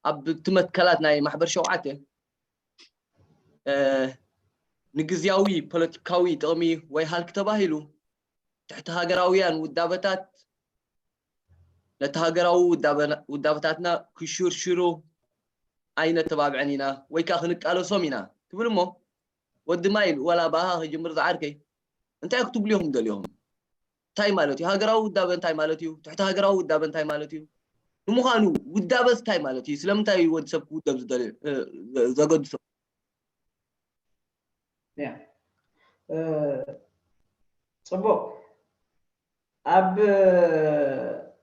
ኣብቲ መትከላት ናይ ማሕበር ሸውዓተ ንግዝያዊ ፖለቲካዊ ጥቕሚ ወይ ሃልኪ ተባሂሉ ትሕቲ ሃገራውያን ውዳበታት ነቲ ሃገራዊ ውዳበታትና ክሽርሽሩ ኣይነተባብዐን ኢና ወይ ከዓ ክንቃለሶም ኢና ትብል እሞ ወዲ ማይል ዋላ ብኣኻ ክጅምር ዝዓርከይ እንታይ ክትብሉ ኢኹም ደሊኹም እንታይ ማለት እዩ ሃገራዊ ውዳበ እንታይ ማለት እዩ ትሕቲ ሃገራዊ ውዳበ እንታይ ማለት እዩ ንምዃኑ ውዳበስ እንታይ ማለት እዩ ስለምንታይ እዩ ወዲ ሰብ ክውደብ ዝደልዮ ዘገድሶ ጽቡቅ ኣብ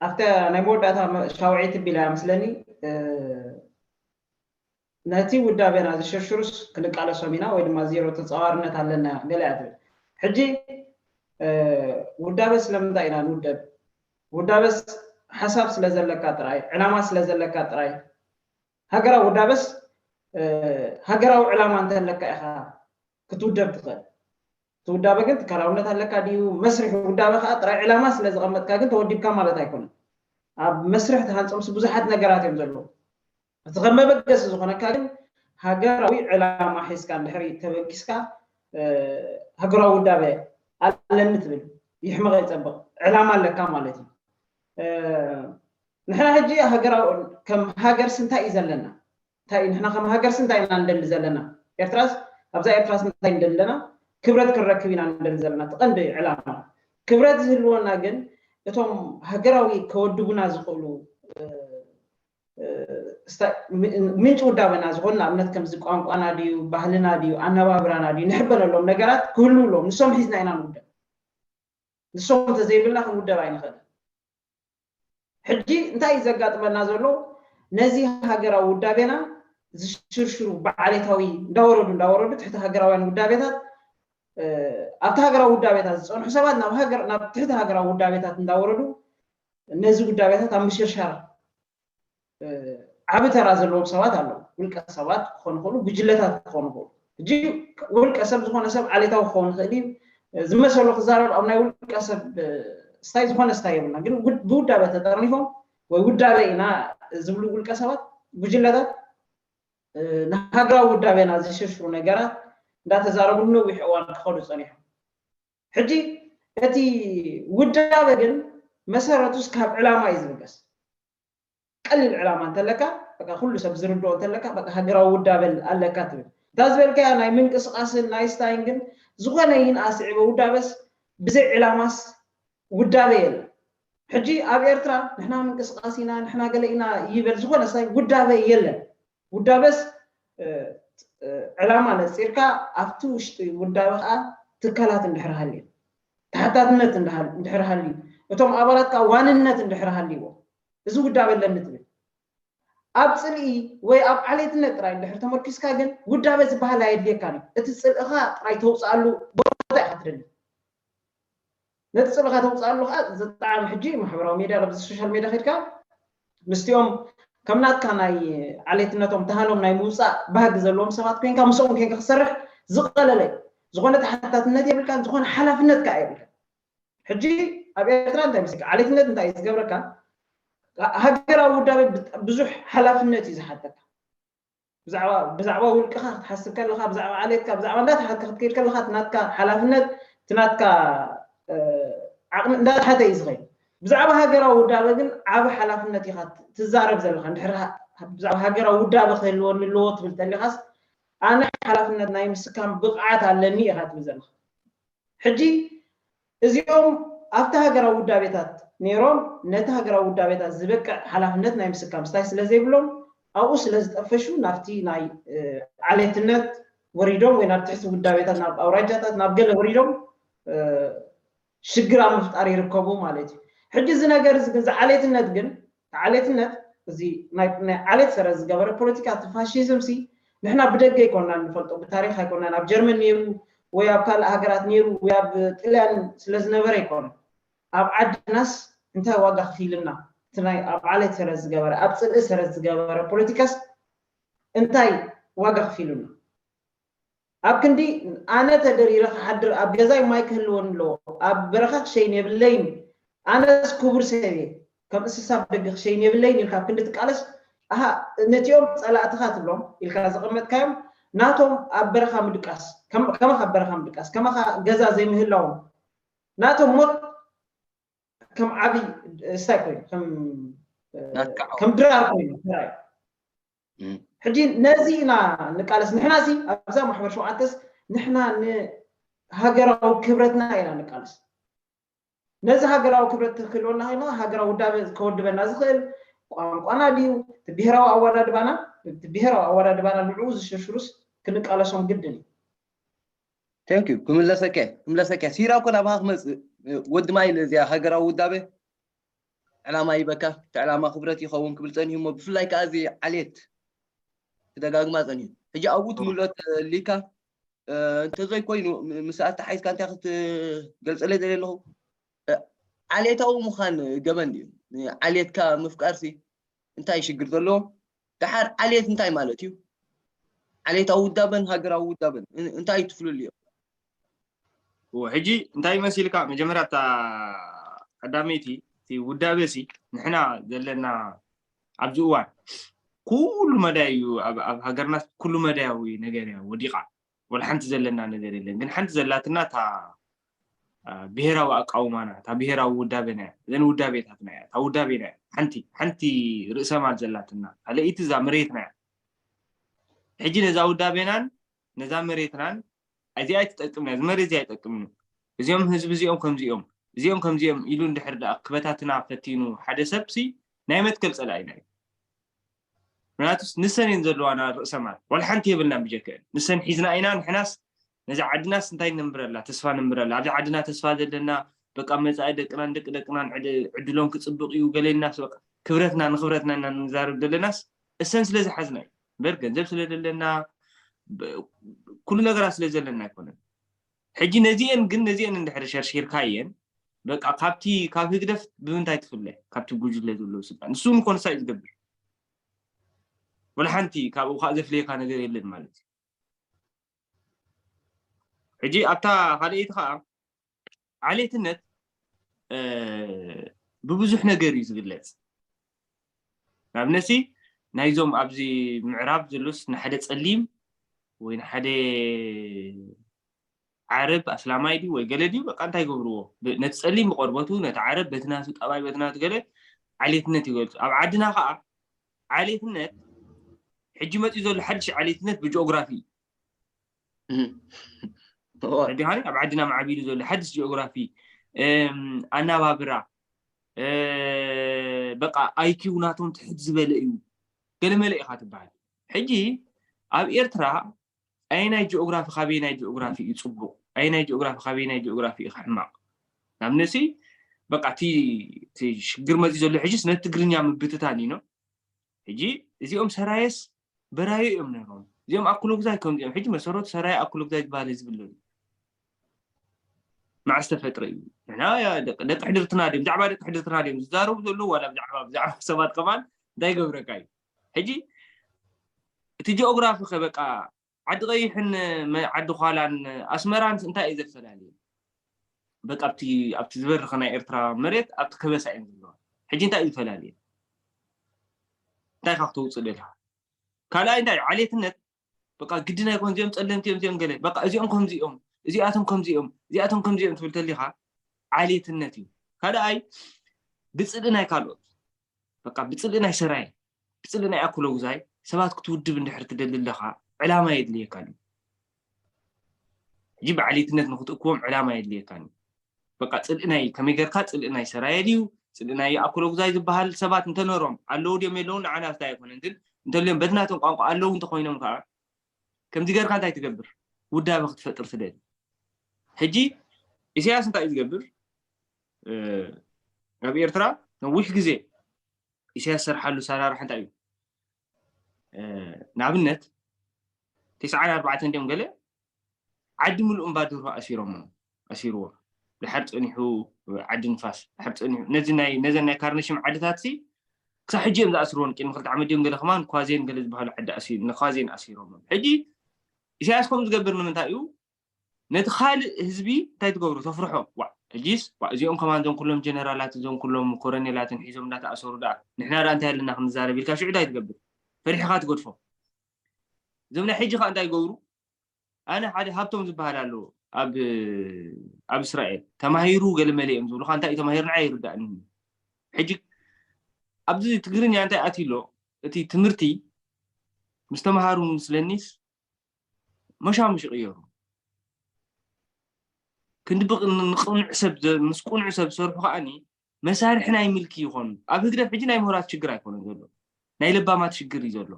ኣብታ ናይ መወዳእታ ሻውዒት ቢላ ምስለኒ ነቲ ውዳቤና ዝሽርሽሩስ ክንቃለሶም ኢና ወይ ድማ ዜሮ ተፃዋርነት ኣለና ገለ እያ ትብል ሕጂ ውዳበ ስለምንታይ ኢና ንውደብ ውዳበስ ሓሳብ ስለ ዘለካ ጥራይ ዕላማ ስለ ዘለካ ጥራይ ሃገራዊ ውዳበስ ሃገራዊ ዕላማ እንተለካ ኢኻ ክትውደብ ትኽእል ትውዳበ ግን ትካላውነት ኣለካ ድዩ መስርሒ ውዳበ ከዓ ጥራይ ዕላማ ስለ ዝቐመጥካ ግን ተወዲብካ ማለት ኣይኮነን ኣብ መስርሕ ተሃንፆምሲ ብዙሓት ነገራት እዮም ዘለዉ እቲ ከም መበገሲ ዝኾነካ ግን ሃገራዊ ዕላማ ሒዝካ እንድሕሪ ተበጊስካ ሃገራዊ ውዳበ ኣለኒ ትብል ይሕመቐ ይፀብቕ ዕላማ ኣለካ ማለት እዩ ንሕና ሕጂ ሃገራዊ ከም ሃገርስ እንታይ እዩ ዘለና እንታይ ንሕና ከም ሃገርስ እንታይ ኢና ንደሊ ዘለና ኤርትራስ ኣብዛ ኤርትራስ እንታይ ንደሊ ዘለና ክብረት ክንረክብ ኢና ንደሊ ዘለና ትቐንዲ ዕላማ ክብረት ዝህልወና ግን እቶም ሃገራዊ ከወድቡና ዝኽእሉ ምንጭ ውዳበና ዝኾኑ ንኣብነት ከምዚ ቋንቋና ድዩ ባህልና ድዩ ኣነባብራና ድዩ ንሕበነሎም ነገራት ክህልውሎም ንሶም ሒዝና ኢና ንውደብ ንሶም እንተዘይብልና ክንውደብ ኣይንኽእል ሕጂ እንታይ እዩ ዘጋጥመና ዘሎ ነዚ ሃገራዊ ውዳቤና ዝሽርሽሩ ብዓሌታዊ እንዳወረዱ እንዳወረዱ ትሕቲ ሃገራውያን ውዳቤታት ኣብቲ ሃገራዊ ውዳቤታት ዝፀንሑ ሰባት ናብ ሃገር ናብ ትሕቲ ሃገራዊ ውዳቤታት እንዳወረዱ ነዚ ውዳቤታት ኣብ ምሽርሻር ዓቢ ተራ ዘለዎም ሰባት ኣለዉ ውልቀ ሰባት ክኾኑ ይኽእሉ ጉጅለታት ክኾኑ ይኽእሉ ሕጂ ውልቀ ሰብ ዝኾነ ሰብ ዓሌታዊ ክኸውን ይኽእል እዩ ዝመሰሎ ክዛረብ ኣብ ናይ ውልቀ ሰብ ስታይ ዝኾነ ስታይ የብልና ግን ብውዳበ ተጠርኒፎም ወይ ውዳበ ኢና ዝብሉ ውልቀ ሰባት ጉጅለታት ንሃገራዊ ውዳቤና ዝሽርሽሩ ነገራት እንዳተዛረቡ ንነዊሕ እዋን ክኸዱ ፀኒሖም ሕጂ እቲ ውዳበ ግን መሰረቱስ ካብ ዕላማ እዩ ዝብገስ ቀሊል ዕላማ እንተለካ በቃ ኩሉ ሰብ ዝርድኦ እንተለካ በቃ ሃገራዊ ውዳበ ኣለካ ትብል እታ ዝበልካያ ናይ ምንቅስቃስን ናይ ስታይን ግን ዝኾነ ይንኣ ስዒበ ውዳበስ ብዘይ ዕላማስ ውዳበ የለን ሕጂ ኣብ ኤርትራ ንሕና ምንቅስቃስ ኢና ንሕና ገለ ኢና ይበል ዝኾነ ሳይ ውዳበ የለን ውዳበስ ዕላማ ነፂርካ ኣብቲ ውሽጢ ውዳበ ከዓ ትካላት እንድሕር ሃልዩ ተሓታትነት እንድሕር ሃልዩ እቶም ኣባላት ከዓ ዋንነት እንድሕር ሃልይዎ እዚ ውዳበ ኣለኒ ትብል ኣብ ፅልኢ ወይ ኣብ ዓሌትነት ጥራይ እንድሕር ተመርኪስካ ግን ውዳበ ዝበሃል ኣየድልየካን እዩ እቲ ፅልእኻ ጥራይ ተውፅኣሉ ቦታ ኢካ ትደሊ ነቲ ፅልእኻ ተውፅኣሉ ከዓ ዝጣዕሚ ሕጂ ማሕበራዊ ሜድያ ኣብዚ ሶሻል ሜድያ ከድካ ምስቲኦም ከም ናትካ ናይ ዓሌትነቶም ተሃኖም ናይ ምውፃእ ባህጊ ዘለዎም ሰባት ኮይንካ ምስኦም ኮይንካ ክሰርሕ ዝቀለለ ዝኾነ ተሓታትነት የብልካን ዝኾነ ሓላፍነት ከዓ የብልካ ሕጂ ኣብ ኤርትራ እንታይ ምስልካ ዓሌትነት እንታይ እዩ ዝገብረካ ሃገራዊ ውዳበ ብዙሕ ሓላፍነት እዩ ዝሓተካ ብዛዕባ ውልቅኻ ክትሓስብ ከለካ ብዛዕባ ዓሌትካ ብዛዕባ እንዳተሓትካ ክትከይድ ከለካ ናትካ ሓላፍነት ናትካ ዓቕሚ እንዳተሓተ እዩ ዝኸይድ ብዛዕባ ሃገራዊ ውዳበ ግን ዓብ ሓላፍነት ኢኻ ትዛረብ ዘለካ ብዛዕባ ሃገራዊ ውዳበ ክህልወኒ ኣለዎ ትብል ተሊካስ ኣነ ሓላፍነት ናይ ምስካም ብቕዓት ኣለኒ ኢኻ ትብል ዘለካ ሕጂ እዚኦም ኣብቲ ሃገራዊ ውዳቤታት ነይሮም ነቲ ሃገራዊ ውዳቤታት ዝበቅዕ ሓላፍነት ናይ ምስካም ስታይ ስለ ዘይብሎም ኣብኡ ስለ ዝጠፈሹ ናብቲ ናይ ዓሌትነት ወሪዶም ወይ ናብ ትሕቲ ውዳቤታት ናብ ኣውራጃታት ናብ ገለ ወሪዶም ሽግር ኣብ ምፍጣር ይርከቡ ማለት እዩ ሕጂ እዚ ነገር እዚ ግን ዝዓሌትነት ግን ዓሌትነት እዚ ናይ ዓሌት ሰረት ዝገበረ ፖለቲካ እቲ ፋሽዝም ሲ ንሕና ብደገ ኣይኮንና ንፈልጦ ብታሪክ ኣይኮንና ኣብ ጀርመን ነይሩ ወይ ኣብ ካልእ ሃገራት ነይሩ ወይ ኣብ ጥልያን ስለዝነበረ ኣይኮነ ኣብ ዓድናስ እንታይ ዋጋ ክፊልና እቲ ናይ ኣብ ዓሌት ሰረት ዝገበረ ኣብ ፅልኢ ሰረት ዝገበረ ፖለቲካስ እንታይ ዋጋ ክፊሉና ኣብ ክንዲ ኣነ ተደሪረ ክሓድር ኣብ ገዛይ ማይ ክህልወኒ ኣለዎ ኣብ በረኻ ክሸይን የብለይን ኣነስ ክቡር ሰብ እየ ከም እንስሳ ብደገ ክሸይን የብለይን ኢልካ ኣብ ክንዲ ትቃለስ ኣሃ፣ ነቲኦም ጸላእትኻ ትብሎም ኢልካ ዘቐመጥካዮም ናቶም ኣብ በረኻ ምድቃስ፣ ከም- ከማኻ ኣብ በረኻ ምድቃስ፣ ከማኻ ገዛ ዘይምህላዎም፣ ናቶም ሞት ከም ዓቢ ስታይ ኮይኑ፣ ከም ናትካ ዓወት። ከም ድራር ኮይኑ ተራእዩ። እም። ሕጂ ነዚ ኢና ንቃለስ። ንሕና እዚ ኣብዛ ማሕበር ሸውዓተስ ንሕና ንሃገራዊ ክብረትና ኢና ንቃለስ። ነዚ ሃገራዊ ክብረት ክህልወና ከሎ ሃገራዊ ውዳበ ከወድበና ዝኽእል ቋንቋና ድዩ፣ እቲ ብሄራዊ ኣወዳድባና፣ እቲ ብሄራዊ ኣወዳድባና ንዕኡ ዝሽርሽሩስ ክንቃለሶም ግድን እዩ። Thank you ክምለሰከ ክምለሰከ ሲራ እኮ ናባኻ ክመፅእ ወዲ ማይ ነዚኣ ሃገራዊ ውዳበ ዕላማ ይበካ እቲ ዕላማ ክብረት ይኸውን ክብል ፀኒሁ እሞ ብፍላይ ከዓ እዚ ዓሌት ክደጋግማ ፀኒሁ ሕጂ ኣብኡ ትምልኦ ተሊካ እንተዘይኮይኑ ምስ ኣተሓሒዝካ እንታይ ክትገልፀለይ ዘለ ኣለኹ ዓሌታዊ ምዃን ገበን ድዩ ዓሌትካ ምፍቃርሲ እንታይ ሽግር ዘለዎ ደሓር ዓሌት እንታይ ማለት እዩ ዓሌታዊ ውዳበን ሃገራዊ ውዳበን እንታይ እዩ ትፍልልዮ ሕጂ እንታይ መሲልካ መጀመርያ እታ ቀዳመይቲ እቲ ውዳበ ሲ ንሕና ዘለና ኣብዚ እዋን ኩሉ መዳይ እዩ ኣብ ሃገርና ኩሉ መዳያዊ ነገር እያ ወዲቓ ወላ ሓንቲ ዘለና ነገር የለን ግን ሓንቲ ዘላትና እታ ብሄራዊ ኣቃውማና እታ ብሄራዊ ውዳቤና እያ እዘን ውዳቤታትና እያ እታ ውዳቤና እያ ሓንቲ ሓንቲ ርእሰ ማል ዘላትና ካልኣይቲ እዛ መሬትና እያ ሕጂ ነዛ ውዳቤናን ነዛ መሬትናን እዚኣ ኣይትጠቅምና እዚ መሬት እዚ ኣይጠቅምን እዚኦም ህዝቢ እዚኦም ከምዚኦም እዚኦም ከምዚኦም ኢሉ እንድሕር ደኣ ክበታትና ፈቲኑ ሓደ ሰብ ሲ ናይ መትከል ፀላኢና እዩ ምክንያቱስ ንሰን እየን ዘለዋና ርእሰ ማል ዋላ ሓንቲ የብልናን ብጀክአን ንሰን ሒዝና ኢና ንሕናስ ነዚ ዓድናስ እንታይ ነንብረላ ተስፋ ነንብረላ ኣብዚ ዓድና ተስፋ ዘለና በቃ መፃኢ ደቅናን ደቂ ደቅናን ዕድሎም ክፅብቕ እዩ ገሌናስ በቃ ክብረትና ንክብረትና ኢና ንዛረብ ዘለናስ እሰን ስለ ዝሓዝና እዩ እምበር ገንዘብ ስለ ዘለና ኩሉ ነገራት ስለ ዘለና ኣይኮነን ሕጂ ነዚአን ግን ነዚአን እንድሕር ሸርሺርካየን በቃ ካብቲ ካብ ህግደፍ ብምንታይ ትፍለ ካብቲ ጉጅለ ዘለዎ ስልጣን ንሱ ንኮንሳ እዩ ዝገብር ወላ ሓንቲ ካብኡ ከዓ ዘፍለየካ ነገር የለን ማለት እዩ ሕጂ ኣብታ ካልኣይቲ ከዓ ዓሌትነት ብብዙሕ ነገር እዩ ዝግለፅ ንኣብነሲ ናይዞም ኣብዚ ምዕራብ ዘሎስ ንሓደ ፀሊም ወይ ንሓደ ዓረብ ኣስላማይ ድዩ ወይ ገለ ድዩ በቃ እንታይ ገብርዎ ነቲ ፀሊም ብቆርበቱ ነቲ ዓረብ በቲ ናቱ ጠባይ በቲ ናቱ ገለ ዓሌትነት ይገልፁ ኣብ ዓድና ከዓ ዓሌትነት ሕጂ መፅኡ ዘሎ ሓድሽ ዓሌትነት ብጂኦግራፊ እዩ ድሃኒ ኣብ ዓድና ማዕቢሉ ዘሎ ሓድሽ ጂኦግራፊ ኣናባብራ በቃ ኣይኪው ናቶም ትሕት ዝበለ እዩ ገለመለ ኢኻ ትበሃል ሕጂ ኣብ ኤርትራ ኣየናይ ጂኦግራፊ ካበየናይ ጂኦግራፊ እዩ ፅቡቕ ኣየናይ ጂኦግራፊ ካበየናይ ጂኦግራፊ እዩ ሕማቕ ናብነሲ በቃ እቲ ሽግር መፂ ዘሎ ሕጂስ ነቲ ትግርኛ ምብትታን እዩ ሕጂ እዚኦም ሰራየስ በራዩ እዮም ነሮም እዚኦም ኣኩሎግዛይ ከምዚኦም ሕጂ መሰረቱ ሰራየ ኣኩሎግዛይ ዝበሃል ህዝቢ ኣሎ መዓስ ተፈጥረ እዩ ንሕና ደቂ ሕድርትና ድዮም ብዛዕባ ደቂ ሕድርትና ድዮም ዝዛረቡ ዘለዉ ዋላ ብዛዕባ ብዛዕባ ሰባት ከማን እንታይ ገብረካ እዩ ሕጂ እቲ ጂኦግራፊ ከ በቃ ዓዲ ቀይሕን ዓዲ ኳላን ኣስመራን እንታይ እዩ ዘፈላለየ በቃ ኣብቲ ኣብቲ ዝበርኸ ናይ ኤርትራ መሬት ኣብቲ ከበሳ እየን ዘለዋ ሕጂ እንታይ እዩ ዝፈላለየ እንታይ ካብ ተውፅእ ደልካ ካልኣይ እንታይ ዓሌትነት በቃ ግድን ኣይኮን እዚኦም ፀለምቲ እዮም እዚኦም ገለ በቃ እዚኦም ከምዚኦም እዚኣቶም ከምዚኦም እዚኣቶም ከምዚኦም ትብል ተሊካ ዓሌትነት እዩ ካልኣይ ብፅልኢ ናይ ካልኦት በቃ ብፅልኢ ናይ ሰራይ ብፅልኢ ናይ ኣኩሎጉዛይ ሰባት ክትውድብ እንድሕር ትደሊ ኣለካ ዕላማ የድልየካ እዩ ሕጂ ብዓሌትነት ንክትእክቦም ዕላማ የድልየካ እዩ በቃ ፅልኢ ናይ ከመይ ገርካ ፅልኢ ናይ ሰራየ ድዩ ፅልኢ ናይ ኣኩሎጉዛይ ዝበሃል ሰባት እንተነሮም ኣለዉ ድዮም የለውን ንዓና ስታይ ኣይኮነን ግን እንተልዮም በቲ ናቶም ቋንቋ ኣለዉ እንተኮይኖም ከዓ ከምዚ ገርካ እንታይ ትገብር ውዳበ ክትፈጥር ትደሊ ሕጂ ኢሳያስ እንታይ እዩ ዝገብር ኣብ ኤርትራ ነዊሕ ግዜ ኢሳያስ ዝሰርሓሉ ኣሰራርሓ እንታይ እዩ ንኣብነት ተስዓን ኣርባዕተን ድዮም ገለ ዓዲ ምሉእ እምባ ድሮ ኣሲሮሞ ኣሲርዎ ድሓር ፀኒሑ ዓዲ ንፋስ ድሓር ፀኒሑ ነዚ ናይ ነዘን ናይ ካርነሽም ዓድታት ሲ ክሳብ ሕጂ እዮም ዝኣስርዎን ቅድሚ ክልተ ዓመት ድዮም ገለ ከማን ኳዜን ገለ ዝበሃሉ ዓዲ ኣሲሩ ንኳዜን ኣሲሮሞ ሕጂ ኢሳያስ ከምኡ ዝገብር ንምንታይ እዩ ነቲ ካልእ ህዝቢ እንታይ ትገብሩ ተፍርሖ ዋ ሕጂስ ዋ እዚኦም ከማን እዞም ኩሎም ጀነራላት እዞም ኩሎም ኮረኔላትን ሒዞም እንዳተኣሰሩ ደኣ ንሕና ደኣ እንታይ ኣለና ክንዛረብ ኢልካ ሽዑ እንታይ ትገብር ፈሪሕኻ ትገድፎ። እዞም ናይ ሕጂ ከዓ እንታይ ይገብሩ? ኣነ ሓደ ሃብቶም ዝበሃል ኣሎ ኣብ ኣብ እስራኤል ተማሂሩ ገለ መለ እዮም ዝብሉ። እንታይ እዩ ተማሂሩ ንዓይ ይርዳእኒ። ሕጂ ኣብዚ ትግርኛ እንታይ ኣትዩ ኣሎ? እቲ ትምህርቲ ምስ ተምሃሩ ምስለኒስ መሻሙሽ ይቕየሩ። ክንዲ ብቕ- ንቕኑዕ ሰብ ዘ- ምስ ቅኑዕ ሰብ ዝሰርሑ ከዓኒ መሳርሒ ናይ ምልኪ ይኾኑ። ኣብ ህግደፍ ሕጂ ናይ ምሁራት ሽግር ኣይኮነን ዘሎ፣ ናይ ለባማት ሽግር እዩ ዘሎ።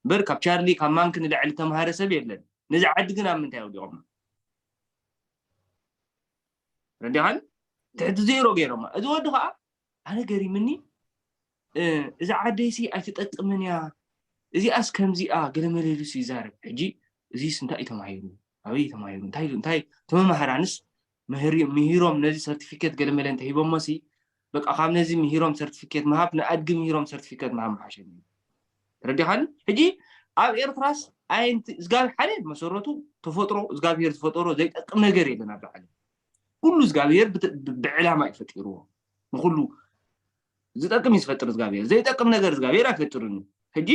እምበር ካብ ቻርሊ ካብ ማንክ ንላዕሊ ተምሃረ ሰብ የለን። ነዚ ዓዲ ግን ኣብ ምንታይ ኣውዲቖማ? ረዲኻን ትሕቲ ዜሮ ገይሮማ። እዚ ወዲ ከዓ ኣነ ገሪምኒ፣ እዛ ዓደይሲ ኣይትጠቅምን እያ፣ እዚኣስ ከምዚኣ ገለመለ ኢሉስ ይዛረብ። ሕጂ እዚስ እንታይ እዩ ተማሂሩ? ኣበይ እዩ ተማሂሩ? እንታይ እንታይ ተመማህራንስ ምሂሮም ነዚ ሰርቲፊኬት ገለመለ እንተሂቦሞሲ፣ በቃ ካብ ነዚ ምሂሮም ሰርቲፊኬት ምሃብ ንኣድጊ ምሂሮም ሰርቲፊኬት ምሃብ ምሓሸኒ። ተረዲኻኒ? ሕጂ ኣብ ኤርትራስ ኣይንቲ እግዚኣብሔር ሓደ መሰረቱ ተፈጥሮ እግዚኣብሔር ዝፈጠሮ ዘይጠቅም ነገር የለን ኣብ ዓለም። ኩሉ እግዚኣብሔር ብተ- ብ- ብዕላማ እዩ ፈጢርዎ። ንኩሉ ዝጠቅም እዩ ዝፈጥር እግዚኣብሔር፣ ዘይጠቅም ነገር እግዚኣብሔር ኣይፈጥርን እዩ። ሕጂ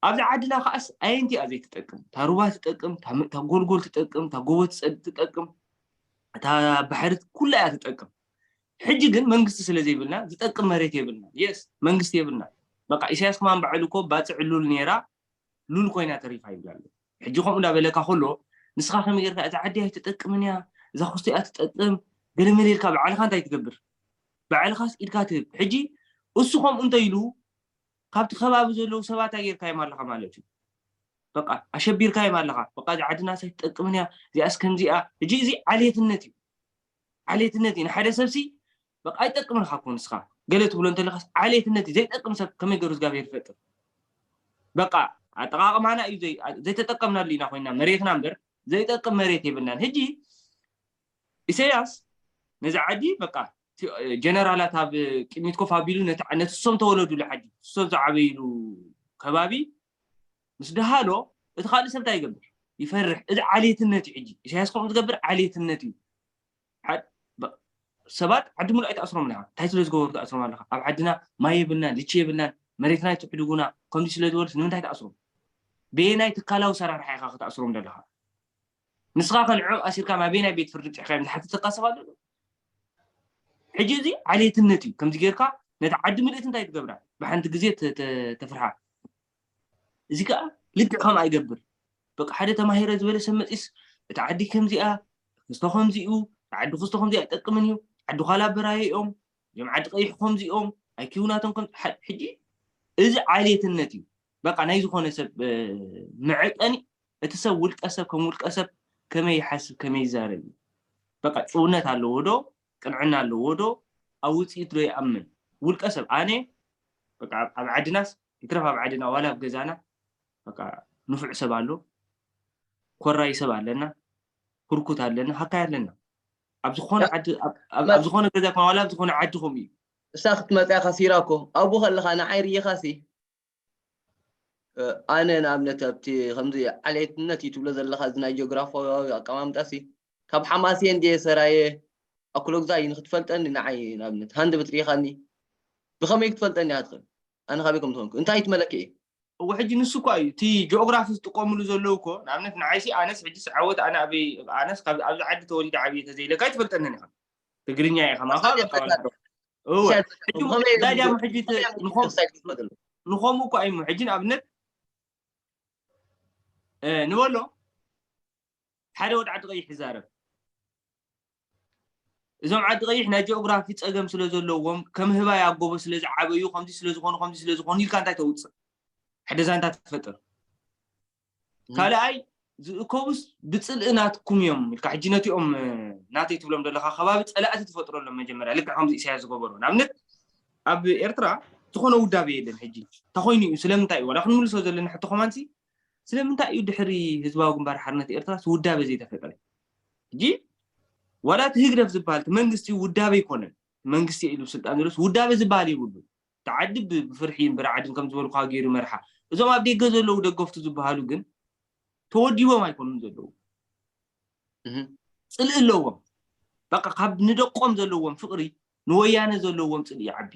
ኣብዚ ዓድና ከዓስ ኣየንቲ እያ ዘይትጠቅም? እታ ሩባ ትጠቅም፣ እታ ም- እታ ጎልጎል ትጠቅም፣ እታ ጎቦ ትጸድ ትጠቅም፣ እታ ባሕሪ ኩላ እያ ትጠቅም። ሕጂ ግን መንግስቲ ስለ ዘይብልና ዝጠቅም መሬት የብልና። የስ መንግስቲ የብልና። በቃ ኢሳያስ ከማን ባዕሉ እኮ ባፅዕ ሉል ነይራ ሉል ኮይና ተሪፋ ይብል ኣሎ። ሕጂ ከምኡ እንዳበለካ ከሎ ንስኻ ከመይ ጌርካ እዛ ዓዲ ኣይትጠቅምን እያ፣ እዛ ክስቶ እያ ትጠቅም፣ ገለመለ ኢልካ ባዕልኻ እንታይ ትገብር? ባዕልኻስ ኢድካ ትህብ። ሕጂ እሱ ከምኡ እንተ ኢሉ ካብቲ ከባቢ ዘለዉ ሰባት ኣጌርካዮም ኣለኻ ማለት እዩ። በቃ ኣሸቢርካዮም ኣለኻ። በቃ እዛ ዓድናስ ኣይትጠቅምን እያ፣ እዚኣስ ከምዚኣ። ሕጂ እዚ ዓሌትነት እዩ። ዓሌትነት እዩ ንሓደ ሰብሲ በቃ ኣይጠቅምንካ እኮ ንስኻ ገለ ትብሎ እንተለኻስ ዓሌትነት እዩ። ዘይጠቅም ሰብ ከመይ ገይሩ እግዚኣብሔር ይፈጥር? በቃ ኣጠቃቅማና እዩ ዘይ- ዘይተጠቀምናሉ ኢና ኮይና መሬትና እምበር ዘይጠቅም መሬት የብልናን። ሕጂ ኢሳያስ ነዚ ዓዲ በቃ እቲ ጀነራላት ኣብ ቅድሚት ኮፍ ኣቢሉ ነቲ ነቲ እሶም ተወለዱሉ ዓዲ እሶም ዝዓበይሉ ከባቢ ምስ ደሃሎ እቲ ካልእ ሰብ እንታይ ይገብር? ይፈርሕ። እዚ ዓሌትነት እዩ። ሕጂ ኢሳያስ ከምኡ ዝገብር ዓሌትነት እዩ። ሓደ- በ- ሰባት ዓዲ ሙሉእ ኣይትኣስሮም ኣለኻ። እንታይ ስለ ዝገበሩ ትኣስሮም ኣለኻ? ኣብ ዓድና ማይ የብልናን፣ ልቺ የብልናን፣ መሬትና ኣይትሕድጉና፣ ከምዚ ስለ ዝበሉስ ንምንታይ ትኣስሮም? በየናይ ትካላዊ ሰራርሓ ኢኻ ክትኣስሮም ዘለኻ? ንስኻ ከ ንዕኦም ኣሲርካ ኣበየናይ ቤት ፍርዲ ብፂሕካዮም ዝሓተተካ ሰብ ኣሎ ዶ? ሕጂ እዚ ዓሌትነት እዩ። ከምዚ ጌርካ ነቲ ዓዲ ምልእቲ እንታይ ትገብራ? ብሓንቲ ግዜ ተ- ተ- ተፍርሓ። እዚ ከዓ ልክዕ ከምኣ ይገብር። በቃ ሓደ ተማሂረ ዝበለ ሰብ መፂስ እቲ ዓዲ ከምዚኣ ክስቶ ከምዚኡ ዓዲ ክስቶ ከምዚ ኣይጠቅምን እዩ። ዓዲ ኳላ በራየ እዮም እዞም ዓዲ ቀይሕ ከምዚኦም ኣይኪው ናቶም ከም ሐ- ሕጂ እዚ ዓሌትነት እዩ። በቃ ናይ ዝኾነ ሰብ እ፣ መዐቀኒ እቲ ሰብ ውልቀ ሰብ ከም ውልቀ ሰብ ከመይ ይሓስብ ከመይ ይዛረብ እዩ። በቃ ጭውነት ኣለዎ ዶ ቅንዕና ኣለዎ ዶ ኣብ ውፅኢት ዶ ይኣምን? ውልቀ ሰብ ኣነ በቃ ኣብ- ኣብ ዓድናስ ይትረፍ ኣብ ዓድና ዋላ ኣብ ገዛና በቃ ንፉዕ ሰብ ኣሎ፣ ኮራይ ሰብ ኣለና፣ ህርኩት ኣለና፣ ሃካይ ኣለና። ኣብ ዝኾነ ዓዲ ኣብ- ኣብ- ኣብ ዝኾነ ገዛ ኮነ ዋላ ኣብ ዝኾነ ዓዲ ከምኡ እዩ። እሳ ክትመፅያ ካሲራ እኮ ኣብኡ ከለኻ ንዓይ ርኢኻሲ ኣነ ንኣብነት ኣብቲ ከምዚ ዓሌትነት እዩ ትብሎ ዘለኻ እዚ ናይ ጂኦግራፋዊ ኣቀማምጣሲ ካብ ሓማሴን ድየ ሰራየ ኣኩለጉዛይ ንክትፈልጠኒ ንዓይ ንኣብነት ሃንደበት ርኢኻኒ ብኸመይ ክትፈልጠኒ እያ ትኽእል ኣነ ካበይ ከም ዝኾንኩ እንታይ ትመለኪ እየ እወ ሕጂ ንሱ እኳ እዩ እቲ ጂኦግራፊ ዝጥቀምሉ ዘለዉ እኮ ንኣብነት ንዓይሲ ኣነስ ሕጂ ዓወት ኣነ ኣበይ ኣነስ ካብ ኣብዚ ዓዲ ተወሊደ ዓብየ ተዘይለካ ኣይትፈልጠንን ኢኻ ትግርኛ ኢኻ ማኻ በቃ ዋላ እወ ሕጂ ዳድያሞ ሕጂ ተ- ንኸም- ንኸምኡ እኳ እዩ ሕጂ ንኣብነት እ፣ ንበሎ ሓደ ወዲ ዓዲ ቀይሕ ይዛረብ እዞም ዓዲ ቀይሕ ናይ ጂኦግራፊ ፀገም ስለ ዘለዎም ከም ህባይ ኣብ ጎቦ ስለ ዝዓበዩ ከምዚ ስለ ዝኾኑ ከምዚ ስለ ዝኾኑ ኢልካ እንታይ ተውፅእ ሓደ ዛንታ ትፈጥር ካልኣይ ዝእከቡስ ብፅልኢ ናትኩም እዮም ኢልካ ሕጂ ነቲኦም እ፣ ናተይ ትብሎም ዘለካ ከባቢ ፀላእቲ ትፈጥረሎም መጀመርያ ልክዕ ከምዚ ኢሳያስ ዝገበሮ ንኣብነት ኣብ ኤርትራ ዝኾነ ውዳቤ የለን ሕጂ ተኮይኑ እዩ ስለምንታይ እዩ ዋላ ክንምልሶ ዘለና ሕቶ ከማንሲ ስለምንታይ እዩ ድሕሪ ህዝባዊ ግንባር ሓርነት ኤርትራ ውዳቤ ዘይተፈጠረ ሕጂ ዋላ እቲ ህግደፍ ዝበሃል እቲ መንግስቲ ውዳቤ ኣይኮነን መንግስቲ ኢሉ ስልጣን ዘሎስ ውዳቤ ዝበሃል የብሉ እቲ ዓዲ ብ- ብፍርሒን ብርዓድን ከም ዝበልኳ ገይሩ መርሓ እዞም ኣብ ደገ ዘለዉ ደገፍቱ ዝበሃሉ ግን ተወዲቦም ኣይኮኑን ዘለዉ እህ። ፅልኢ ኣለዎም በቃ ካብ ንደቆም ዘለዎም ፍቅሪ ንወያነ ዘለዎም ፅልኢ ይዓቢ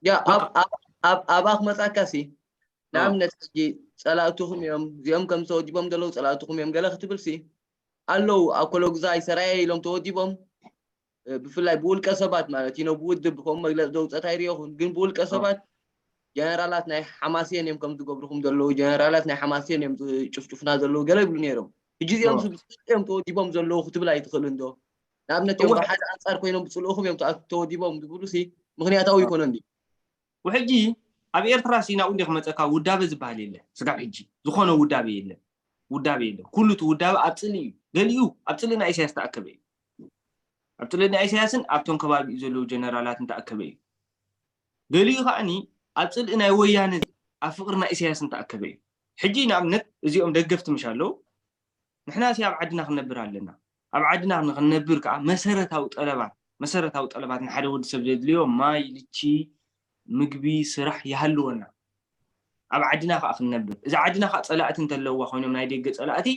ያ ኣብ ኣብ ኣብ ኣባኽ መጻካ ሲ ንኣብነት ሕጂ ጸላእትኹም እዮም እዚኦም ከም ተወዲቦም ዘለዉ ጸላእትኹም እዮም ገለ ክትብል ሲ ኣለዉ ኣኮሎግዛይ ሰራየ ኢሎም ተወዲቦም ብፍላይ ብውልቀ ሰባት ማለት እዩ ብውድብ ከምኡ መግለፂ ዘውፀት ኣይሪኦኹን ግን ብውልቀ ሰባት ጀነራላት ናይ ሓማስየን እዮም ከም ዝገብርኹም ዘለዉ ጀነራላት ናይ ሓማስየን እዮም ጭፍጭፍና ዘለዉ ገለ ይብሉ ነይሮም ሕጂ እዚኦም እዮም ተወዲቦም ዘለዉ ክትብል ኣይትኽእል እንዶ ንኣብነት እዮም ብሓደ ኣንፃር ኮይኖም ብፅልእኹም እዮም ተወዲቦም ዝብሉ ሲ ምክንያታዊ ይኮነ እንዲ ውሕጂ ኣብ ኤርትራ ሲ ናብኡ እንዲ ክመፀካ ውዳበ ዝበሃል የለ ስጋብ ሕጂ ዝኾነ ውዳበ የለ ውዳበ የለ ኩሉ እቲ ውዳበ ኣብ ፅልኢ እዩ ገሊኡ ኣብ ፅልኢ ናይ ኢሳያስ ተኣከበ እዩ ኣብ ፅልኢ ናይ ኢሳያስን ኣብቶም ከባቢኡ ዘለዉ ጀነራላትን ተኣከበ እዩ ገሊኡ ከዓኒ ኣብ ፅልኢ ናይ ወያነ ኣብ ፍቅሪ ናይ ኢሳያስን ተኣከበ እዩ ሕጂ ንኣብነት እዚኦም ደገፍቲ ምሽ ኣለዉ ንሕና ሲ ኣብ ዓድና ክንነብር ኣለና ኣብ ዓድና ንክንነብር ከዓ መሰረታዊ ጠለባት መሰረታዊ ጠለባት ንሓደ ወዲ ሰብ ዘድልዮ ማይ ልቺ ምግቢ ስራሕ ይሃልወና ኣብ ዓድና ከዓ ክንነብር እዚ ዓድና ከዓ ፀላእቲ እንተለዋ ኮይኖም ናይ ደገ ፀላእቲ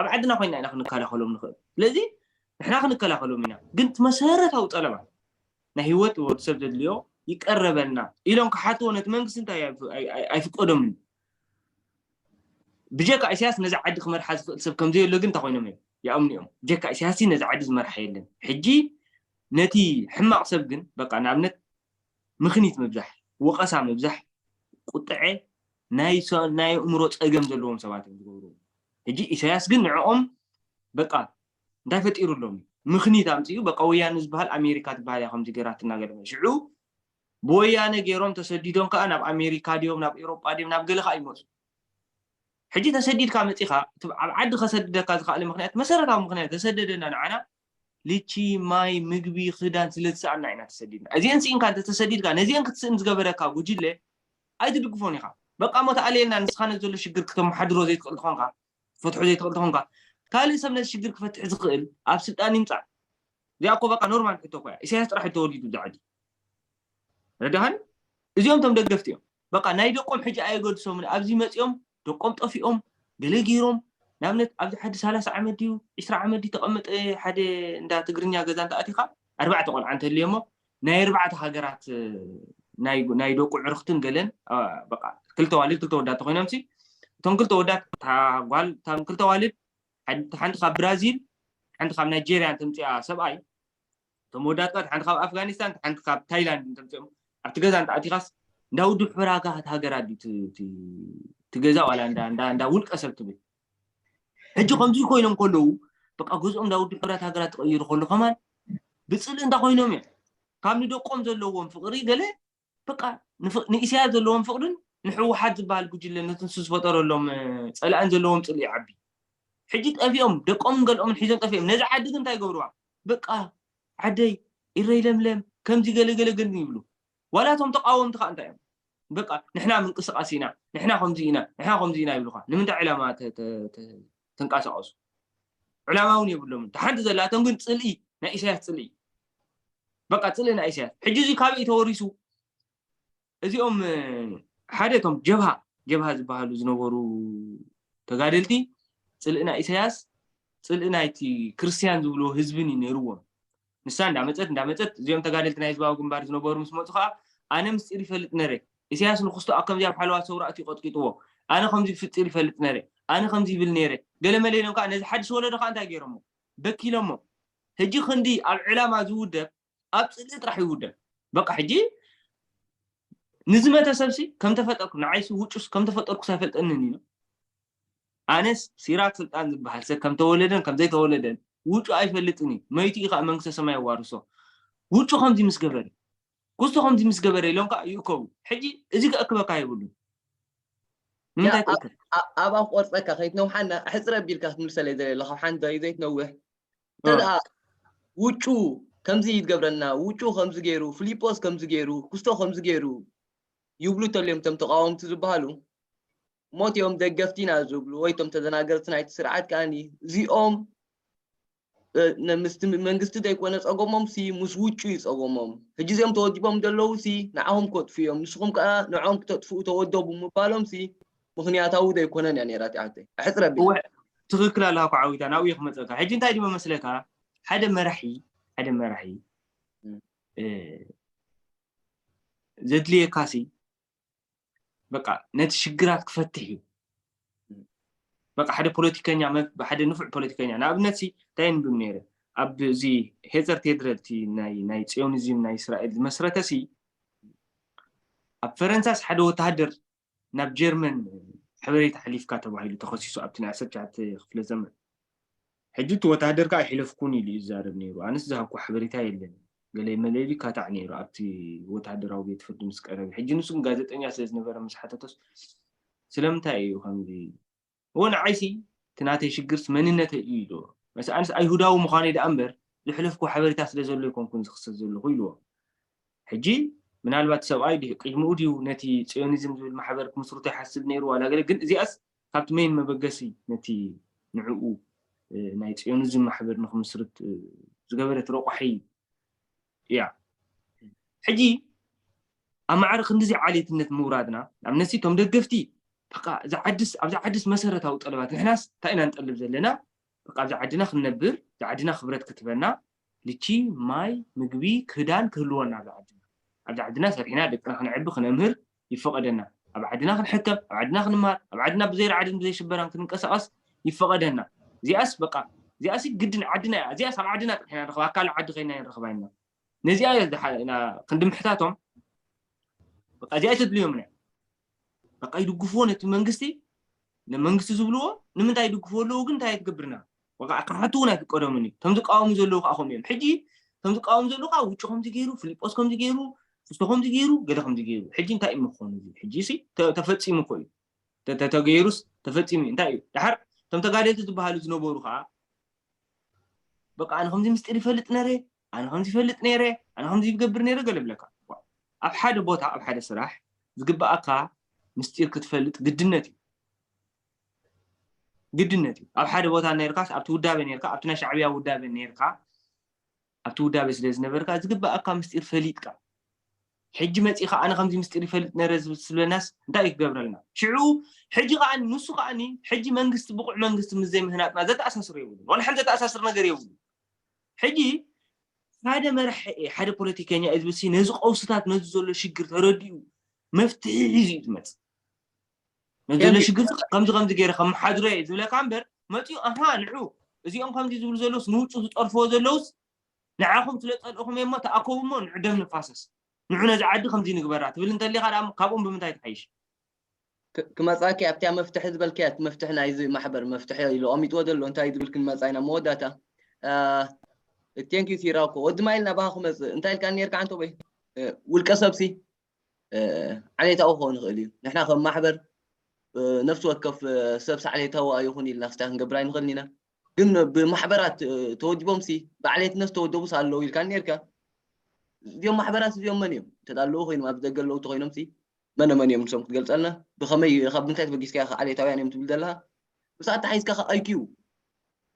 ኣብ ዓድና ኮይና ኢና ክንከላኸሎም ንኽእል ስለዚ ንሕና ክንከላኸሎም ኢና ግን መሰረታዊ ጠለባት ናይ ህይወት ወዲ ሰብ ዘድልዮ ይቀረበልና ኢሎም ክሓትዎ ነቲ መንግስቲ እንታይ ኣይፍቀዶምን ብጀካ ኢሳያስ ነዚ ዓዲ ክመርሓ ዝኽእል ሰብ ከምዘየሎ ግን እንታይ ኮይኖም እዮም ይኣምኑ እዮም ብጀካ ኢሳያስ ነዚ ዓዲ ዝመርሓ የለን ሕጂ ነቲ ሕማቕ ሰብ ግን በቃ ንኣብነት ምኽኒት ምብዛሕ ወቐሳ ምብዛሕ ቁጥዐ ናይ ኣእምሮ ፀገም ዘለዎም ሰባት እዮም ዝገብሩ ሕጂ ኢሳያስ ግን ንዕኦም በቃ እንታይ ፈጢሩ ኣሎም ምኽኒት ኣምፅኡ በቃ ወያነ ዝበሃል ኣሜሪካ ትበሃል እያ ከምዚ ገራትና ገለ ሽዑ ብወያነ ገይሮም ተሰዲዶም ከዓ ናብ ኣሜሪካ ድዮም ናብ ኤሮጳ ድዮም ናብ ገለ ከዓ ይመፁ ሕጂ ተሰዲድካ መፂኻ ኣብ ዓዲ ከሰድደካ ዝኽኣለ ምክንያት መሰረታዊ ምክንያት ዘሰደደና ንዓና ልቺ ማይ ምግቢ ክዳን ስለ ዝሰኣና ኢና ተሰዲድና እዚአን ስኢንካ እንተተሰዲድካ ነዚአን ክትስእን ዝገበረካ ጉጅለ ኣይትድግፎን ኢኻ በቃ ሞ ተኣልየልና ንስኻ ነዚ ዘሎ ሽግር ክተመሓድሮ ዘይትኽእል ተኾንካ ፈትሖ ዘይትኽእል ተኾንካ ካልእ ሰብ ነዚ ሽግር ክፈትሕ ዝኽእል ኣብ ስልጣን ይምፃእ እዚኣ እኮ በቃ ኖርማል ሕቶ እኮ እያ ኢሳያስ ጥራሕ ተወሊዱ ዝዓዲ ረዳሃን እዚኦም ቶም ደገፍቲ እዮም በቃ ናይ ደቆም ሕጂ ኣየገድሶምን ኣብዚ መፂኦም ደቆም ጠፊኦም ገለ ገይሮም ንኣብነት ኣብዚ ሓዲ ሰላሳ ዓመት ድዩ ዕስራ ዓመት ድዩ ተቐመጠ ሓደ እንዳ ትግርኛ ገዛ እንተኣቲኻ ኣርባዕተ ቆልዓ እንተልዮ እሞ ናይ ኣርባዕተ ሃገራት ናይ ደቁ ዕርክትን ገለን ክልተ ዋልድ ክልተ ወዳት ተኮይኖም ሲ እቶም ክልተ ወዳት ጓል ክልተ ዋልድ ሓንቲ ካብ ብራዚል ሓንቲ ካብ ናይጀርያ እንተምፅኣ ሰብኣይ እቶም ወዳት ሓንቲ ካብ ኣፍጋኒስታን ሓንቲ ካብ ታይላንድ እንተምፅኦም ኣብቲ ገዛ እንተኣቲኻስ እንዳ ውድብ ሕበራጋ ሃገራት ትገዛ ዋላ እንዳ ውልቀ ሰብ ትብል ሕጂ ከምዚ ኮይኖም ከለዉ በቃ ገዝኦም እንዳ ውድብ ሕበራት ሃገራት ትቀይሩ ከሎ ከማን ብፅልኢ እንዳ ኮይኖም እዮም ካብ ንደቆም ዘለዎም ፍቅሪ ገለ በቃ ንኢሳያስ ዘለዎም ፍቅርን ንሕወሓት ዝበሃል ጉጅለ ነቲ ንሱ ዝፈጠረሎም ፀላእን ዘለዎም ፅልኢ ይዓቢ ሕጂ ጠፊኦም ደቆምን ገልኦምን ሒዞም ጠፊኦም ነዚ ዓዲ ግን እንታይ ይገብርዋ በቃ ዓደይ ኢረይ ለምለም ከምዚ ገለገለ ግን ይብሉ ዋላ እቶም ተቃወምቲ ከዓ እንታይ እዮም በቃ ንሕና ምንቅስቃስ ኢና ንሕና ከምዚ ኢና ንሕና ከምዚ ኢና ይብሉካ ንምንታይ ዕላማ ተንቀሳቀሱ ዕላማ እውን የብሎምን ሓንቲ ዘላቶም ግን ፅልኢ ናይ ኢሳያስ ፅልኢ በቃ ፅልኢ ናይ ኢሳያስ ሕጂ እዚ ካበይ ተወሪሱ እዚኦም ሓደ እቶም ጀብሃ ጀብሃ ዝበሃሉ ዝነበሩ ተጋደልቲ ፅልኢ ናይ ኢሳያስ ፅልኢ ናይቲ ክርስትያን ዝብልዎ ህዝብን እዩ ነይርዎም ንሳ እንዳመፀት እንዳመፀት እዚኦም ተጋደልቲ ናይ ህዝባዊ ግንባር ዝነበሩ ምስ መፁ ከዓ ኣነ ምስጢር ይፈልጥ ነረ ኢሳያስ ንክስቶ ኣብ ከምዚ ኣብ ሓለዋ ሰውራ እቲ ቀጥቂጥዎ ኣነ ከምዚ ፍጢር ይፈልጥ ነረ ኣነ ከምዚ ይብል ነረ ገለመለ ኢሎም ከዓ ነዚ ሓድሽ ወለዶ ከዓ እንታይ ገይሮሞ በኪሎሞ ሕጂ ክንዲ ኣብ ዕላማ ዝውደብ ኣብ ፅልኢ ጥራሕ ይውደብ በቃ ሕጂ ንዝመተ ሰብሲ ከም ተፈጠርኩ ንዓይሲ ውጩስ ከም ተፈጠርኩስ ኣይፈልጠንን እዩ ኣነስ ሲራክ ስልጣን ዝበሃል ሰብ ከም ተወለደን ከም ዘይተወለደን ውጩ ኣይፈልጥን እዩ መይቱ እዩ ከዓ መንግስተ ሰማይ ኣዋርሶ ውጩ ከምዚ ምስ ገበረ ኩስቶ ከምዚ ምስ ገበረ ኢሎም ከዓ ይእከቡ ሕጂ እዚ ከእክበካ የብሉን ንምንታይ ትእከብ ኣብ ኣፍ ቆርፀካ ከይትነውሓና ሕፅረ ቢልካ ክትምልሰለይ ዘለ ኣለካ ሓንቲ ዘይትነውሕ እንተ ደኣ ውጩ ከምዚ ይገብረና ውጩ ከምዚ ገይሩ ፍሊጶስ ከምዚ ገይሩ ኩስቶ ከምዚ ገይሩ ይብሉ ተልዮም ቶም ተቃወምቲ ዝበሃሉ ሞት እዮም ደገፍቲ ኢና ዝብሉ ወይ ቶም ተዘናገርቲ ናይቲ ስርዓት ከኣኒ እዚኦም ምስቲ መንግስቲ ዘይኮነ ፀገሞም ሲ ምስ ውጩ እዩ ፀገሞም ሕጂ እዚኦም ተወዲቦም ዘለዉ ሲ ንዓኹም ከጥፉ እዮም ንስኹም ከዓ ንዖም ክተጥፍኡ ተወደቡ ምባሎም ሲ ምክንያታዊ ዘይኮነን እያ ነይራ እቲዓተይ ኣሕፅረቢ ትኽክል ኣለካ ኳዓዊታ ናብኡ ክመፀካ ሕጂ እንታይ ድሞ መስለካ ሓደ መራሒ ሓደ መራሒ ዘድልየካ ሲ በቃ ነቲ ሽግራት ክፈትሕ እዩ። በቃ ሓደ ፖለቲከኛ መ- ሓደ ንፉዕ ፖለቲከኛ ንኣብነት ሲ እንታይ ንብም ነይረ ኣብ እዚ ሄዘር ቴድረል እቲ ናይ ናይ ጽዮኒዝም ናይ እስራኤል ዝመስረተ ሲ ኣብ ፈረንሳስ ሓደ ወተሃደር ናብ ጀርመን ሓበሬታ ኣሕሊፍካ ተባሂሉ ተኸሲሱ ኣብቲ ናይ ዓሰርተ ትሽዓተ ክፍለ ዘመን። ሕጂ እቲ ወተሃደር ከዓ ኣይሕለፍኩን ኢሉ እዩ ዝዛረብ ነይሩ። ኣነስ ዝሃብኩ ሓበሬታ የለን። ገለ መለሊ ካታዕ ነይሩ ኣብቲ ወተሃደራዊ ቤት ፍርዲ ምስ ቀረበ። ሕጂ ንሱ ግን ጋዜጠኛ ስለ ዝነበረ ምስ ሓተቶስ ስለምንታይ እዩ ከምዚ እዎ ንዓይሲ እቲ ናተይ ሽግርስ መንነተይ እዩ ኢልዎ። መስ ኣንስ ኣይሁዳዊ ምዃነይ ደኣ እምበር ዝሕለፍኩ ሓበሬታ ስለ ዘሎ ኣይኮንኩን ዝኽሰስ ዘለኹ ኢልዎ። ሕጂ ምናልባት ሰብኣይ ድዩ ቅድሚኡ ድዩ ነቲ ጽዮኒዝም ዝብል ማሕበር ክምስርቶ ይሓስብ ነይሩ ዋላ ገለ ግን እዚኣስ ካብቲ መይን መበገሲ ነቲ ንዕኡ ናይ ጽዮኒዝም ማሕበር ንክምስርት ዝገበረት ረቋሒ እያ። ሕጂ ኣብ ማዕረ ክንዲዚ ዓሌትነት ምውራድና ኣብ ነሲ እቶም ደገፍቲ በቃ እዛ ዓድስ ኣብዛ ዓድስ መሰረታዊ ጠለባት ንሕናስ እንታይ ኢና ንጠልብ ዘለና በቃ ኣብዛ ዓድና ክንነብር እዛ ዓድና ክብረት ክትበና ልቺ ማይ ምግቢ ክዳን ክህልወና ኣብዛ ዓድና ኣብዛ ዓድና ሰሪሕና ደቅና ክነዕቢ ክነምህር ይፈቐደና ኣብ ዓድና ክንሕከም ኣብ ዓድና ክንምሃር ኣብ ዓድና ብዘይ ራዕድን ብዘይ ሽበራን ክንንቀሳቐስ ይፈቐደና እዚኣስ በቃ እዚኣሲ ግድን ዓድና እያ እዚኣስ ኣብ ዓድና ጥሒና ንረኽባ ኣካል ዓዲ ከይና ንረኽባ ኢና ነዚኣ ክንዲ ምሕታቶም በቃ እዚኣ ተድልዮም እያ በቃ ይድግፍዎ ነቲ መንግስቲ ንመንግስቲ ዝብልዎ ንምንታይ ይድግፍዎ ኣለዉ ግን እንታይ ትገብርና በቃ ክሓቱ እውን ኣይፍቀዶምን እዩ እቶም ዝቃወሙ ዘለዉ ከዓ ከምኡ እዮም ሕጂ እቶም ዝቃወሙ ዘለዉ ከዓ ውጭ ከምዚ ገይሩ ፍሊጶስ ከምዚ ገይሩ ፍስቶ ከምዚ ገይሩ ገለ ከምዚ ገይሩ ሕጂ እንታይ እዩ ምኾኑ እዚ ሕጂ ሲ ተፈፂሙ እኮ እዩ ተተገይሩስ ተፈፂሙ እዩ እንታይ እዩ ድሓር እቶም ተጋደልቲ ዝበሃሉ ዝነበሩ ከዓ በቃ ኣነ ከምዚ ምስጢር ይፈልጥ ነረ ኣነ ከምዚ ይፈልጥ ነረ ኣነ ከምዚ ይገብር ነረ ገለ ብለካ ኣብ ሓደ ቦታ ኣብ ሓደ ስራሕ ዝግበኣካ ምስጢር ክትፈልጥ ግድነት እዩ ግድነት እዩ ኣብ ሓደ ቦታ ነርካስ ኣብቲ ውዳበ ነርካ ኣብቲ ናይ ሻዕብያ ውዳበ ነርካ ኣብቲ ውዳበ ስለ ዝነበርካ ዝግበኣካ ምስጢር ፈሊጥካ ሕጂ መፂኻ ኣነ ከምዚ ምስጢር ይፈልጥ ነረ ዝብል ስለናስ እንታይ እዩ ክገብረልና ሽዑ ሕጂ ከዓ ንሱ ከዓ ሕጂ መንግስቲ ብቑዕ መንግስቲ ምስ ዘይምህናጥና ዘተኣሳስሩ የብሉን ዋላ ሓንቲ ዘተኣሳስር ነገር የብሉ ሕጂ ሓደ መራሒ ሓደ ፖለቲከኛ እዩ ዝብል ነዚ ቀውስታት ነዚ ዘሎ ሽግር ተረዲኡ መፍትሒ ሒዙ እዩ ዝመፅእ ነዚ ዘሎ ሽግር ከምዚ ከምዚ ገይረ ከመሓድሮ እየ ዝብለካ እምበር መፂኡ ኣሃ ንዑ እዚኦም ከምዚ ዝብሉ ዘለውስ ንውጩ ዝጠርፍዎ ዘለውስ ንዓኹም ስለ ፀልእኹም እሞ ተኣከቡ እሞ ንዑ ደም ንፋሰስ ንዑ ነዚ ዓዲ ከምዚ ንግበራ ትብል እንተሊኻ ካብኦም ብምንታይ ትሓይሽ ክመፃኪ ኣብቲያ መፍትሒ ዝበልክያ እቲ መፍትሒ ናይዚ ማሕበር መፍትሒ ኢሉ ኣሚጥዎ ዘሎ እንታይ ዝብል ክንመፃ ኢና መወዳእታ ቴንኪዩ ሲራኮ ወዲ ማይል ናባኻ ክመፅእ እንታይ ኢልካ ነርካ ዓንተ ወይ ውልቀ ሰብሲ ዓሌታዊ ክኸውን ይኽእል እዩ ንሕና ከም ማሕበር ነፍሲ ወከፍ ሰብሲ ዓሌታዊ ኣይኹን ኢልና ክስታ ክንገብር ኣይንኽእልን ኢና ግን ብማሕበራት ተወዲቦምሲ ብዓሌትነት ዝተወደቡስ ኣለዉ ኢልካ ነርካ እዚኦም ማሕበራት እዚኦም መን እዮም እንተ ኣለዉ ኮይኖም ኣብ ደገ ኣለዉ ተኮይኖምሲ መነ መን እዮም ንሶም ክትገልፀልና ብከመይ ካብ ምንታይ ተበጊስካ ኢኻ ዓሌታውያን እዮም ትብል ዘለካ ብሳት ተሓይዝካ ከ ኣይኪዩ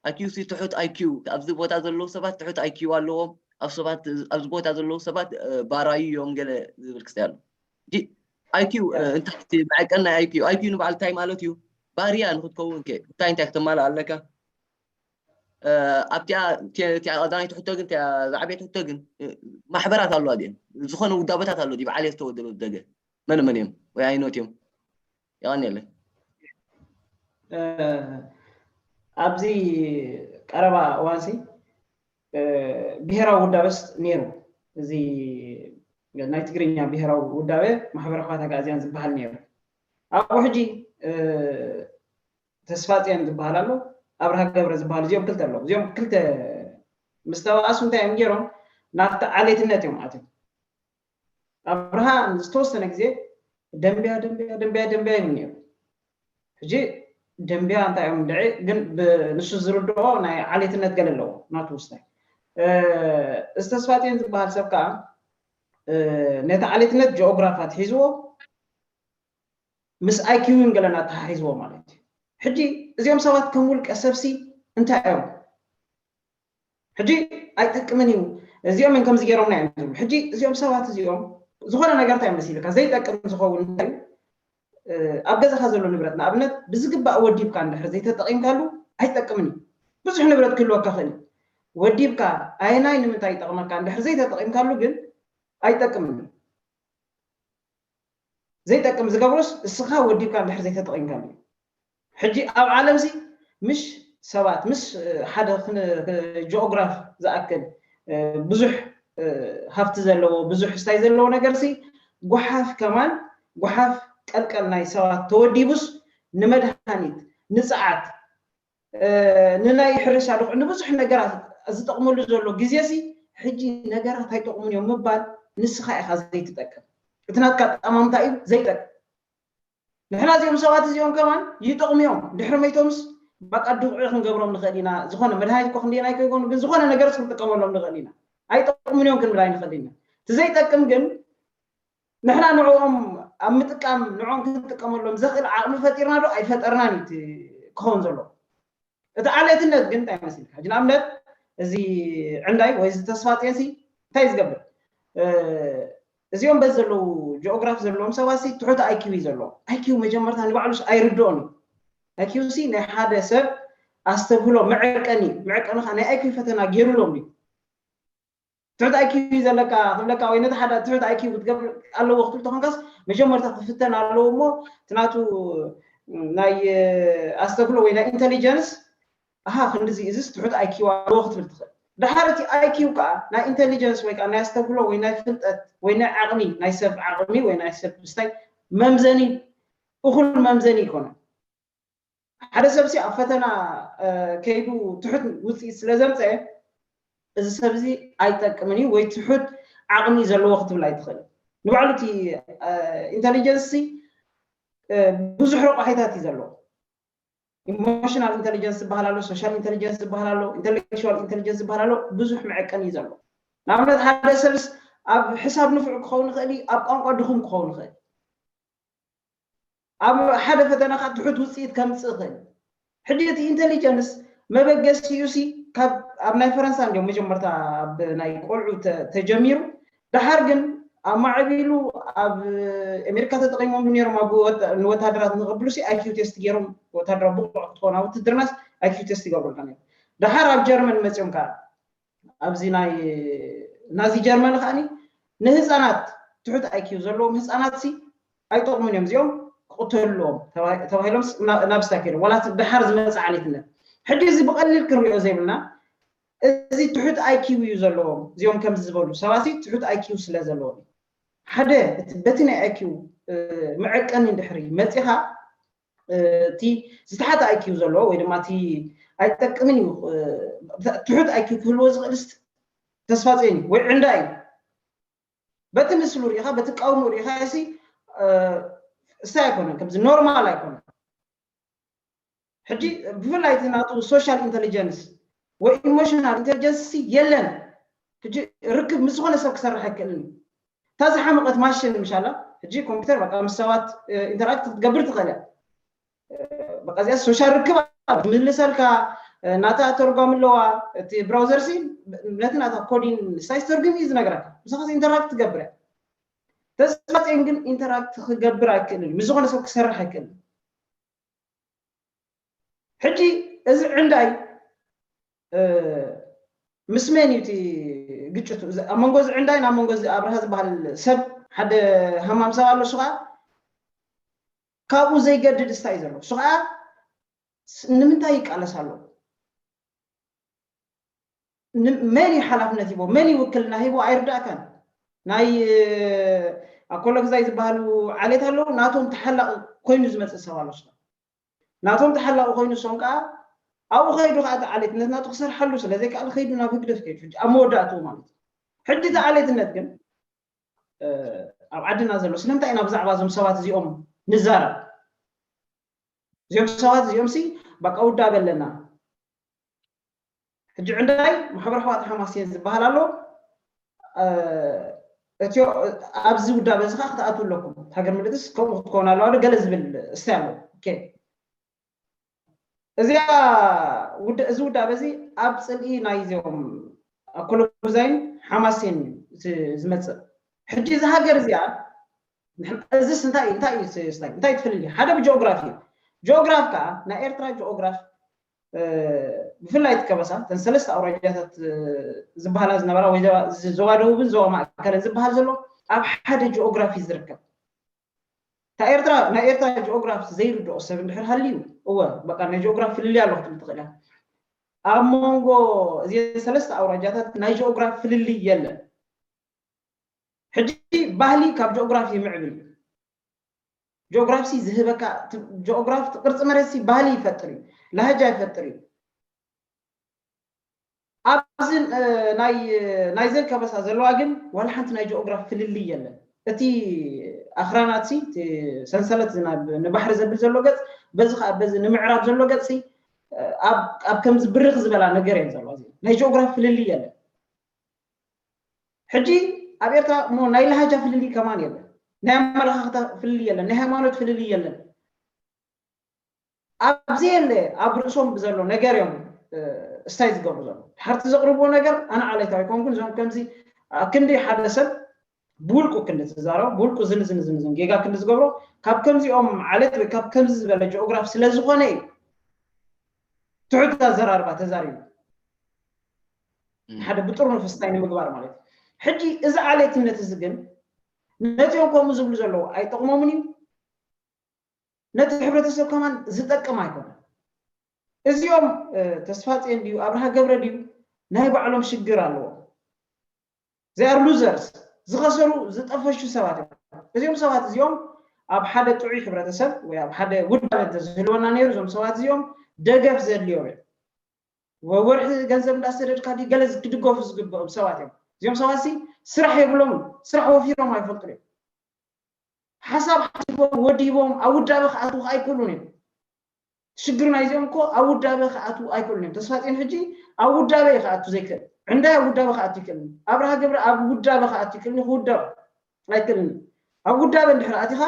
ኣይኪዩ ሲ ትሑት ኣይኪዩ ኣብዚ ቦታ ዘለዉ ሰባት ትሑት ኣይኪዩ ኣለዎም ኣብ ሰባት ኣብዚ ቦታ ዘለዉ ሰባት ባራዩ እዮም ገለ ዝብል ክስታይ ኣሎ ኣይኪዩ እንታይ መዐቀን ናይ ኣይኪዩ ኣይኪዩ ንበዓል እንታይ ማለት እዩ ባርያ ንክትከውን ከ እንታይ እንታይ ክተማልእ ኣለካ ኣብቲኣ እቲኣ ቀዳማይቲ ሕቶ ግን እቲኣ ዝዓበየት ሕቶ ግን ማሕበራት ኣለዋ ድየን ዝኾነ ውዳበታት ኣሎ ዲብ ዓሌት ዝተወደበ ደገ መን መን እዮም ወይ ኣይኖት እዮም የቐንየለይ ኣብዚ ቀረባ እዋንሲ ብሄራዊ ውዳበስ ነይሩ እዚ ናይ ትግርኛ ብሄራዊ ውዳበ ማሕበረ ኳታ ጋእዝያን ዝበሃል ነይሩ ኣብኡ ሕጂ ተስፋፅዮን ዝበሃል ኣሎ ኣብርሃ ገብረ ዝበሃሉ እዚኦም ክልተ ኣለዉ እዚኦም ክልተ ምስ ተባኣሱ እንታይ እዮም ገይሮም ናብቲ ዓሌትነት እዮም ኣትዮም ኣብርሃ ዝተወሰነ ግዜ ደንብያ ደንብያ ደንብያ ደንብያ ይብል ነይሩ ሕጂ ደንብያ እንታይ እዮም ድዒ ግን ንሱ ዝርድኦ ናይ ዓሌትነት ገለ ኣለዎ ናቱ ውስታይ እዚ ተስፋፅዮን ዝበሃል ሰብ ከዓ ነቲ ዓሌትነት ጂኦግራፍ ኣትሒዝዎ ምስ ኣይኪውን ገለና ተሓሒዝዎ ማለት እዩ ሕጂ እዚኦም ሰባት ከም ውልቀ ሰብሲ እንታይ እዮም ሕጂ ኣይጠቅምን እዩ እዚኦም እዮም ከምዚ ገይሮምና እዮም ዝብሉ ሕጂ እዚኦም ሰባት እዚኦም ዝኾነ ነገር እንታይ መሲልካ ዘይጠቅም ዝኸውን እንታይ ኣብ ገዛኻ ዘሎ ንብረት ንኣብነት ብዝግባእ ወዲብካ እንድሕር ዘይተጠቂምካሉ ኣይጠቅምን እዩ ብዙሕ ንብረት ክህልወካ ክእል እዩ ወዲብካ ኣየናይ ንምንታይ ይጠቅመካ እንድሕር ዘይተጠቂምካሉ ግን ኣይጠቅምን እዩ ዘይጠቅም ዝገብሮስ እስኻ ወዲብካ እንድሕር ዘይተጠቒምካሉ። ሕጂ ኣብ ዓለምሲ ምሽ ሰባት ምስ ሓደ ጂኦግራፍ ዝኣክል ብዙሕ ሃፍቲ ዘለዎ ብዙሕ ስታይ ዘለዎ ነገርሲ፣ ጓሓፍ ከማን፣ ጓሓፍ ቀልቀል ናይ ሰባት ተወዲቡስ ንመድሃኒት፣ ንፀዓት፣ ንናይ ሕርሻ ልክዕ ንብዙሕ ነገራት ዝጠቕመሉ ዘሎ ግዜሲ፣ ሕጂ ነገራት ኣይጠቕሙን እዮም ምባል ንስኻ ኢኻ ዘይትጠቅም። እቲ ናትካ ጠማምታ እዩ ዘይጠቅም። ንሕና እዚኦም ሰባት እዚኦም ከማን ይጠቕሙ እዮም። ድሕሪ መይቶምስ በቃ ድቑዒ ክንገብሮም ንኽእል ኢና። ዝኾነ መድሃኒት እኮ ክንደየናይ ከይኮኑ፣ ግን ዝኾነ ነገርስ ክንጥቀመሎም ንኽእል ኢና። ኣይጠቕሙን እዮም ክንብል ኣይንኽእል ኢና። እቲ ዘይጠቅም ግን ንሕና ንዕኦም ኣብ ምጥቃም ንዕኦም ክንጥቀመሎም ዘኽእል ዓቕሚ ፈጢርና ዶ ኣይፈጠርናን እዩ እቲ ክኸውን ዘለዎ። እቲ ዓሌትነት ግን እንታይ መሲልካ? ሕጂ ንኣብነት እዚ ዕንዳይ ወይ እዚ ተስፋ ጼንሲ እንታይ እዩ ዝገብር? እዚኦም በዚ ዘለዉ ጂኦግራፍ ዘለዎም ሰባት ሲ ትሑት ኣይኪው እዩ ዘለዎም። ኣይኪው መጀመርታ ንባዕሉስ ኣይርድኦን እዩ። ኣይኪው ሲ ናይ ሓደ ሰብ ኣስተብህሎ መዐቀኒ፣ መዐቀኒ ከዓ ናይ ኣይኪው ፈተና ገይሩሎም እዩ። ትሑት ኣይኪው ዘለካ ክብለካ ወይ ነቲ ሓደ ትሑት ኣይኪው ክትገብር ኣለዎ ክትብል ተኾንካስ መጀመርታ ክፍተን ኣለዎ እሞ እቲ ናቱ ናይ ኣስተብህሎ ወይ ናይ ኢንቴሊጀንስ ኣሃ ክንድዚ እዝስ ትሑት ኣይኪው ኣለዎ ክትብል ትኽእል። ድሓር እቲ ኣይኪው ከዓ ናይ ኢንቴሊጀንስ ወይ ከዓ ናይ ኣስተብህሎ ወይ ናይ ፍልጠት ወይ ናይ ዓቕሚ ናይ ሰብ ዓቕሚ ወይ ናይ ሰብ ስታይ መምዘኒ እኹል መምዘኒ ይኮነ። ሓደ ሰብ ሲ ኣብ ፈተና ከይዱ ትሑት ውፅኢት ስለ ዘምፀአ እዚ ሰብ እዚ ኣይጠቅምን እዩ ወይ ትሑት ዓቕሚ ዘለዎ ክትብል ኣይትኽእል። ንባዕሉ እቲ ኢንቴሊጀንስ ብዙሕ ረቋሒታት እዩ ዘለዎ። ኢሞሽናል ኢንቴሊጀንስ ዝበሃል ኣሎ፣ ሶሻል ኢንቴሊጀንስ ዝበሃል ኣሎ፣ ኢንቴሌክቹዋል ኢንቴሊጀንስ ዝበሃል ኣሎ። ብዙሕ መዐቀኒ እዩ ዘሎ። ንኣብነት ሓደ ሰብስ ኣብ ሕሳብ ንፉዕ ክኸውን ይኽእል እዩ፣ ኣብ ቋንቋ ድኹም ክኸውን ይኽእል። ኣብ ሓደ ፈተና ከዓ ትሑት ውፅኢት ከምፅእ ይኽእል። ሕጂ እቲ ኢንቴሊጀንስ መበገሲኡ ሲ ካብ ኣብ ናይ ፈረንሳ እንዲዮም መጀመርታ ኣብ ናይ ቆልዑ ተጀሚሩ። ድሓር ግን ኣማዕቢሉ ኣብ ኣሜሪካ ተጠቂሞም ነይሮም ኣብ ንወታደራት ንቐብሉ ሲ ኣይኪው ቴስት ገይሮም ወታደራዊ ብቑዕ ክትኾን ኣብ ውትድርናስ ኣይኪው ቴስት ይገብሩልካ ነይሩ። ድሓር ኣብ ጀርመን መፂኦም ከዓ ኣብዚ ናይ ናዚ ጀርመን ከዓኒ ንህፃናት ትሑት ኣይኪው ዘለዎም ህፃናት ሲ ኣይጠቕሙን እዮም እዚኦም ክቕተሉ ኣለዎም ተባሂሎም ናብ ስታይ ከይዶም ዋላ ድሓር ዝመፅእ ዓሌትነት። ሕጂ እዚ ብቐሊል ክንሪኦ ዘይብልና እዚ ትሑት ኣይኪው እዩ ዘለዎም እዚኦም ከምዚ ዝበሉ ሰባት ትሑት ኣይኪው ስለ ዘለዎም ሓደ በቲ ናይ ኣይኪው መዐቀኒ ድሕሪ መፂኻ እቲ ዝተሓተ ኣይኪው ዘለዎ ወይ ድማ እቲ ኣይጠቅምን እዩ ትሑት ኣይኪው ክህልዎ ዝኽእል ተስፋ ፂን ወይ ዕንዳ እዩ። በቲ ምስሉ ሪኢኻ በቲ ቃውሙ ሪኢኻ ሲ እሳ ኣይኮነን ከምዚ ኖርማል ኣይኮነን። ሕጂ ብፍላይ እቲ ናቱ ሶሻል ኢንቴሊጀንስ ወይ ኢሞሽናል ኢንቴሊጀንስ የለን። ሕጂ ርክብ ምስ ዝኾነ ሰብ ክሰርሕ ኣይክእልን እዩ። እታ ዝሓመቐት ማሽን ምሻላ ሕጂ ኮምፒውተር በቃ ምስ ሰባት ኢንተራክት ክትገብር ትኽእል እያ። በቃ እዚኣ ሶሻል ርክብ ትምልሰልካ ናታ ተርጓሚ ኣለዋ። እቲ ብራውዘር ሲ ነቲ ናታ ኮዲን ሳይስ ተርጉም እዩ ዝነግረካ ምሳኻ ኢንተራክት ትገብር እያ። ተስፋ ፂን ግን ኢንተራክት ክገብር ኣይክእልን ምስ ዝኾነ ሰብ ክሰርሕ ኣይክእልን። ሕጂ እዚ ዕንዳይ ምስ መን እዩ እቲ ግጭቱ ኣብ መንጎ እዚ ዕንዳይ ናብ መንጎ እዚ ኣብርሃ ዝበሃል ሰብ ሓደ ሃማም ሰብ ኣሎ እሱ ከዓ ካብኡ ዘይገድድ ስታይ እዩ ዘሎ እሱ ከዓ ንምንታይ ይቃለስ ኣሎ? መን እዩ ሓላፍነት ሂቦ መን እዩ ውክልና ሂቦ ኣይርዳእካን። ናይ ኣኮሎግዛይ ዝበሃሉ ዓሌት ኣለዉ ናቶም ተሓላቂ ኮይኑ ዝመፅእ ሰብ ኣሎ። ናቶም ተሓላቂ ኮይኑ ሶም ከዓ ኣብኡ ከይዱ ከዓ እቲ ዓሌት ነቲ ናቱ ክሰርሓሉ ስለ ዘይከኣለ ከይዱ ናብ ህግደፍ ከይዱ ሕጂ ኣብ መወዳእትኡ ማለት እዩ። ሕጂ እቲ ዓሌትነት ግን ኣብ ዓድና ዘሎ ስለምንታይ ኢና ብዛዕባ እዞም ሰባት እዚኦም ንዛረብ? እዚኦም ሰባት እዚኦም ሲ በቃ ውዳበ ኣለና። ሕጂ ዕንዳይ ማሕበር ኣሕዋት ሓማሴን ዝበሃል ኣሎ። እቲ ኣብዚ ውዳበ እዚ ከዓ ክትኣትዉ ኣለኩም። ሃገር ምልእትስ ከምኡ ክትከውን ኣለዋ ዶ ገለ ዝብል እስታይ ኣሎ። እዚኣ እዚ ውዳበ እዚ ኣብ ፅልኢ ናይዚኦም ኣኮሎጉዛይን ሓማሴን እዩ ዝመፅእ። ሕጂ እዚ ሃገር እዚኣ እዚስ እንታይ እንታይ እንታይ ትፍልልዩ? ሓደ ብጂኦግራፊ እዩ። ጂኦግራፍ ከዓ ናይ ኤርትራ ጂኦግራፍ ብፍላይ እቲ ከበሳ እተን ሰለስተ ኣውራጃታት ዝበሃላ ዝነበራ ወይ ዞባ ደቡብን ዞባ ማእከልን ዝበሃል ዘሎ ኣብ ሓደ ጂኦግራፊ ዝርከብ። ኤርትራ ናይ ኤርትራ ጂኦግራፍ ዘይርድኦ ሰብ እንድሕር ሃልዩ፣ እወ በቃ ናይ ጂኦግራፍ ፍልልይ ኣሎ ክትብል ትኽእል እያ። ኣብ መንጎ እዚን ሰለስተ ኣውራጃታት ናይ ጂኦግራፍ ፍልልይ የለን። ሕጂ ባህሊ ካብ ጂኦግራፍ ይምዕብል እዩ። ጂኦግራፍሲ ዝህበካ ጂኦግራፍ ቅርፂ መሬትሲ ባህሊ ይፈጥር እዩ፣ ላህጃ ይፈጥር እዩ። ኣብዚ ናይዘን ከበሳ ዘለዋ ግን ዋላ ሓንቲ ናይ ጂኦግራፍ ፍልልይ የለን። እቲ ኣኽራናትሲ ሰንሰለት ንባሕሪ ዘብል ዘሎ ገፅ በዚ ከዓ በዚ ንምዕራብ ዘሎ ገፅሲ ኣብ ከምዚ ብርኽ ዝበላ ነገር እየን ዘለዋ። ናይ ጂኦግራፍ ፍልልይ የለን። ሕጂ ኣብ ኤርትራ እሞ ናይ ላሃጃ ፍልልይ ከማን የለን፣ ናይ ኣመለኻኽታ ፍልልይ የለን፣ ናይ ሃይማኖት ፍልልይ የለን። ኣብዚ የለ ኣብ ርእሶም ብዘሎ ነገር እዮም ስታይ ዝገብሩ ዘሎ። ሓርቲ ዘቕርብዎ ነገር ኣነ ዓሌታዊ ኮንኩን እዞም ከምዚ ኣብ ክንዲ ሓደ ሰብ ብውልቁ ክንዲ ትዛረቡ ብውልቁ ዝን ዝን ዝን ዝን ጌጋ ክንዲ ዝገብሮ ካብ ከምዚኦም ዓለት ወይ ካብ ከምዚ ዝበለ ጂኦግራፍ ስለ ዝኾነ እዩ ትሑት ኣዘራርባ ተዛሪቡ ሓደ ብጥሩ ንፍስታይ ንምግባር ማለት እዩ። ሕጂ እዚ ዓሌትነት እዚ ግን ነቲኦም ከምኡ ዝብሉ ዘለዉ ኣይጠቕሞምን እዩ፣ ነቲ ሕብረተሰብ ከማን ዝጠቅም ኣይኮነን። እዚኦም ተስፋፅዮን ድዩ ኣብርሃ ገብረ ድዩ ናይ ባዕሎም ሽግር ኣለዎም። They are losers፣ ዝኸሰሩ ዝጠፈሹ ሰባት እዮም። እዚኦም ሰባት እዚኦም ኣብ ሓደ ጥዑይ ሕብረተሰብ ወይ ኣብ ሓደ ውዳበ እንተዝህልወና ነይሩ እዞም ሰባት እዚኦም ደገፍ ዘድልዮም እዮም። ወርሒ ገንዘብ እንዳሰደድካ ድዩ ገለ ክትድገፉ ዝግብኦም ሰባት እዮም። እዚኦም ሰባት ሲ ስራሕ የብሎምን፣ ስራሕ ወፊሮም ኣይፈልጡን እዮም። ሓሳብ ሓሲቦም ወዲቦም ኣብ ውዳበ ክኣትዉ ኣይክእሉን እዮም። ሽግር ናይዚኦም እኮ ኣብ ውዳበ ክኣትዉ ኣይክእሉን እዮም። ተስፋፅዮን ሕጂ ኣብ ውዳበ እዩ ክኣቱ ዘይክእል። ዕንዳይ ኣብ ውዳበ ክኣቱ ይክእልኒ። ኣብርሃ ገብረ ኣብ ውዳበ ክኣቱ ይክእልኒ፣ ክውደብ ኣይክእልኒ። ኣብ ውዳበ እንድሕር ኣቲኻ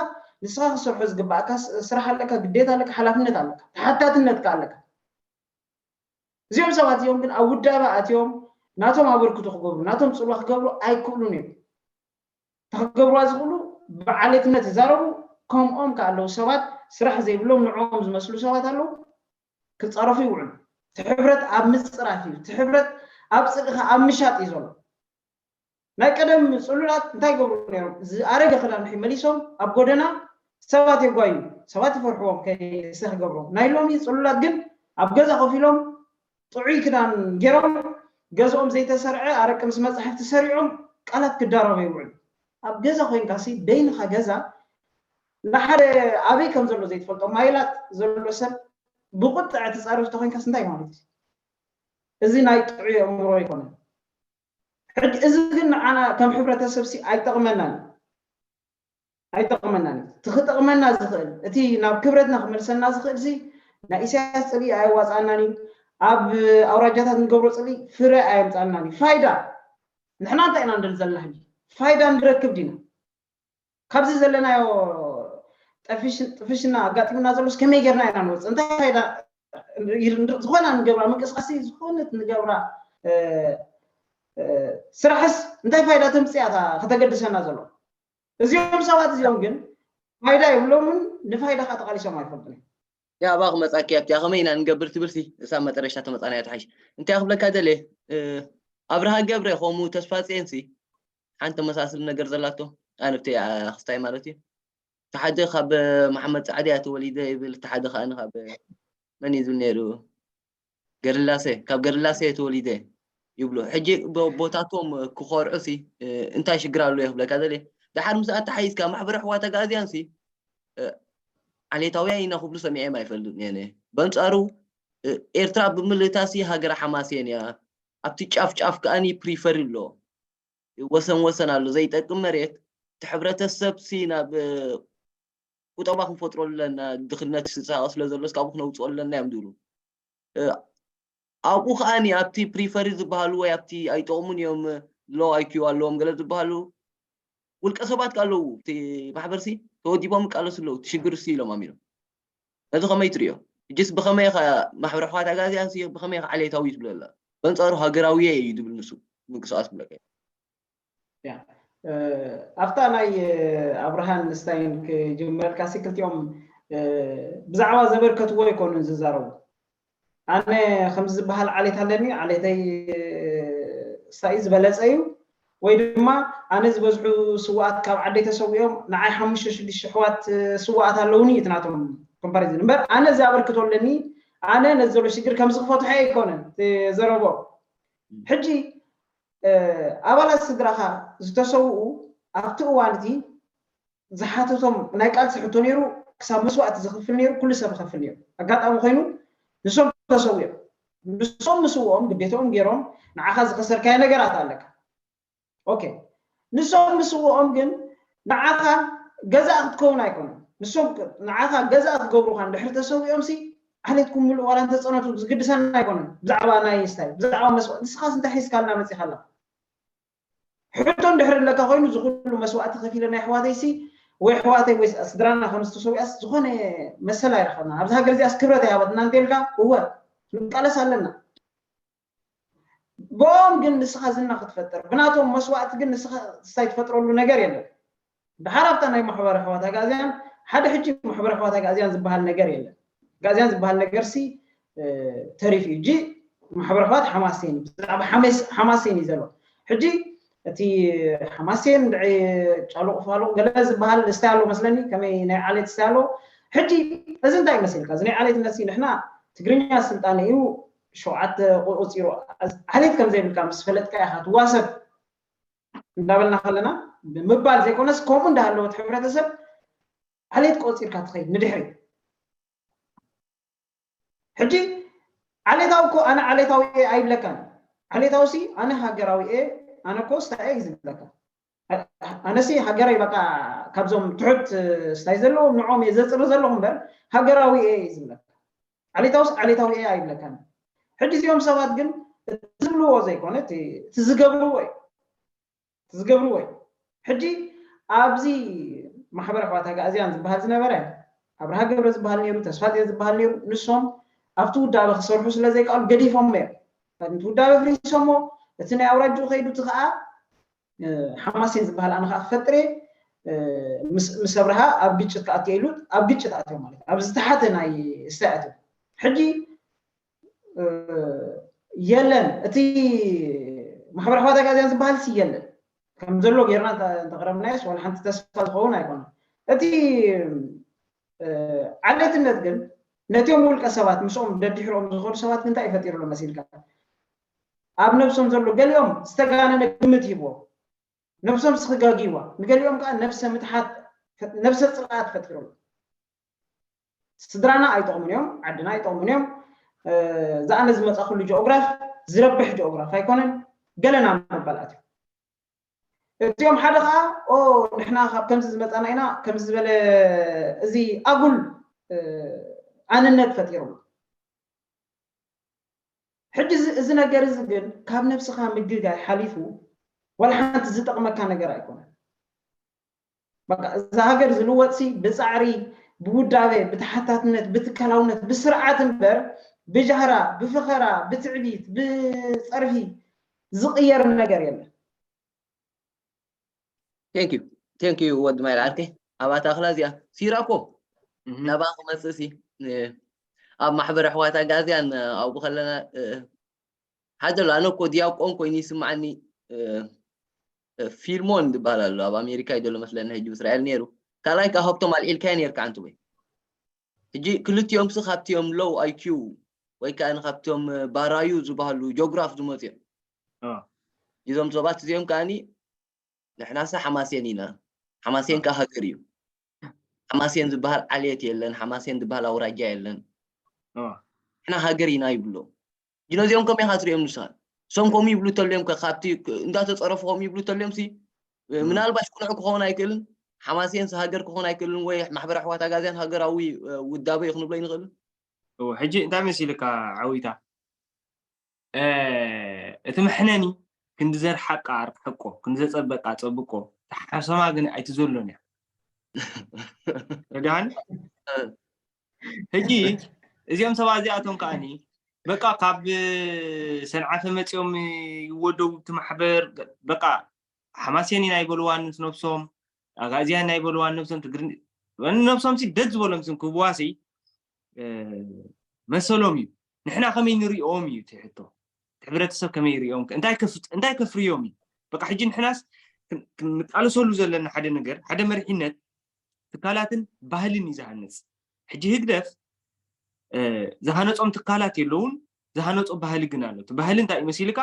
ንስኻ ክሰርሖ ዝግባእካ ስራሕ ኣለካ፣ ግዴታ ኣለካ፣ ሓላፍነት ኣለካ፣ ተሓታትነትካ ኣለካ። እዚኦም ሰባት እዚኦም ግን ኣብ ውዳበ ኣትዮም ናቶም ኣበርክቶ ክገብሩ ናቶም ፅልዋ ክገብሩ ኣይክእሉን እዮም። ተክገብርዋ ዝኽእሉ ብዓሌትነት ይዛረቡ። ከምኦም ከ ኣለዉ ሰባት ስራሕ ዘይብሎም ንዕኦም ዝመስሉ ሰባት ኣለዉ ክፃረፉ ይውዕሉ። እቲ ሕብረት ኣብ ምፅራፍ እዩ። እቲ ሕብረት ኣብ ፅልእኻ ኣብ ምሻጥ እዩ ዘሎ። ናይ ቀደም ፅሉላት እንታይ ይገብሩ ነይሮም? ዝኣረገ ክዳን ንሒ መሊሶም ኣብ ጎደና ሰባት የጓዩ፣ ሰባት ይፈርሕዎም ከይሰ ክገብሮም። ናይ ሎሚ ፅሉላት ግን ኣብ ገዛ ኮፍ ኢሎም ጥዑይ ክዳን ገይሮም ገዝኦም ዘይተሰርዐ ኣረቂ ምስ መፅሓፍቲ ሰሪዖም ቃላት ክዳረቡ ይውዕሉ። ኣብ ገዛ ኮይንካ ሲ በይንኻ ገዛ ንሓደ ኣበይ ከም ዘሎ ዘይትፈልጦ ማይላት ዘሎ ሰብ ብቁጥዐ ትፃረፍ ተኮይንካስ እንታይ ማለት እዩ? እዚ ናይ ጥዑይ ኣእምሮ ኣይኮነን። ሕጂ እዚ ግን ንዓና ከም ሕብረተሰብ ሲ ኣይጠቕመናን ኣይጠቕመናን እዩ። እቲ ክጠቕመና ዝኽእል እቲ ናብ ክብረትና ክመልሰና ዝኽእል ሲ ናይ ኢሳያስ ፅልኢ ኣየዋፃኣናን እዩ። ኣብ ኣውራጃታት ንገብሮ ፅልኢ ፍረ ኣየምፃኣናን እዩ። ፋይዳ ንሕና እንታይ ኢና ንደሊ ዘለና ሕጂ? ፋይዳ ንረክብ ዲና? ካብዚ ዘለናዮ ጥፍሽና ኣጋጢሙና ዘሎስ ከመይ ጌርና ኢና ንወፅእ? እንታይ ፋይዳ ዝኾና ንገብራ ምንቅስቃስ ዝኾነት ንገብራ ስራሕስ እንታይ ፋይዳ ተምፅእ እያ ከተገድሰና ዘሎ? እዚኦም ሰባት እዚኦም ግን ፋይዳ የብሎምን፣ ንፋይዳ ከዓ ተቃሊሶም ኣይፈልጡን እዮም። ያ ኣባ ክመፃኪ ኣብቲ ከመይ ኢና ንገብር ትብል ሲ እሳ መጠረሻ ተመፃና እያ ትሓይሽ። እንታይ ክብለካ ደልየ ኣብርሃ ገብረ ከምኡ ተስፋ ፅየን ሲ ሓንቲ ተመሳስል ነገር ዘላቶ ኣንብቲ ክስታይ ማለት እዩ። እቲ ሓደ ካብ መሓመድ ፃዕዲ እያ ተወሊደ ይብል፣ እቲ ሓደ ከዓ ካብ መን እዩ ዝብል ነይሩ ገርላሴ፣ ካብ ገርላሴ እየ ተወሊደ ይብሉ። ሕጂ ቦታቶም ክኾርዑ ሲ እንታይ ሽግር ኣሎ እየ ክብለካ ዘለ። ደሓር ምስ ኣተሓይዝካ ማሕበረ ሕዋ ተጋዝያን ሲ ዓሌታውያን ኢና ክብሉ ሰሚዐም ኣይፈልጥን እየ። በንፃሩ ኤርትራ ብምልእታ ሲ ሃገረ ሓማሴን እያ። ኣብቲ ጫፍ ጫፍ ከኣኒ ፕሪፈር ኣሎ። ወሰን ወሰን ኣሎ ዘይጠቅም መሬት። እቲ ሕብረተሰብ ሲ ናብ ቁጠባ ክንፈጥሮ ኣለና። ድኽነት ስሳቀ ስለ ዘሎ ካብኡ ክነውፅኦ ኣለና እዮም ዝብሉ። ኣብኡ ከዓኒ ኣብቲ ፕሪፈሪ ዝበሃሉ ወይ ኣብቲ ኣይጠቕሙን እዮም፣ ሎ ኣይኪዩ ኣለዎም ገለ ዝበሃሉ ውልቀ ሰባት ኣለዉ። እቲ ማሕበርሲ ተወዲቦም ይቃለሱ ኣለዉ። እቲ ሽግር ሲ ኢሎም ኣሚኖም። ነዚ ከመይ ትሪኦ? እጅስ ብኸመይ ኸ ማሕበረ ሕዋት ኣጋዚያን ሲ ብኸመይ ኸ ዓሌታዊ ትብሎ ኣላ? በንጻሩ ሃገራዊ እዩ ዝብል ንሱ ምንቅስቃስ ብለካ። ኣብታ ናይ ኣብርሃን ስታይን ክጅመረልካ ሲ ክልቲኦም ብዛዕባ ዘበርከትዎ ኣይኮኑን ዝዛረቡ። ኣነ ከምዚ ዝበሃል ዓሌት ኣለኒ፣ ዓሌተይ ስታይ ዝበለፀ እዩ። ወይ ድማ ኣነ ዝበዝሑ ስዋኣት ካብ ዓደይ ተሰዊኦም ንዓይ ሓሙሽተ ሽዱሽተ ኣሕዋት ስዋኣት ኣለውኒ እዩ ናቶም ኮምፓሪዝን። እምበር ኣነ እዚ ኣበርክቶ ኣለኒ፣ ኣነ ነዚ ዘሎ ሽግር ከምዚ ክፈትሖ ኣይኮነን ዘረቦ። ሕጂ ኣባላት ስድራኻ ዝተሰውኡ ኣብቲ እዋን እቲ ዝሓተቶም ናይ ቃልሲ ሕቶ ነይሩ። ክሳብ መስዋእቲ ዝኽፍል ነይሩ፣ ኩሉ ሰብ ይኸፍል ነይሩ። ኣጋጣሚ ኮይኑ ንሶም ተሰዊኦም፣ ንሶም ምስውኦም ግዴታኦም ገይሮም ንዓኻ ዝኸሰርካዮ ነገራት ኣለካ። ኦኬ፣ ንሶም ምስውኦም ግን ንዓኻ ገዛእ ክትከውን ኣይኮነን። ንሶም ንዓኻ ገዛእ ክገብሩኻ እንድሕር ተሰዊኦም ሲ ዓሌትኩም ምሉእ ዋላ እንተፀነቱ ዝግድሰና ኣይኮነን። ብዛዕባ ናይ ስታይ ብዛዕባ መስዋእቲ ንስኻስ እንታይ ሒዝካልና መፂኻ ኣለኻ? ሕቶ እንድሕር ኣለካ ኮይኑ እዚ ኩሉ መስዋእቲ ከፊለ ናይ ኣሕዋተይ ሲ ወይ ኣሕዋተይ ወይ ስድራና ከም ዝተሰዊኣስ ዝኾነ መሰል ኣይረኸብና። ኣብዚ ሃገር እዚኣስ ክብረት ኣይሃበትና እንተልካ እወ ንቃለስ ኣለና። ብኦም ግን ንስኻ ዝና ክትፈጥር ብናቶም መስዋእቲ ግን ንስኻ ስታይ ትፈጥረሉ ነገር የለን። ድሓር ኣብታ ናይ ማሕበር ኣሕዋት ኣጋዝያን ሓደ ሕጂ ማሕበር ኣሕዋት ኣጋዝያን ዝበሃል ነገር የለን። ኣጋዝያን ዝበሃል ነገር ሲ ተሪፍ እዩ። ሕጂ ማሕበር ኣሕዋት ሓማሴን እዩ። ብዛዕባ ሓማሴን እዩ ዘሎ። ሕጂ እቲ ሓማሴን ድዒ ጫሉቕ ፋሉቕ ገለ ዝበሃል ስታይ ኣሎ መስለኒ። ከመይ ናይ ዓሌት ስታይ ኣሎ። ሕጂ እዚ እንታይ ይመስልካ? እዚ ናይ ዓሌትነት ሲ ንሕና ትግርኛ ስልጣነ እዩ ሸውዓተ ቆፂሩ ዓሌት ከም ዘይብልካ ምስ ፈለጥካ ኢኻ ትዋሰብ እንዳበልና ከለና ምባል ዘይኮነስ ከምኡ እንዳሃለወት ሕብረተሰብ ዓሌት ቆፂርካ ትኸይድ ንድሕሪ። ሕጂ ዓሌታዊ እኮ ኣነ ዓሌታዊ እየ ኣይብለካን። ዓሌታዊ ሲ ኣነ ሃገራዊ እየ፣ ኣነ እኮ ስታይ እየ እዩ ዝብለካ። ኣነሲ ሃገረይ በቃ ካብዞም ትሑት ስታይ ዘለዎም ንዖም እየ ዘፅሪ ዘለኹ እምበር ሃገራዊ እየ እዩ ዝብለካ። ዓሌታውስ ዓሌታዊ እየ ኣይብለካን። ሕጂ እዚኦም ሰባት ግን እቲ ዝብልዎ ዘይኮነ እቲ ዝገብርዎ እዩ ዝገብርዎ እዩ። ሕጂ ኣብዚ ማሕበር ኣሕዋት ኣጋእዝያን ዝበሃል ዝነበረ ኣብርሃ ገብረ ዝበሃል ነይሩ፣ ተስፋጽዮን ዝበሃል ነይሩ። ንሶም ኣብቲ ውዳበ ክሰርሑ ስለ ዘይከኣሉ ገዲፎሞ እዮም። ነቲ ውዳበ ፍሪሶሞ፣ እቲ ናይ ኣውራጅኡ ከይዱ፣ እቲ ከዓ ሓማሴን ዝበሃል ኣነ ከዓ ክፈጥር እየ ምስ ኣብርሃ ኣብ ግጭት ክኣትዮ ኢሉ ኣብ ግጭት ኣትዮ ማለት ኣብ ዝተሓተ ናይ ስታይ ኣትዮ። ሕጂ የለን እቲ ማሕበር ኣሕዋት ኣጋዝያን ዝበሃል ሲ የለን ከም ዘሎ ጌርና እንተቕረብናዮስ ዋላ ሓንቲ ተስፋ ዝኸውን ኣይኮነን። እቲ ዓሌትነት ግን ነቲኦም ውልቀ ሰባት ምስኦም ደድሕሮም ዝኸዱ ሰባት እንታይ ይፈጢሩሎም መሲልካ? ኣብ ነብሶም ዘሎ ገሊኦም ዝተጋነነ ግምት ሂብዎም ነብሶም ስኽጋጊዋ ንገሊኦም ከዓ ነብሰ ምትሓት ነብሰ ፅልኣት ፈጢሮም ስድራና ኣይጠቕሙን እዮም፣ ዓድና ኣይጠቕሙን እዮም። ዝኣነ ዝመፃ ኩሉ ጂኦግራፍ ዝረብሕ ጂኦግራፍ ኣይኮነን። ገለና መባላት እዩ። እዚኦም ሓደ ከዓ ኦ ንሕና ካብ ከምዚ ዝመፃና ኢና ከምዚ ዝበለ እዚ ኣጉል ኣንነት ፈጢሩ። ሕጂ እዚ ነገር እዚ ግን ካብ ነብስኻ ምግጋይ ሓሊፉ ዋላ ሓንቲ ዝጠቕመካ ነገር ኣይኮነን። በቃ እዛ ሃገር ዝልወጥሲ ብፃዕሪ፣ ብውዳበ፣ ብተሓታትነት፣ ብትካላውነት፣ ብስርዓት እምበር ብጃህራ፣ ብፈኸራ፣ ብትዕቢት፣ ብፀርፊ ዝቕየር ነገር የለን። Thank you thank you ወዲ ማይል ዓርከይ። ኣብ ኣታኽላ እዚኣ ሲራኮ ናባ ክመፅእ ሲ ኣብ ማሕበር ኣሕዋት ኣጋዝያን ኣብኡ ከለና ሓደ ኣሎ ኣነ እኮ ዲያቆን ኮይኑ ይስምዓኒ። ፊልሞን ዝበሃል ኣሎ ኣብ ኣሜሪካ እዩ ዘሎ መስለኒ ሕጂ ብእስራኤል ነይሩ። ካልኣይ ከዓ ሃብቶም ኣልዒልካዮ ነርካ ኣንትወይ። ሕጂ ክልቲኦም ሲ ካብቲኦም ሎው ኣይኪው ወይ ከዓ ካብቲኦም ባራዩ ዝበሃሉ ጆግራፍ ዝመፁ እዮም። እዞም ሰባት እዚኦም ከዓኒ ንሕናሰ ሓማሴን ኢና። ሓማሴን ከዓ ሃገር እዩ። ሓማሴን ዝበሃል ዓሌት የለን። ሓማሴን ዝበሃል ኣውራጃ የለን። ንሕና ሃገር ኢና ይብሎ። ነዚኦም ከመይ ኢኻ ትሪኦም ንስኻ? እሶም ከምኡ ይብሉ ተልዮም ከ ካብቲ እንዳተፀረፉ ከምኡ ይብሉ ተልዮም ሲ ምናልባሽ ቅኑዕ ክኸውን ኣይክእልን። ሓማሴን ሃገር ክኾን ኣይክእልን ወይ ማሕበር ኣሕዋት ኣጋዝያን ሃገራዊ ውዳበ እዩ ክንብሎ ይንኽእልን። ሕጂ እንታይ መሲልካ ዓዊታ እቲ መሕነኒ ክንዲ ዘርሓቃ ኣርሕቆ ክንዲ ዘፀበቃ ፀብቆ ተሓሰማ ግን ኣይትዘሎን እያ። ረዳሃኒ ሕጂ እዚኦም ሰባት እዚኣቶም ከዓኒ በቃ ካብ ሰንዓፈ መፂኦም ይወደቡ እቲ ማሕበር በቃ ሓማሴን ኢና ይበልዋ ንነብሶም ኣጋእዝያን ኢና ይበልዋ ንነብሶም ትግርኛ ንነብሶም ሲ ደድ ዝበሎም ስም ክብዋሲ መሰሎም እዩ። ንሕና ከመይ ንሪኦም እዩ እቲ ሕቶ። እቲ ሕብረተሰብ ከመይ ይሪኦም እንታይ ከፍርዮም እዩ። በቃ ሕጂ ንሕናስ ክን- ክንቃለሰሉ ዘለና ሓደ ነገር፣ ሓደ መሪሕነት ትካላትን ባህልን እዩ ዝሃንጽ። ሕጂ ህግደፍ ዝሃነጾም ትካላት የለውን፣ ዝሃነጾ ባህሊ ግን ኣሎ። እቲ ባህሊ እንታይ እዩ መሲልካ?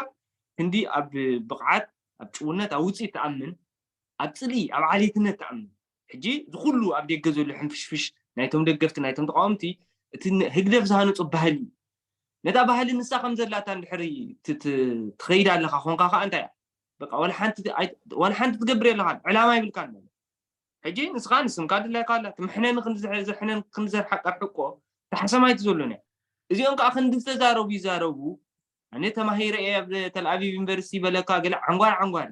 ክንዲ ኣብ ብቕዓት፣ ኣብ ጭውነት፣ ኣብ ውፅኢት ትኣምን፣ ኣብ ፅልኢ፣ ኣብ ዓሌትነት ትኣምን። ሕጂ ዝኩሉ ኣብ ደገ ዘሎ ሕንፍሽፍሽ ናይቶም ደገፍቲ ናይቶም ተቃወምቲ እቲ ህግደፍ ዝሃነጾ ባህሊ እዩ። ነታ ባህሊ ንሳ ከም ዘላታ እንድሕሪ ትኸይድ ኣለካ ኮንካ ከዓ እንታይ እያ? በቃ ዋላ ሓንቲ ትገብር የለካን፣ ዕላማ ይብልካን ማለት። ሕጂ ንስኻ ንስምካ ድላይካ ኣላ ትምሕነኒ ክንዘሕነን ክንዘርሓ ቀርሒ እኮ ተሓሰማይቲ ዘሎን እያ። እዚኦም ከዓ ክንዲ ዝተዛረቡ ይዛረቡ። ኣነ ተማሂረ እየ ኣብ ተልኣቪቭ ዩኒቨርሲቲ በለካ ገለ ዓንጓር ዓንጓር።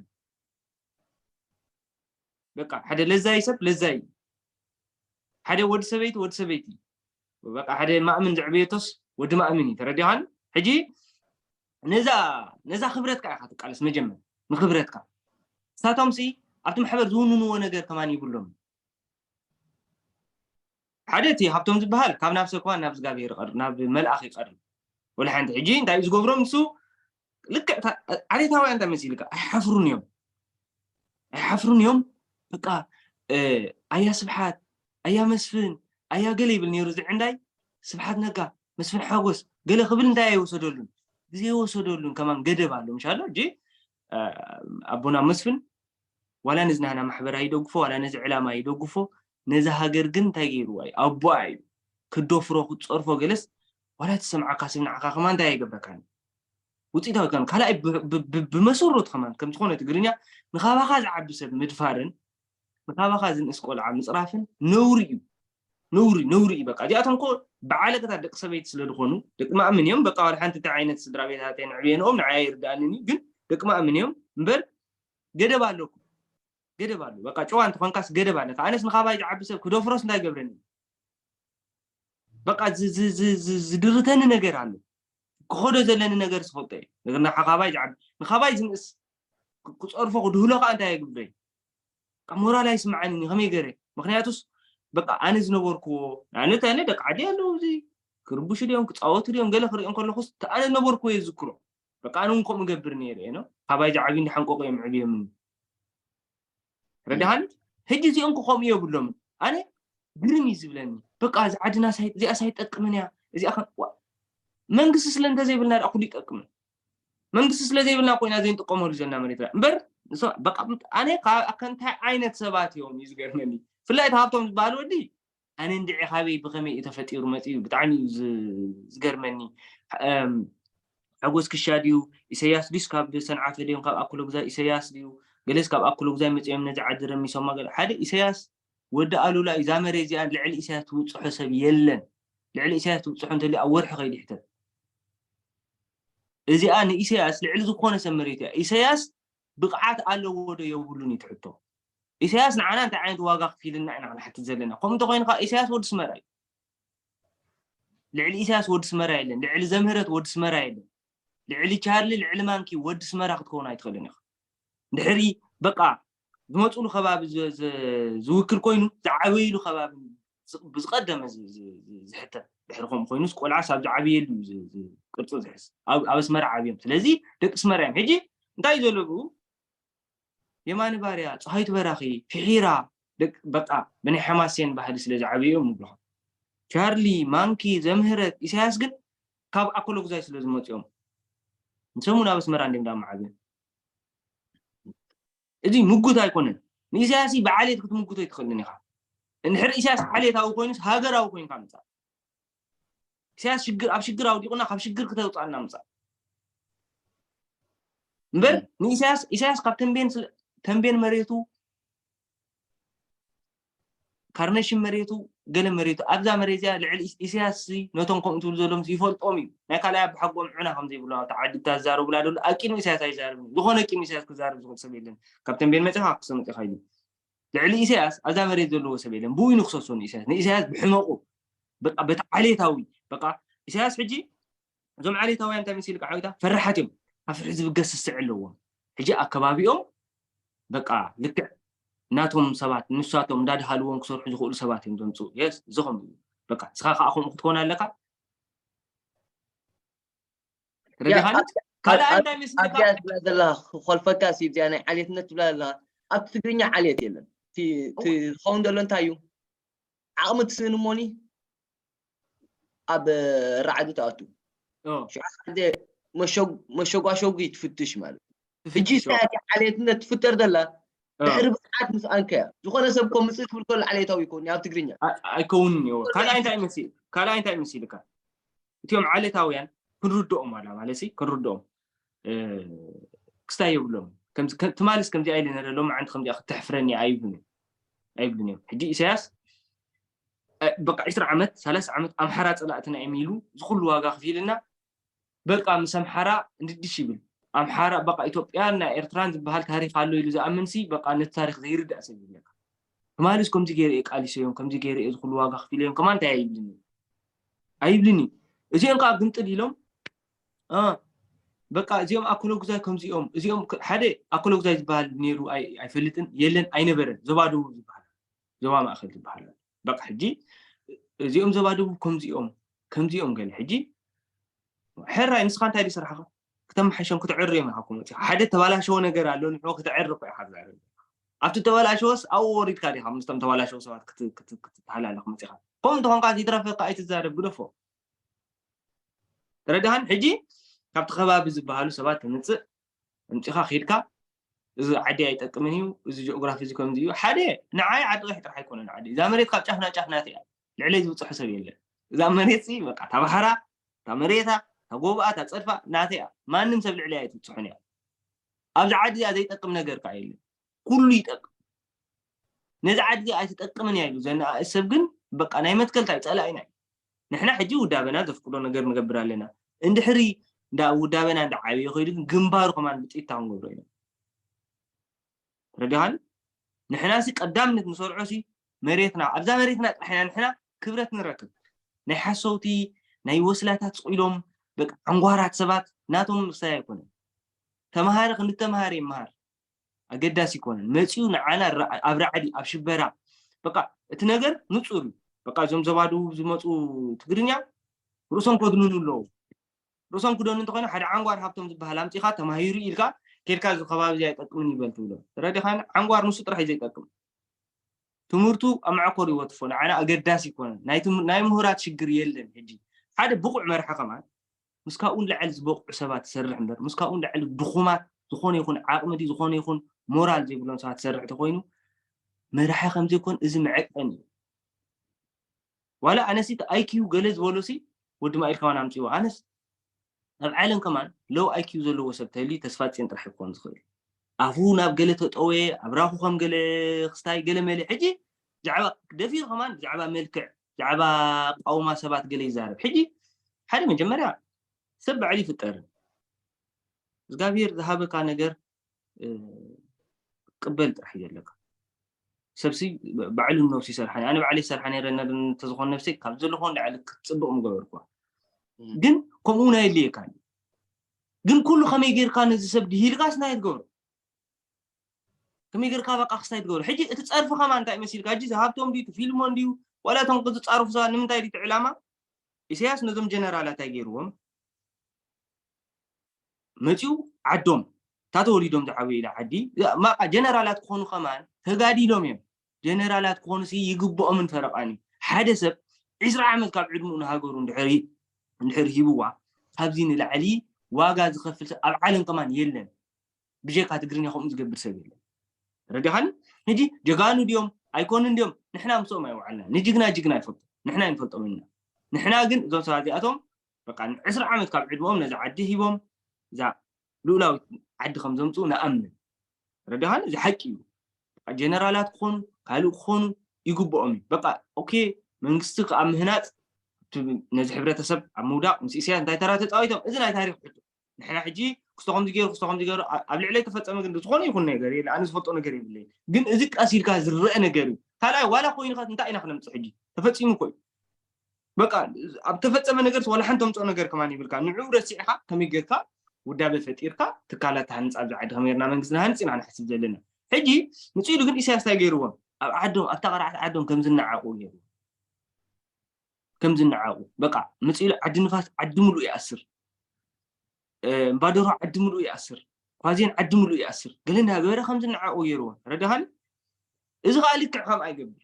በቃ ሓደ ለዛይ ሰብ ለዛይ፣ ሓደ ወዲ ሰበይቲ ወዲ ሰበይቲ፣ በቃ ሓደ ማእምን ዘዕበየቶስ ወዲ ማእምን እዩ። ተረዲኻን? ሕጂ ነዛ ነዛ ክብረትካ ኢኻ ትቃለስ። መጀመር ንክብረትካ። ንሳቶም ሲ ኣብቲ ማሕበር ዝውንንዎ ነገር ከማን ይብሎም። ሓደ እቲ ሃብቶም ዝበሃል ካብ ናብ ሰብ ከማን ናብ እግዚኣብሔር ይቐርብ፣ ናብ መልኣኽ ይቐርብ። ወላ ሓንቲ ሕጂ እንታይ እዩ ዝገብሮም ንሱ? ልክዕ ዓሌታውያን እንታይ መሲልካ? ኣይሓፍሩን እዮም፣ ኣይሓፍሩን እዮም። በቃ ኣያ ስብሓት፣ ኣያ መስፍን፣ ኣያ ገለ ይብል ነይሩ እዚ ዕንዳይ። ስብሓት ነጋ፣ መስፍን ሓጎስ ገለ ክብል እንታይ ኣይወሰደሉን? ግዜ ይወሰደሉን ከማን ገደብ ኣሎ። ምሻሎ እጂ ኣቦና መስፍን ዋላ ነዚ ናህና ማሕበር ኣይደግፎ፣ ዋላ ነዚ ዕላማ ኣይደግፎ፣ ነዚ ሃገር ግን እንታይ ገይርዋ እዩ? ኣቦኣ እዩ። ክደፍሮ ክፀርፎ ገለስ ዋላ ትሰምዓካ ስብ ንዓኻ ከማን እንታይ ኣይገብረካን? ውፅኢታዊ ከማን ካልኣይ ብመሰረቱ ከማን ከም ዝኾነ ትግርኛ ንኻባኻ ዝዓቢ ሰብ ምድፋርን ንኻባኻ ዝንእስ ቆልዓ ምፅራፍን ነውሪ እዩ። ነውሪ ነውሪ እዩ። በቃ እዚኣቶም ኮ ብዓለቀታት ደቂ ሰበይቲ ስለ ዝኾኑ ደቂ ማእምን እዮም። በቃ ዋላ ሓንቲ እንታይ ዓይነት ስድራ ቤታተይ ንዕብየንኦም ንዓይ ኣይርዳእንን እዩ፣ ግን ደቂ ማእምን እዮም እምበር ገደብ ኣለኩም። ገደብ ኣሎ። በቃ ጨዋ እንተኾንካስ ገደብ ኣለካ። ኣነስ ንኻባይ ዝዓቢ ሰብ ክደፍሮስ እንታይ ገብረኒ? በቃ ዝድርተኒ ነገር ኣሎ። ክኸዶ ዘለኒ ነገር ዝፈልጦ እዩ። ንኻባይ ዝዓቢ ንኻባይ ዝንእስ ክፀርፎ ክድህሎ ከዓ እንታይ የግብረይ? ካብ ሞራል ኣይስምዓንን እዩ። ከመይ ገረ? ምክንያቱስ በቃ ኣነ ዝነበርክዎ ንኣብነት ኣነ ደቂ ዓዲ ኣለዉ እዚ ክርብሹ ድዮም ክፃወቱ ድዮም ገለ ክሪኦ ከለኩስ ኣነ ዝነበርክዎ እየ ዝዝክሮ። በቃ ኣነ እውን ከምኡ ገብር ነይረ እየ ነው። ካባይ ዝዓብዩ እንዳሓንቆቁ እዮም ዕብዮምኒ። ረዳሃኒ? ሕጂ እዚኦም ክኸምኡ የብሎምን። ኣነ ግርም እዩ ዝብለኒ። በቃ እዚ ዓድና እዚኣስ ኣይጠቅምን እያ። እዚኣ መንግስቲ ስለ እንተዘይብልና ዳ ኩሉ ይጠቅምን። መንግስቲ ስለ ዘይብልና ኮይና ዘይንጥቀመሉ ዘለና መሬት እምበር ኣነ ከንታይ ዓይነት ሰባት እዮም እዩ ዝገርመኒ። ብፍላይ ሃብቶም ዝበሃል ወዲ ኣነ እንድዒ ካበይ ብኸመይ እዩ ተፈጢሩ መፂኡ ብጣዕሚ እዩ ዝገርመኒ። ሓጎስ ክሻ ድዩ ኢሰያስ ድዩስ ካብ ሰንዓፈ ድዮም ካብ ኣኩሎ ግዛ ኢሰያስ ድዩ ገለስ ካብ ኣኩሎ ግዛ መፂኦም ነዚ ዓዲ ረሚሶማ ገለ ሓደ ኢሰያስ ወዲ ኣሉላ እዩ። እዛ መሬት እዚኣ ልዕሊ ኢሰያስ ትውፅሖ ሰብ የለን። ልዕሊ ኢሰያስ ትውፅሖ እንተልዩ ኣብ ወርሒ ከይዱ ይሕተት። እዚኣ ንኢሰያስ ልዕሊ ዝኾነ ሰብ መሬት እያ። ኢሰያስ ብቕዓት ኣለዎ ዶ የብሉን እዩ ትሕቶ። ኢሰያስ ንዓና እንታይ ዓይነት ዋጋ ክፊልና ኢና ክንሓትት ዘለና? ከምኡ እንተኮይኑ ከዓ ኢሰያስ ወዲ ስመራ እዩ። ልዕሊ ኢሰያስ ወዲ ስመራ የለን። ልዕሊ ዘምህረት ወዲ ስመራ የለን። ልዕሊ ቻርሊ ልዕሊ ማንኪ ወዲ ስመራ ክትከውን ኣይትኽእልን ኢኻ። ድሕሪ በቃ ዝመፅሉ ከባቢ ዝውክል ኮይኑ ዝዓበይሉ ከባቢ ብዝቀደመ ዝሕተት ድሕሪ ከምኡ ኮይኑስ ቆልዓስ ኣብ ዝዓበየሉ ቅርፂ ዝሕዝ ኣብ ኣስመራ ዓብዮም። ስለዚ ደቂ ስመራ እዮም። ሕጂ እንታይ እዩ ዘሎ ብኡ የማኒ ባርያ፣ ፀሃይቱ በራኺ፣ ፊሒራ በቃ ብናይ ሓማሴን ባህሊ ስለ ዝዓብዩ እዮም ንብልኹም። ቻርሊ፣ ማንኪ፣ ዘምህረት፣ ኢሳያስ ግን ካብ ኣኮሎጉዛይ ስለ ዝመፅኦም ንሰሙን ኣብ ኣስመራ እንዲም ዳመዓብዮም። እዚ ምጉት ኣይኮነን። ንኢሳያስ ብዓሌት ክትምጉቶ ኣይትኽእልን ኢኻ። እንድሕር ኢሳያስ ዓሌታዊ ኮይኑስ ሃገራዊ ኮይንካ ምፃእ። ኢሳያስ ሽግር ኣብ ሽግር ኣውዲቑና ካብ ሽግር ክተውፃና ምፃእ እምበር ንኢሳያስ ኢሳያስ ካብ ተንቤን ተንቤን መሬቱ ካርነሽን መሬቱ ገለ መሬቱ ኣብዛ መሬት እዚኣ ልዕሊ ኢሳያስ ነቶም ከምኡ ትብሉ ዘለዎም ይፈልጦም እዩ። ናይ ካልኣይ ኣባሓጎኦም ዕና ከም ዘይብሉ ኣብቲ ዓዲ እታ ዝዛረቡላ ደሎ ኣብ ቅድሚ ኢሳያስ ኣይዛረብን እዩ። ዝኾነ ቅድሚ ኢሳያስ ክዛረብ ዝኽእል ሰብ የለን። ካብ ተንቤን መፂኻ ክሰመፂኻ ኢሉ ልዕሊ ኢሳያስ ኣብዛ መሬት ዘለዎ ሰብ የለን። ብኡ ንክሰሶ ንኢሳያስ ንኢሳያስ ብሕመቁ በቃ በቲ ዓሌታዊ በቃ ኢሳያስ ሕጂ እዞም ዓሌታውያን እንታይ መሲልካ ዓዊታ ፈራሓት እዮም። ካብ ፍርሒ ዝብገስ ስስዕ ኣለዎም። ሕጂ ኣከባቢኦም በቃ ልክዕ ናቶም ሰባት ንሳቶም እንዳድሃልዎም ክሰርሑ ዝኽእሉ ሰባት እዮም ዘምፅኡ። የስ እዚ ከምኡ እዩ። በቃ ንስኻ ከዓ ከምኡ ክትኮን ኣለካ። ተረዲኻኒ? ካልኣይ ኣብ- እንታይ መስልካ ኣብዚኣ ትብላ ዘለኻ ክኾልፈካ ሲ እዚኣ ናይ ዓሌትነት ትብላ ዘለኻ ኣብቲ ትግርኛ ዓሌት የለን እቲ እቲ ዝኸውን ዘሎ እንታይ እዩ ዓቕሚ ትስእን እሞኒ ኣብ ራዕዲ ትኣቱ ኦ፣ ሽዑ ሓደ መሸጉ- መሸጓሸጉ ትፍትሽ ማለት እዩ። ሕጂ ትፍትሽ፣ ኦ፣ እንታይ እያ ዓሌትነት ትፍጠር ዘላ ኦ። ድሕሪ ብቕዓት ምስኣንከ እያ ዝኾነ ሰብ ኮ ምፅእ ክብል ከሎ ዓሌታዊ ይኮን ኣብ ትግርኛ ኣ- ኣይከውንን እዩ ካልኣይ እንታይ መሲ ካልኣይ እንታይ መሲልካ እቲኦም ዓሌታውያን ክንርድኦም ዋላ ማለት ሲ ክንርድኦም እ፣ ክስታይ የብሎም ከምዚ ከ- ትማልስ ከምዚ ኣይለ ነረ ሎም ዓንቲ ከምዚኣ ክተሕፍረኒ ኣይብሉን እዮም ኣይብሉን እዮም ሕጂ ኢሳያስ እ፣ በቃ ዕስራ ዓመት ሰላሳ ዓመት ኣምሓራ ፀላእትና እዮም ኢሉ ዝኩሉ ዋጋ ክፊልና በቃ ምስ ኣምሓራ እንድድሽ ይብል ኣምሓራ በቃ ኢትዮጵያን ናይ ኤርትራን ዝበሃል ታሪክ ኣሎ ኢሉ ዝኣምን ሲ በቃ ነቲ ታሪክ ዘይርዳእ ሰብ ይብለካ ትማልስ ከምዚ ገይረ እየ ቃሊሰዮም ከምዚ ገይረ እየ ዝኩሉ ዋጋ ክፊለዮም ከማ እንታይ ኣይብልን እዩ ኣይብልን እዩ እዚኦም ከዓ ግምጥል ኢሎም እ፣ በቃ እዚኦም ኣኮሎጉዛይ ከምዚኦም እዚኦም ክ- ሓደ ኣኮሎጉዛይ ዝበሃል ነይሩ ኣይ- ኣይፈልጥን የለን ኣይነበረን ዞባ ደቡብ ዝበሃል ዞባ ማእከል ዝበሃል በቃ ሕጂ እዚኦም ዞባ ደቡብ ከምዚኦም ከምዚኦም ገለ ሕጂ ሕራይ ንስኻ እንታይ ድዩ ስራሕኻ ክተመሓሾም ክትዕርዮም ኢኻ እኮ መፂኻ ሓደ ተባላሸወ ነገር ኣሎ ንሕዎ ክትዕር እኮ ኢኻ ትዛረብ ኣብቲ ተባላሸወስ ኣብኡ ወሪድካ ዲኻ ምስቶም ተባላሸው ሰባት ክት- ክት- ክትተሃላለኽ መፂኻ ከምኡ እንተኾንካ ይትረፈካ ኣይትዛረብ ግደፎ ተረዳሃን ሕጂ ካብቲ ከባቢ ዝበሃሉ ሰባት ተምፅእ ኣምፂኻ ኺድካ እዚ ዓዲ ኣይጠቅምን እዩ እዚ ጂኦግራፊ እዚ ከምዚ እዩ ሓደ ንዓይ ዓዲ ቀይሕ ጥራሕ ኣይኮነን ዓዲ እዛ መሬት ካብ ጫፍ ናብ ጫፍ ናተይ እያ ልዕለይ ዝብፅሑ ሰብ የለን እዛ መሬት ሲ በቃ እታ ባሕራ እታ መሬታ እታ ጎብኣ እታ ፀድፋ ናተይ እያ ማንም ሰብ ልዕለይ ኣይትብፅሑን እያ ኣብዚ ዓዲ እዚኣ ዘይጠቅም ነገር ከዓ የለን ኩሉ ይጠቅም ነዚ ዓዲ እዚኣ ኣይትጠቅምን እያ ኢሉ ዘነኣእስ ሰብ ግን በቃ ናይ መትከልታ እዩ ፀላኢና እዩ ንሕና ሕጂ ውዳበና ዘፍቅዶ ነገር ንገብር ኣለና እንድሕሪ እንዳ ውዳበና እንዳ ዓብየ ከይዱ ግን ግንባሩ ከማን ብጥይታ ክንገብሮ ኢና ረዲኻን ንሕና ሲ ቀዳምነት ንሰርዖ ሲ መሬትና ኣብዛ መሬትና ጥራሕ ኢና ንሕና ክብረት ንረክብ ናይ ሓሰውቲ ናይ ወስላታት ስቁኢሎም በቃ ዓንጓራት ሰባት ናቶም ምሳይ ኣይኮነን ተምሃረ ክንተምሃረ ይምሃር ኣገዳሲ ይኮነን መፂኡ ንዓና ኣብ ራዕዲ ኣብ ሽበራ በቃ እቲ ነገር ንፁር እዩ በቃ እዞም ዘባድቡ ዝመፁ ትግርኛ ርእሶም ከድኑኑ ኣለዉ ርእሶም ክደኑ እንተኮይኑ ሓደ ዓንጓር ሃብቶም ዝበሃል ኣምፂኻ ተማሂሩ ኢልካ ኬድካ እዚ ከባቢ እዚ ኣይጠቅምን ይበል ትብሎ ረዲኻን ዓንጓር ንሱ ጥራሕ እዩ ዘይጠቅም ትምህርቱ ኣብ መዕኮር ይወትፎ ንዓና ኣገዳሲ ይኮነን ናይ ምሁራት ሽግር የለን ሕጂ ሓደ ብቑዕ መርሒ ከማን ምስ ካብኡ ንላዕሊ ዝበቕዑ ሰባት ትሰርሕ እምበር ምስ ካብኡ ንላዕሊ ድኹማት ዝኾነ ይኹን ዓቕሚ ድዩ ዝኾነ ይኹን ሞራል ዘይብሎም ሰባት ትሰርሕ ተኮይኑ መራሒ ከምዘይኮን እዚ መዐቀኒ እዩ ዋላ ኣነሲ ኣይኪዩ ገለ ዝበሎሲ ወዲ ማኢል ከማን ኣምፅዎ ኣነስ ኣብ ዓለም ከማን ሎው ኣይኪዩ ዘለዎ ሰብ ተልዩ ተስፋ ፅን ጥራሕ ክኾን ዝኽእል ኣፉ ናብ ገለ ተጠወየ ኣብራኹ ከም ገለ ክስታይ ገለ መለ ሕጂ ዛዕባ ደፊሩ ከማን ብዛዕባ መልክዕ ብዛዕባ ቃውማ ሰባት ገለ ይዛረብ ሕጂ ሓደ መጀመርያ ሰብ ባዕሉ ይፍጠርን እግዚኣብሔር ዝሃበካ ነገር ቅበል ጥራሕ እዩ ዘለካ ሰብሲ ባዕሉ ነብሱ ይሰርሓ ኣነ ባዕሉ ይሰርሓ ነረ እንተዝኾን ነብሰይ ካብ ዘለኾ ንላዕሊ ክትፅብቕ ምገበርኩዋ ግን ከምኡ ናይ የድልየካ ግን ኩሉ ከመይ ጌርካ ነዚ ሰብ ድሂልካስ ናይ ትገብሮ ከመይ ጌርካ በቃ ክስታይ ትገብሮ ሕጂ እቲ ፀርፊ ከማ እንታይ መሲልካ ሕጂ ዝሃብቶም ድዩ ትፊልሞን ድዩ ዋላ እቶም ዝፃርፉ ሰባት ንምንታይ ድዩ ዕላማ ኢሳያስ ነዞም ጀነራላት ኣይገይርዎም መፂኡ ዓዶም እታ ተወሊዶም ዝዓበዩላ ዓዲ ማቃ ጀነራላት ክኾኑ ከማን ተጋዲሎም እዮም ጀነራላት ክኾኑ ሲ ይግብኦምን ፈረቃን እዩ ሓደ ሰብ ዕስራ ዓመት ካብ ዕድምኡ ንሃገሩ እንድሕር ሂብዋ ካብዚ ንላዕሊ ዋጋ ዝኸፍል ሰብ ኣብ ዓለም ከማን የለን ብጀካ ትግርኛ ከምኡ ዝገብር ሰብ የለን ረዲኻኒ ሕጂ ጀጋኑ ድዮም ኣይኮኑን ድዮም ንሕና ምስኦም ኣይወዓልና ንጅግና ጅግና ይፈልጡ ንሕና ይንፈልጦም ኢና ንሕና ግን እዞም ሰባት እዚኣቶም በቃ ዕስራ ዓመት ካብ ዕድመኦም ነዚ ዓዲ ሂቦም እዛ ልኡላዊት ዓዲ ከም ዘምፅኡ ንኣምን ረዲኻኒ እዚ ሓቂ እዩ ጀነራላት ክኾኑ ካልእ ክኾኑ ይግብኦም እዩ በቃ ኦኬ መንግስቲ ከዓ ምህናፅ ነዚ ሕብረተሰብ ኣብ ምውዳቅ ምስ ኢሳያስ እንታይ ተራ ተፃዊቶም እዚ ናይ ታሪክ ሕቶ ንሕና ሕጂ ክስቶ ከምዚ ገይሩ ክስቶ ከምዚ ገይሩ ኣብ ልዕለይ ተፈፀመ ግን ዝኾነ ይኹን ነገር የለ ኣነ ዝፈልጦ ነገር የብለይ ግን እዚ ቀስ ኢልካ ዝረአ ነገር እዩ ካልኣይ ዋላ ኮይኑ እንታይ ኢና ክነምፅእ ሕጂ ተፈፂሙ እኮ እዩ በቃ ኣብ ተፈፀመ ነገር ዋላ ሓንቲ ተምፅኦ ነገር ከማን ይብልካ ንዕኡ ረሲዕካ ከመይ ጌርካ ውዳበ ፈጢርካ ትካላት ተሃንፃ ኣብዚ ዓዲ ከመይ ጌርና መንግስቲ ንሃንፅ ኢና ንሓስብ ዘለና ሕጂ ምፅኡ ኢሉ ግን ኢሳያስ እንታይ ገይርዎም ኣብ ዓዶም ኣብታ ቀራዕቲ ዓዶም ከም ዝነዓቁ ገይርዎም ከም ዝነዓቁ በቃ ምፅኡ ኢሉ ዓዲ ንፋስ ዓዲ ሙሉእ ይኣስር ባደሮ ዓዲ ምሉእ ይኣስር፣ ኳዜን ዓዲ ምሉእ ይኣስር። ገለ እንዳገበረ ከምዚ ንዓቑ ገይርዎ። ረዳኻኒ? እዚ ከዓ ልክዕ ከምኣ ይገብር።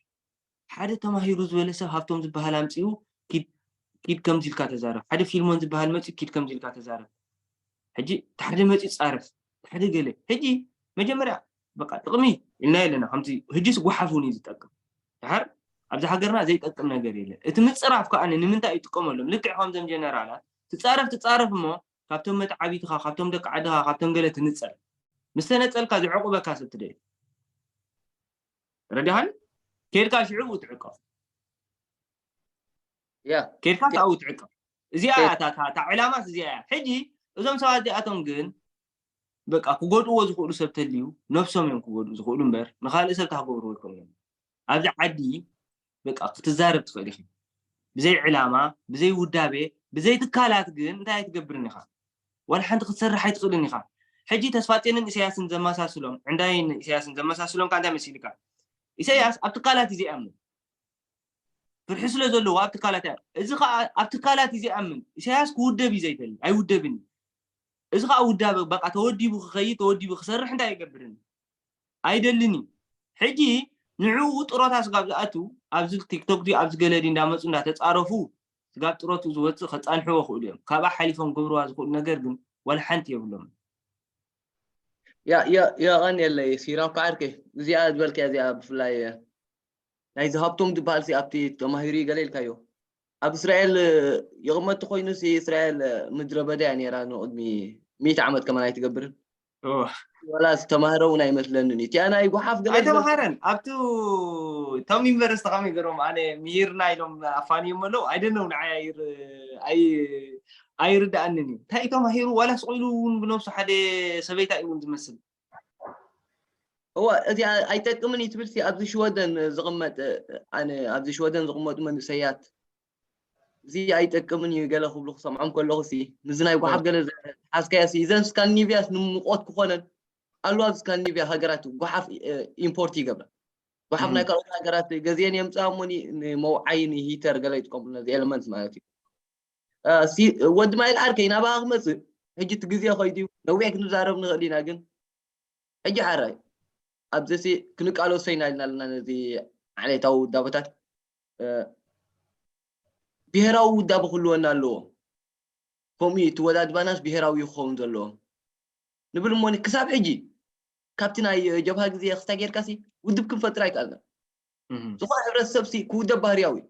ሓደ ተማሂሩ ዝበለ ሰብ ሃብቶም ዝበሃል ኣምፅኡ ኪድ ከምዚ ኢልካ ተዛረብ። ሓደ ፊልሞን ዝበሃል መፅኡ ኪድ ከምዚ ኢልካ ተዛረብ። ሕጂ ሓደ መፅኡ ፃረፍ፣ ሓደ ገለ። ሕጂ መጀመርያ በቃ ጥቕሚ ኢልና የለና። ከምዚ ሕጂስ ጓሓፍ እውን እዩ ዝጠቅም። ድሓር ኣብዚ ሃገርና ዘይጠቅም ነገር የለን። እቲ ምፅራፍ ከዓ ንምንታይ ይጥቀመሎም? ልክዕ ከምዞም ጀነራላት ትፃረፍ ትፃረፍ እሞ ካብቶም መተዓቢትኻ፣ ካብቶም ደቂ ዓድኻ፣ ካብቶም ገለ ትንፀል። ምስ ተነፀልካ ዝዕቑበካ ሰብ ትደሊ። ረዲኻኒ? ከይድካ ሽዑ ትዕቀፍ። ያ ከይድካ ካብኡ ትዕቀፍ። እዚኣ እያ እታ ዕላማስ እዚኣ እያ። ሕጂ እዞም ሰባት እዚኣቶም ግን በቃ ክጎድእዎ ዝኽእሉ ሰብ ተልዩ ነብሶም እዮም ክጎድኡ ዝኽእሉ እምበር ንኻልእ ሰብ ታክገብርዎ ይኮኑ እዮም። ኣብዚ ዓዲ በቃ ክትዛረብ ትኽእል ኢኻ። ብዘይ ዕላማ፣ ብዘይ ውዳቤ፣ ብዘይ ትካላት ግን እንታይ ኣይትገብርን ኢኻ። ዋላ ሓንቲ ክትሰርሕ ኣይትኽእልን ኢኻ። ሕጂ ተስፋጼንን ኢሳያስን ዘመሳስሎም፣ ዕንዳይን ኢሳያስን ዘመሳስሎም ከ እንታይ መሲልካ? ኢሳያስ ኣብ ትካላት እዩ ዘይኣምን። ፍርሒ ስለ ዘለዎ ኣብ ትካላት እያ። እዚ ከዓ ኣብ ትካላት እዩ ዘይኣምን። ኢሳያስ ክውደብ እዩ ዘይደሊ፣ ኣይውደብን እዩ። እዚ ከዓ ውዳበ በቃ ተወዲቡ ክኸይድ፣ ተወዲቡ ክሰርሕ እንታይ ኣይገብርን እዩ። ኣይደልን እዩ። ሕጂ ንዕኡ ጥሮታ ስጋብ ዝኣቱ ኣብዚ ቲክቶክ ድዩ ኣብዚ ገለ ድዩ እንዳመፁ እንዳተፃረፉ ስጋብ ጥሮቱ ዝወፅእ ከፃንሕዎ ይኽእሉ እዮም። ካብኣ ሓሊፎም ክገብርዋ ዝኽእሉ ነገር ግን ዋላ ሓንቲ የብሎምን። ያ ያ የቐንየለይ ሲራም ከዓርከይ እዚኣ ዝበልክያ እዚኣ ብፍላይ ናይ ዝሃብቶም ዝበሃል ሲ ኣብቲ ተማሂሩ እዩ ገለ ኢልካዮ ኣብ እስራኤል ይቕመጥ ኮይኑ ሲ እስራኤል ምድረ በዳ እያ ነይራ ንቕድሚ ሚእቲ ዓመት ከማን ኣይትገብርን እወ። ወላ ዝተማህረ እውን ኣይመስለንን እዩ እቲኣ ናይ ጓሓፍ ገለ ዝበልካ- ኣይተምሃረን ኣብቱ እቶም ዩኒቨርሲቲ ከመይ ገሮም ኣነ ምሂርና ኢሎም ኣፋንዮም ኣለዉ ኣይደነው ንዓይ ኣይር- ኣይ- ኣይርድኣንን እዩ እንታይ ተማሂሩ ዋላ ስቑኢሉ እውን ብነብሱ ሓደ ሰበይታ እዩ እውን ዝመስል እወ እዚ ኣይጠቅምን እዩ ትብል ሲ ኣብዚ ሽወደን ዝቕመጥ ኣነ ኣብዚ ሽወደን ዝቕመጡ መንእሰያት እዚ ኣይጠቅምን እዩ ገለ ክብሉ ክሰምዖም ከለኹ ሲ ምዚ ናይ ጓሓፍ ገለ ሓዝካያ ሲ እዘን ስካንዲኔቪያስ ንሙቆት ክኾነን ኣሉ ኣብ ስካንዲኔቪያ ሃገራት ጓሓፍ ኢምፖርት ይገብራ ጓሓፍ ናይ ካልኦት ሃገራት ገዚአን የምፅኣ እሞ ንመውዓይ ንሂተር ገለ ይጥቀምሉ ነዚ ኤለመንት ማለት እዩ ወዲ ማይል ዓርከይ ናባኻ ክመፅእ ሕጂ እቲ ግዜ ከይዱ እዩ ነዊሕ ክንዛረብ ንኽእል ኢና ግን ሕጂ ሓራይ ኣብዚ ሲ ክንቃለሶ ኢና ኢልና ኣለና ነዚ ዓሌታዊ ውዳበታት ብሄራዊ ውዳበ ክህልወና ኣለዎ ከምኡ እዩ እቲ ወዳድባናስ ብሄራዊ እዩ ክኸውን ዘለዎ ንብል እሞ ክሳብ ሕጂ ካብቲ ናይ ጀብሃ ግዜ ክስታይ ጌርካ ሲ ውድብ ክንፈጥር ኣይከኣልና ዝኾነ ሕብረተሰብ ሲ ክውደብ ባህርያዊ እዩ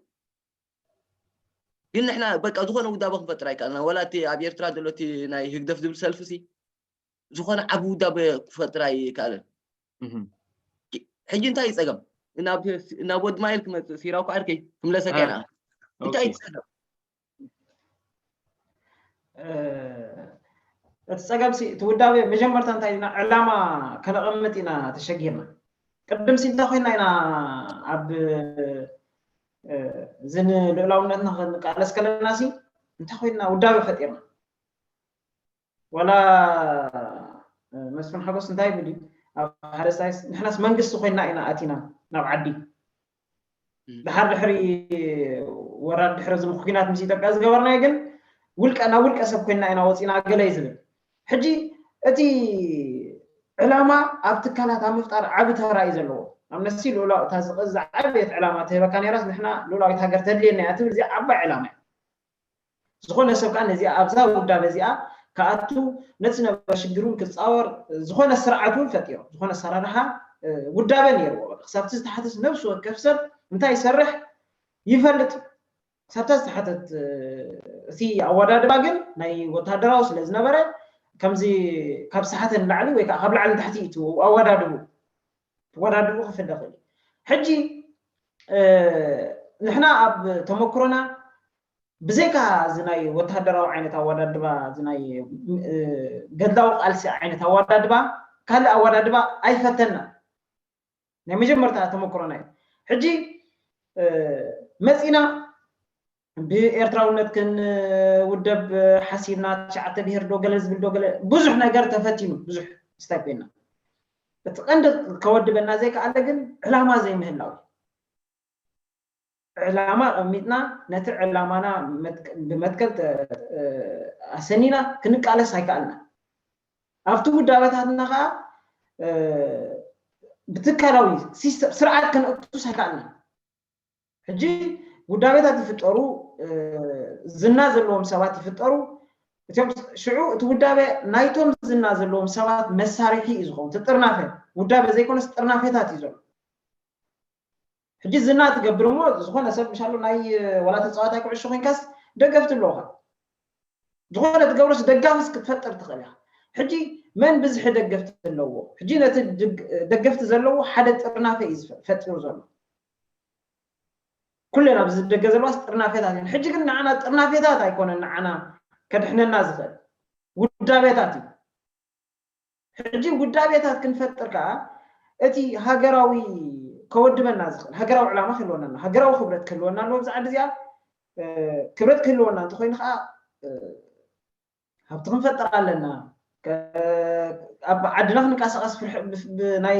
ግን ንሕና በቃ ዝኾነ ውዳበ ክንፈጥር ኣይከኣልና ወላ እቲ ኣብ ኤርትራ ዘሎ እቲ ናይ ህግደፍ ዝብል ሰልፊ ሲ ዝኾነ ዓቢ ውዳበ ክፈጥር ኣይከኣለን ሕጂ እንታይ እዩ ፀገም ናብ ወዲ ማይል ክመፅእ ሲራው ዓርከይ ክምለሰካ ኢና እንታይ እዩ ፀገም እቲ ፀገም እቲ ውዳበ መጀመርታ እንታይ ኢና ዕላማ ከነቐምጥ ኢና ተሸጊርና ቅድም ሲ እንታይ ኮይና ኢና ኣብ እዚ ንልኡላውነትና ክንቃለስ ከለና ሲ እንታይ ኮይና ውዳበ ፈጢርና ወላ መስፍን ሓጎስ እንታይ ይብል እዩ ኣብ ሓደ ሳይስ ንሕናስ መንግስቲ ኮይና ኢና ኣቲና ናብ ዓዲ ድሓር ድሕሪ ወራር ድሕሪ እዚ ኩናት ምስ ኢትዮጵያ ዝገበርናዮ ግን ውልቀ ናብ ውልቀ ሰብ ኮይና ኢና ወፂና ገለ እዩ ዝብል ሕጂ እቲ ዕላማ ኣብ ትካላት ኣብ ምፍጣር ዓቢ ተራ እዩ ዘለዎ ኣብ ነሲ ልኡላው እታ ዝዓበየት ዕላማ ትህበካ ነራስ ንሕና ልኡላዊት ሃገር ተድልየና እያ ትብል እዚኣ ዓባይ ዕላማ እያ ዝኾነ ሰብ ከዓ ነዚኣ ኣብዛ ውዳበ እዚኣ ክኣቱ ነቲ ነበረ ሽግሩን ክፃወር ዝኾነ ስርዓት እውን ፈጢሩ ዝኾነ ኣሰራርሓ ውዳበ ነይርዎ ክሳብቲ ዝተሓተስ ነብሲ ወከፍ ሰብ እንታይ ይሰርሕ ይፈልጥ ክሳብታ ዝተሓተት እቲ ኣወዳድባ ግን ናይ ወታደራዊ ስለ ዝነበረ ከምዚ ካብ ሰሓተ ንላዕሊ ወይ ከዓ ካብ ላዕሊ ንታሕቲ እዩ ኣወዳድቡ ተወዳድቡ ክፍለ ክእል ሕጂ ንሕና ኣብ ተመክሮና ብዘይካ እዚ ናይ ወታደራዊ ዓይነት ኣወዳድባ እዚ ናይ ገድላዊ ቃልሲ ዓይነት ኣወዳድባ ካልእ ኣወዳድባ ኣይፈተና ናይ መጀመርታ ተመክሮና እዩ ሕጂ መፂና ብኤርትራውነት ክንውደብ ሓሲብና ትሽዓተ ብሄር ዶ ገለ ዝብል ዶ ገለ ብዙሕ ነገር ተፈቲኑ ብዙሕ ስታይ ኮይና እቲ ቀንዲ ከወድበና ዘይከኣለ ግን ዕላማ ዘይምህላው ዕላማ ቀሚጥና ነቲ ዕላማና ብመትከል ኣሰኒና ክንቃለስ ኣይከኣልና። ኣብቲ ውዳበታትና ከዓ ብትካላዊ ስርዓት ከነእቱስ ኣይከኣልና። ሕጂ ውዳቤታት ይፍጠሩ፣ ዝና ዘለዎም ሰባት ይፍጠሩ። እቲኦም ሽዑ እቲ ውዳቤ ናይቶም ዝና ዘለዎም ሰባት መሳርሒ እዩ ዝኸውን። እቲ ጥርናፈ ውዳቤ ዘይኮነስ ጥርናፌታት እዩ ዘሎ። ሕጂ ዝና ትገብር እሞ ዝኾነ ሰብ ምሻሉ ናይ ዋላ ተፃዋታይ ኩዕሾ ኮይንካስ ደገፍቲ ኣለውካ። ዝኾነ ትገብሮስ ደጋፍስ ክትፈጥር ትኽእል ኢኻ። ሕጂ መን ብዝሒ ደገፍቲ ኣለዎ? ሕጂ ነቲ ደገፍቲ ዘለዎ ሓደ ጥርናፈ እዩ ፈጢሩ ዘሎ። ኩለን ኣብዚ ደገ ዘለዋስ ጥርናፌታት እየን። ሕጂ ግን ንዓና ጥርናፌታት ኣይኮነን ንዓና ከድሕነና ዝኽእል ውዳቤታት እዩ። ሕጂ ውዳቤታት ክንፈጥር ከዓ እቲ ሃገራዊ ከወድበና ዝኽእል ሃገራዊ ዕላማ ክህልወና ኣለዎ፣ ሃገራዊ ክብረት ክህልወና ኣለዎ። ብዛዕባ እዚኣ ክብረት ክህልወና እንተኮይኑ ከዓ ሃብቲ ክንፈጥር ኣለና። ኣብ ዓድና ክንቀሳቀስ ናይ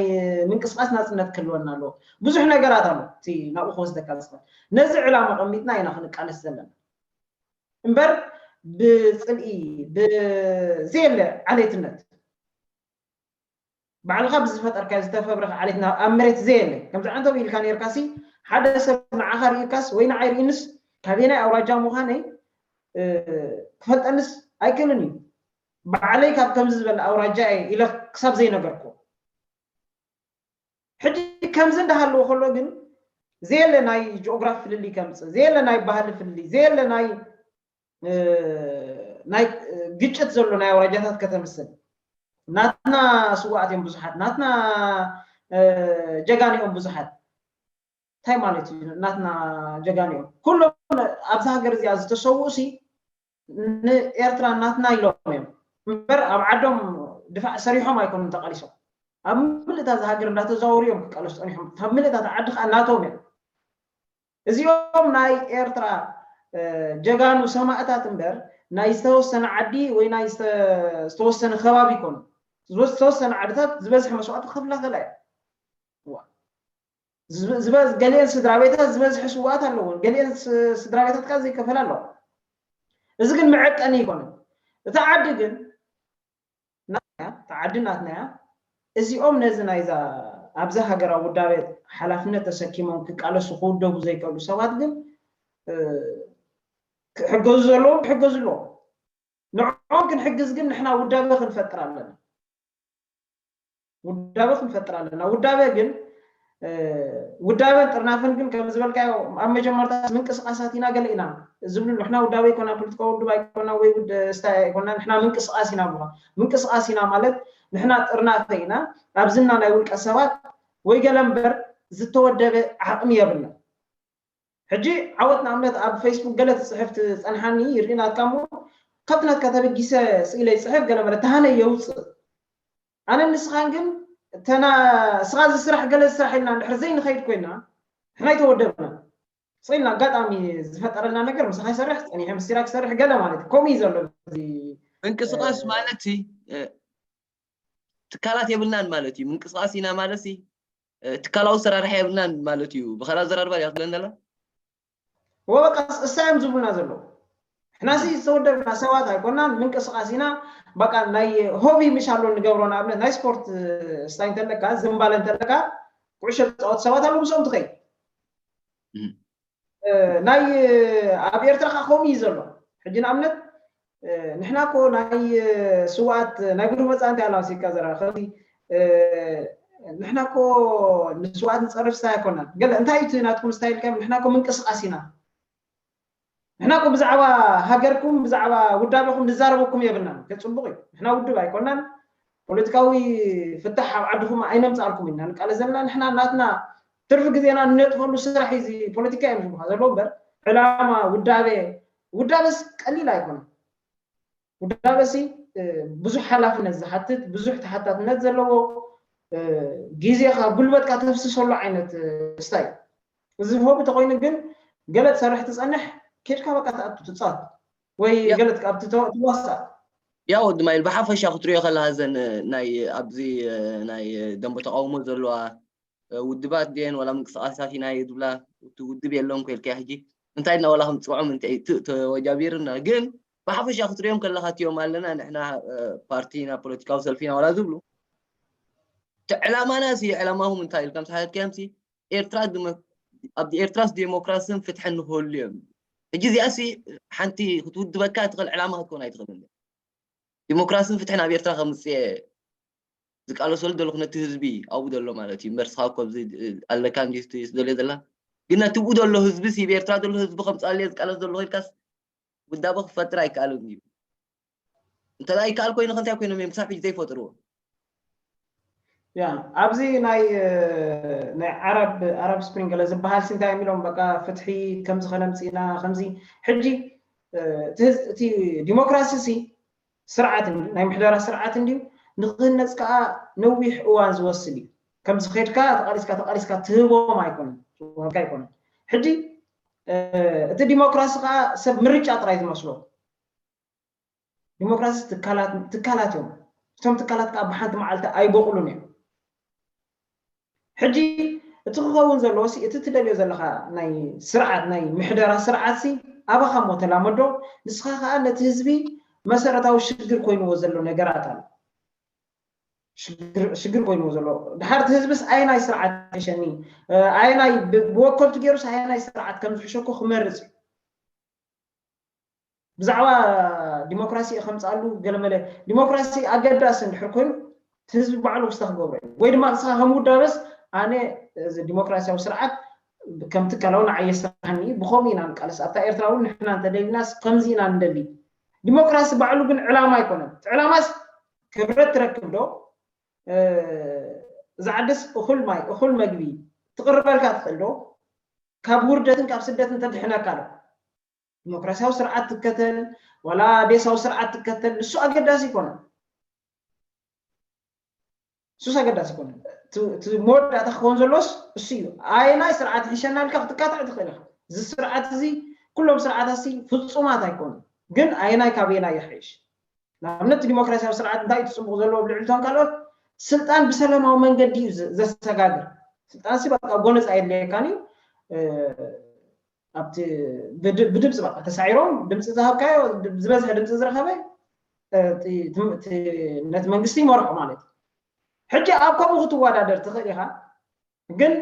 ምንቅስቃስ ናፅነት ክህልወና ኣለዎ። ብዙሕ ነገራት ኣሎ እቲ ናብኡ ክወስደካ ዝኽእል። ነዚ ዕላማ ቀሚጥና ኢና ክንቃለስ ዘለና እምበር ብፅልኢ ብዘየለ ዓሌትነት ባዕልኻ ብዝፈጠርካዮ ዝተፈብረኸ ዓሌት ኣብ መሬት ዘየለ ከምዚ ዓንተው ኢልካ ነርካሲ ሓደ ሰብ ንዓኻ ርኢካስ ወይ ንዓይ ርኢንስ ካበየናይ ኣውራጃ ምዃነይ ክፈልጠንስ ኣይክእልን እዩ። ባዕለይ ካብ ከምዚ ዝበለ ኣውራጃ እየ ኢለ ክሳብ ዘይነገርኩ ሕጂ ከምዚ እንዳሃለዎ ከሎ ግን ዘየለ ናይ ጂኦግራፊ ፍልልይ ከምፅእ ዘየለ ናይ ባህሊ ፍልልይ ዘየለ ናይ ናይ ግጭት ዘሎ ናይ ኣውራጃታት ከተምስል ናትና ስዋኣት እዮም ብዙሓት ናትና ጀጋኒ እዮም ብዙሓት እንታይ ማለት እዩ ናትና ጀጋኒ እዮም ኩሎም ኣብዚ ሃገር እዚኣ ዝተሰውኡ ሲ ንኤርትራ ናትና ኢሎም እዮም እምበር ኣብ ዓዶም ድፋዕ ሰሪሖም ኣይኮኑን ተቃሊሶም ኣብ ምልእታ እዚ ሃገር እንዳተዛወሩ እዮም ክቃለሱ ፀኒሖም ካብ ምልእታ ዓዲ ከዓ ናቶም እዮም እዚኦም ናይ ኤርትራ ጀጋኑ ሰማእታት እምበር ናይ ዝተወሰነ ዓዲ ወይ ናይ ዝተወሰነ ከባቢ ይኮኑ ዝተወሰነ ዓድታት ዝበዝሐ መስዋዕቲ ክከፍላ ከላ እዩ ገሊአን ስድራ ቤታት ዝበዝሐ ስዋኣት ኣለዎን ገሊአን ስድራ ቤታት ከዓ ዘይከፈላ ኣለዋ እዚ ግን መዐቀኒ ይኮነ እቲ ዓዲ ግን ናትናያ እታ ዓዲ ናትናያ እዚኦም ነዚ ናይዛ ኣብዛ ሃገራዊ ውዳቤ ሓላፍነት ተሰኪሞም ክቃለሱ ክውደቡ ዘይከእሉ ሰባት ግን ክሕገዙ ዘለዎም ክሕገዙ ኣለዎም ንዕኦም ክንሕግዝ ግን ንሕና ውዳበ ክንፈጥር ኣለና ውዳበ ክንፈጥር ኣለና ውዳበ ግን ውዳበን ጥርናፈን ግን ከም ዝበልካዮ ኣብ መጀመርታ ምንቅስቃሳት ኢና ገለ ኢና ዝብሉ ንሕና ውዳበ ይኮና ፖለቲካዊ ውድብ ኣይኮና ወይ ስታይ ኣይኮና ንሕና ምንቅስቃስ ኢና ብካ ምንቅስቃስ ኢና ማለት ንሕና ጥርናፈ ኢና ኣብዝና ናይ ውልቀ ሰባት ወይ ገለ እምበር ዝተወደበ ዓቅሚ የብልና ሕጂ ዓወት ንኣብነት ኣብ ፌስቡክ ገለ ትፅሕፍ ትፀንሓኒ ይርኢ ናትካ እሞ ካብቲ ናትካ ተበጊሰ ስኢለ ይፅሕፍ ገለ መለ ተሃነ የውፅእ ኣነ ንስኻን ግን ተና ስኻ ዝስራሕ ገለ ዝስራሕ ኢልና እንድሕር ዘይንኸይድ ኮይና ንሕና ይተወደብና ስኢልና ኣጋጣሚ ዝፈጠረልና ነገር ምሳኻ ይሰርሕ ፀኒሐ ምስቲራ ክሰርሕ ገለ ማለት እዩ ከምኡ እዩ ዘሎ ምንቅስቃስ ማለት ትካላት የብልናን ማለት እዩ ምንቅስቃስ ኢና ማለት ትካላዊ ኣሰራርሓ የብልናን ማለት እዩ ብኸላ ዘራርባ ያ ትብለን ዘላ ወበቃ እሳ እዮም ዝብሉና ዘለዉ ሕናሲ ዝተወደብና ሰባት ኣይኮናን ምንቅስቃስ ኢና በቃ ናይ ሆቢ ምሽ ኣሎ ንገብሮ ንኣብነት ናይ ስፖርት ስታይ እንተለካ ዝምባለ እንተለካ ኩዕሾ ዝፃወት ሰባት ኣሎ ምስኦም ትኸይ ናይ ኣብ ኤርትራ ከዓ ከምኡ እዩ ዘሎ ሕጂ ንኣብነት ንሕና ኮ ናይ ስዋኣት ናይ ብሩህ መፃእንቲ ኣላ ሲካ ዘራ ከዚ ንሕና ኮ ንስዋኣት ንፀርፍ ስታይ ኣይኮናን ገለ እንታይ እዩ ናትኩም ስታይ ኢልካ ንሕና ኮ ምንቅስቃስ ኢና ንሕና ኮ ብዛዕባ ሃገርኩም ብዛዕባ ውዳበኩም ንዛረበኩም የብልናን ከፅቡቅ እዩ ንሕና ውድብ ኣይኮናን ፖለቲካዊ ፍታሕ ኣብ ዓድኹም ኣይነምፃልኩም ኢና ንቃለ ዘለና ንሕና ናትና ትርፊ ግዜና ንነጥፈሉ ስራሕ እዚ ፖለቲካ እዮም ዝብሉካ ዘለዉ እምበር ዕላማ ውዳበ ውዳበስ ቀሊል ኣይኮነ ውዳበሲ ብዙሕ ሓላፍነት ዝሓትት ብዙሕ ተሓታትነት ዘለዎ ግዜኻ ጉልበትካ ተፍስሰሉ ዓይነት ስታይ እዚ ሆቢ ተኮይኑ ግን ገለ ትሰርሕ ትፀንሕ ኬድካ በቃ ትኣቱ ትፃወት ወይ ገለ ትቃብ ትዋሳእ ያው ድማ ኢል ብሓፈሻ ክትሪኦ ከለካ ዘን ናይ ኣብዚ ናይ ደንበ ተቃውሞ ዘለዋ ውድባት ድየን ዋላ ምንቅስቃሳት ኢና እየ ዝብላ? እቲ ውድብ የለን ኮ ኢልካ ሕጂ እንታይ ድና ዋላ ከምፅዖም እንታይ ተወጃቢርና ግን ብሓፈሻ ክትሪኦም ከለካ እትዮም ኣለና ንሕና ፓርቲ ኢና ፖለቲካዊ ሰልፊ ኢና ዋላ ዝብሉ እቲ ዕላማና ሲ ዕላማኹም እንታይ ኢልካ ምስ ሓተትካዮም ሲ ኤርትራ ኣብ ኤርትራስ ዴሞክራስን ፍትሕን ንክህሉ እዮም። ሕጂ እዚኣ ሲ ሓንቲ ክትውድበካ ትኽእል ዕላማ ክትኮን ኣይትኽእልን። ዲሞክራስን ፍትሕን ኣብ ኤርትራ ከምፅእ ዝቃለሰሉ ዘለኹ ነቲ ህዝቢ ኣብኡ ዘሎ ማለት እዩ እምበር ስኻ ኮዚ ኣለካ እንዲ ደልዮ ዘላ ግን ነቲ ብኡ ዘሎ ህዝቢ ሲ ብኤርትራ ዘሎ ህዝቢ ከምፅኣሉ ዝቃለስ ዘሎ ኢልካስ ውዳበ ክፈጥር ኣይከኣልን እዩ። እንተ ይከኣል ኮይኑ ከንታይ ኮይኖም እዮም ክሳብ ሕጂ ዘይፈጥርዎ? ያ ኣብዚ ናይ ናይ ዓረብ ኣረብ ስፕሪንግ ገለ ዝበሃል ሲ እንታይ እዮም ኢሎም በቃ ፍትሒ ከምዚ ከነምፅእና ከምዚ ሕጂ እቲ ዲሞክራሲ ሲ ስርዓት ናይ ምሕደራ ስርዓት እንዲዩ ንክህነፅ ከዓ ነዊሕ እዋን ዝወስድ እዩ። ከምዚ ከድካ ተቃሊስካ ተቃሊስካ ትህቦም ኣይኮነን ኣይኮነን። ሕጂ እቲ ዲሞክራሲ ከዓ ሰብ ምርጫ ጥራይ ዝመስሎ ዲሞክራሲ ትካላት እዮም። እቶም ትካላት ከዓ ብሓንቲ መዓልቲ ኣይበቑሉን እዮም። ሕጂ እቲ ክኸውን ዘለዎ ሲ እቲ ትደልዮ ዘለካ ናይ ስርዓት ናይ ምሕደራ ስርዓት ሲ ኣባኻ ሞ ተላመዶ። ንስኻ ከዓ ነቲ ህዝቢ መሰረታዊ ሽግር ኮይንዎ ዘሎ ነገራት ኣሎ ሽግር ኮይንዎ ዘሎ ድሓር እቲ ህዝብስ ኣየናይ ስርዓት ይሕሸኒ ኣየናይ ብወከልቱ ገይሩስ ኣየናይ ስርዓት ከም ዝሕሸኮ ክመርፅ እዩ። ብዛዕባ ዲሞክራሲ እየ ከምፅኣሉ ገለመለ ዲሞክራሲ ኣገዳሲ እንድሕር ኮይኑ ህዝቢ ባዕሉ ውስታ ክገብሮ እዩ ወይ ድማ ንስኻ ከም ውዳበስ ኣነ እዚ ዲሞክራሲያዊ ስርዓት ከም ትካላዊ ንዓየ ስራሕኒ ብከምኡ ኢና ንቃለስ ኣብታ ኤርትራ እውን ንሕና እንተደሊናስ ከምዚ ኢና ንደሊ። ዲሞክራሲ ባዕሉ ግን ዕላማ ኣይኮነን። እቲ ዕላማስ ክብረት ትረክብ ዶ? እዛ ዓድስ እኹል ማይ እኹል መግቢ ትቕርበልካ ትኽእል ዶ? ካብ ውርደትን ካብ ስደትን ተድሕነካ ዶ? ዲሞክራሲያዊ ስርዓት ትከተል ዋላ ዴሳዊ ስርዓት ትከተል ንሱ ኣገዳሲ ይኮነ። ንሱስ ኣገዳሲ ይኮነ። እቲ መወዳእታ ክኸውን ዘሎስ እሱ እዩ። ኣየናይ ስርዓት ይሕሸና ኢልካ ክትካታዕ ትኽእል ኢኻ። እዚ ስርዓት እዚ ኩሎም ስርዓታት ሲ ፍፁማት ኣይኮኑ። ግን ኣየናይ ካበየናይ ይሕይሽ? ንኣብነት ዲሞክራሲያዊ ስርዓት እንታይ እዩ ትፅቡቕ ዘለዎ ብልዕሊ እቶም ካልኦት ስልጣን ብሰላማዊ መንገዲ እዩ ዘሰጋግር። ስልጣን ሲ በቃ ጎነፅ ኣየድለየካን እዩ። ኣብቲ ብድምፂ በቃ ተሳዒሮም ድምፂ ዝሃብካዮ ዝበዝሐ ድምፂ ዝረኸበ ነቲ መንግስቲ ይመርሖ ማለት እዩ። ሕጂ ኣብ ከምኡ ክትወዳደር ትኽእል ኢኻ፣ ግን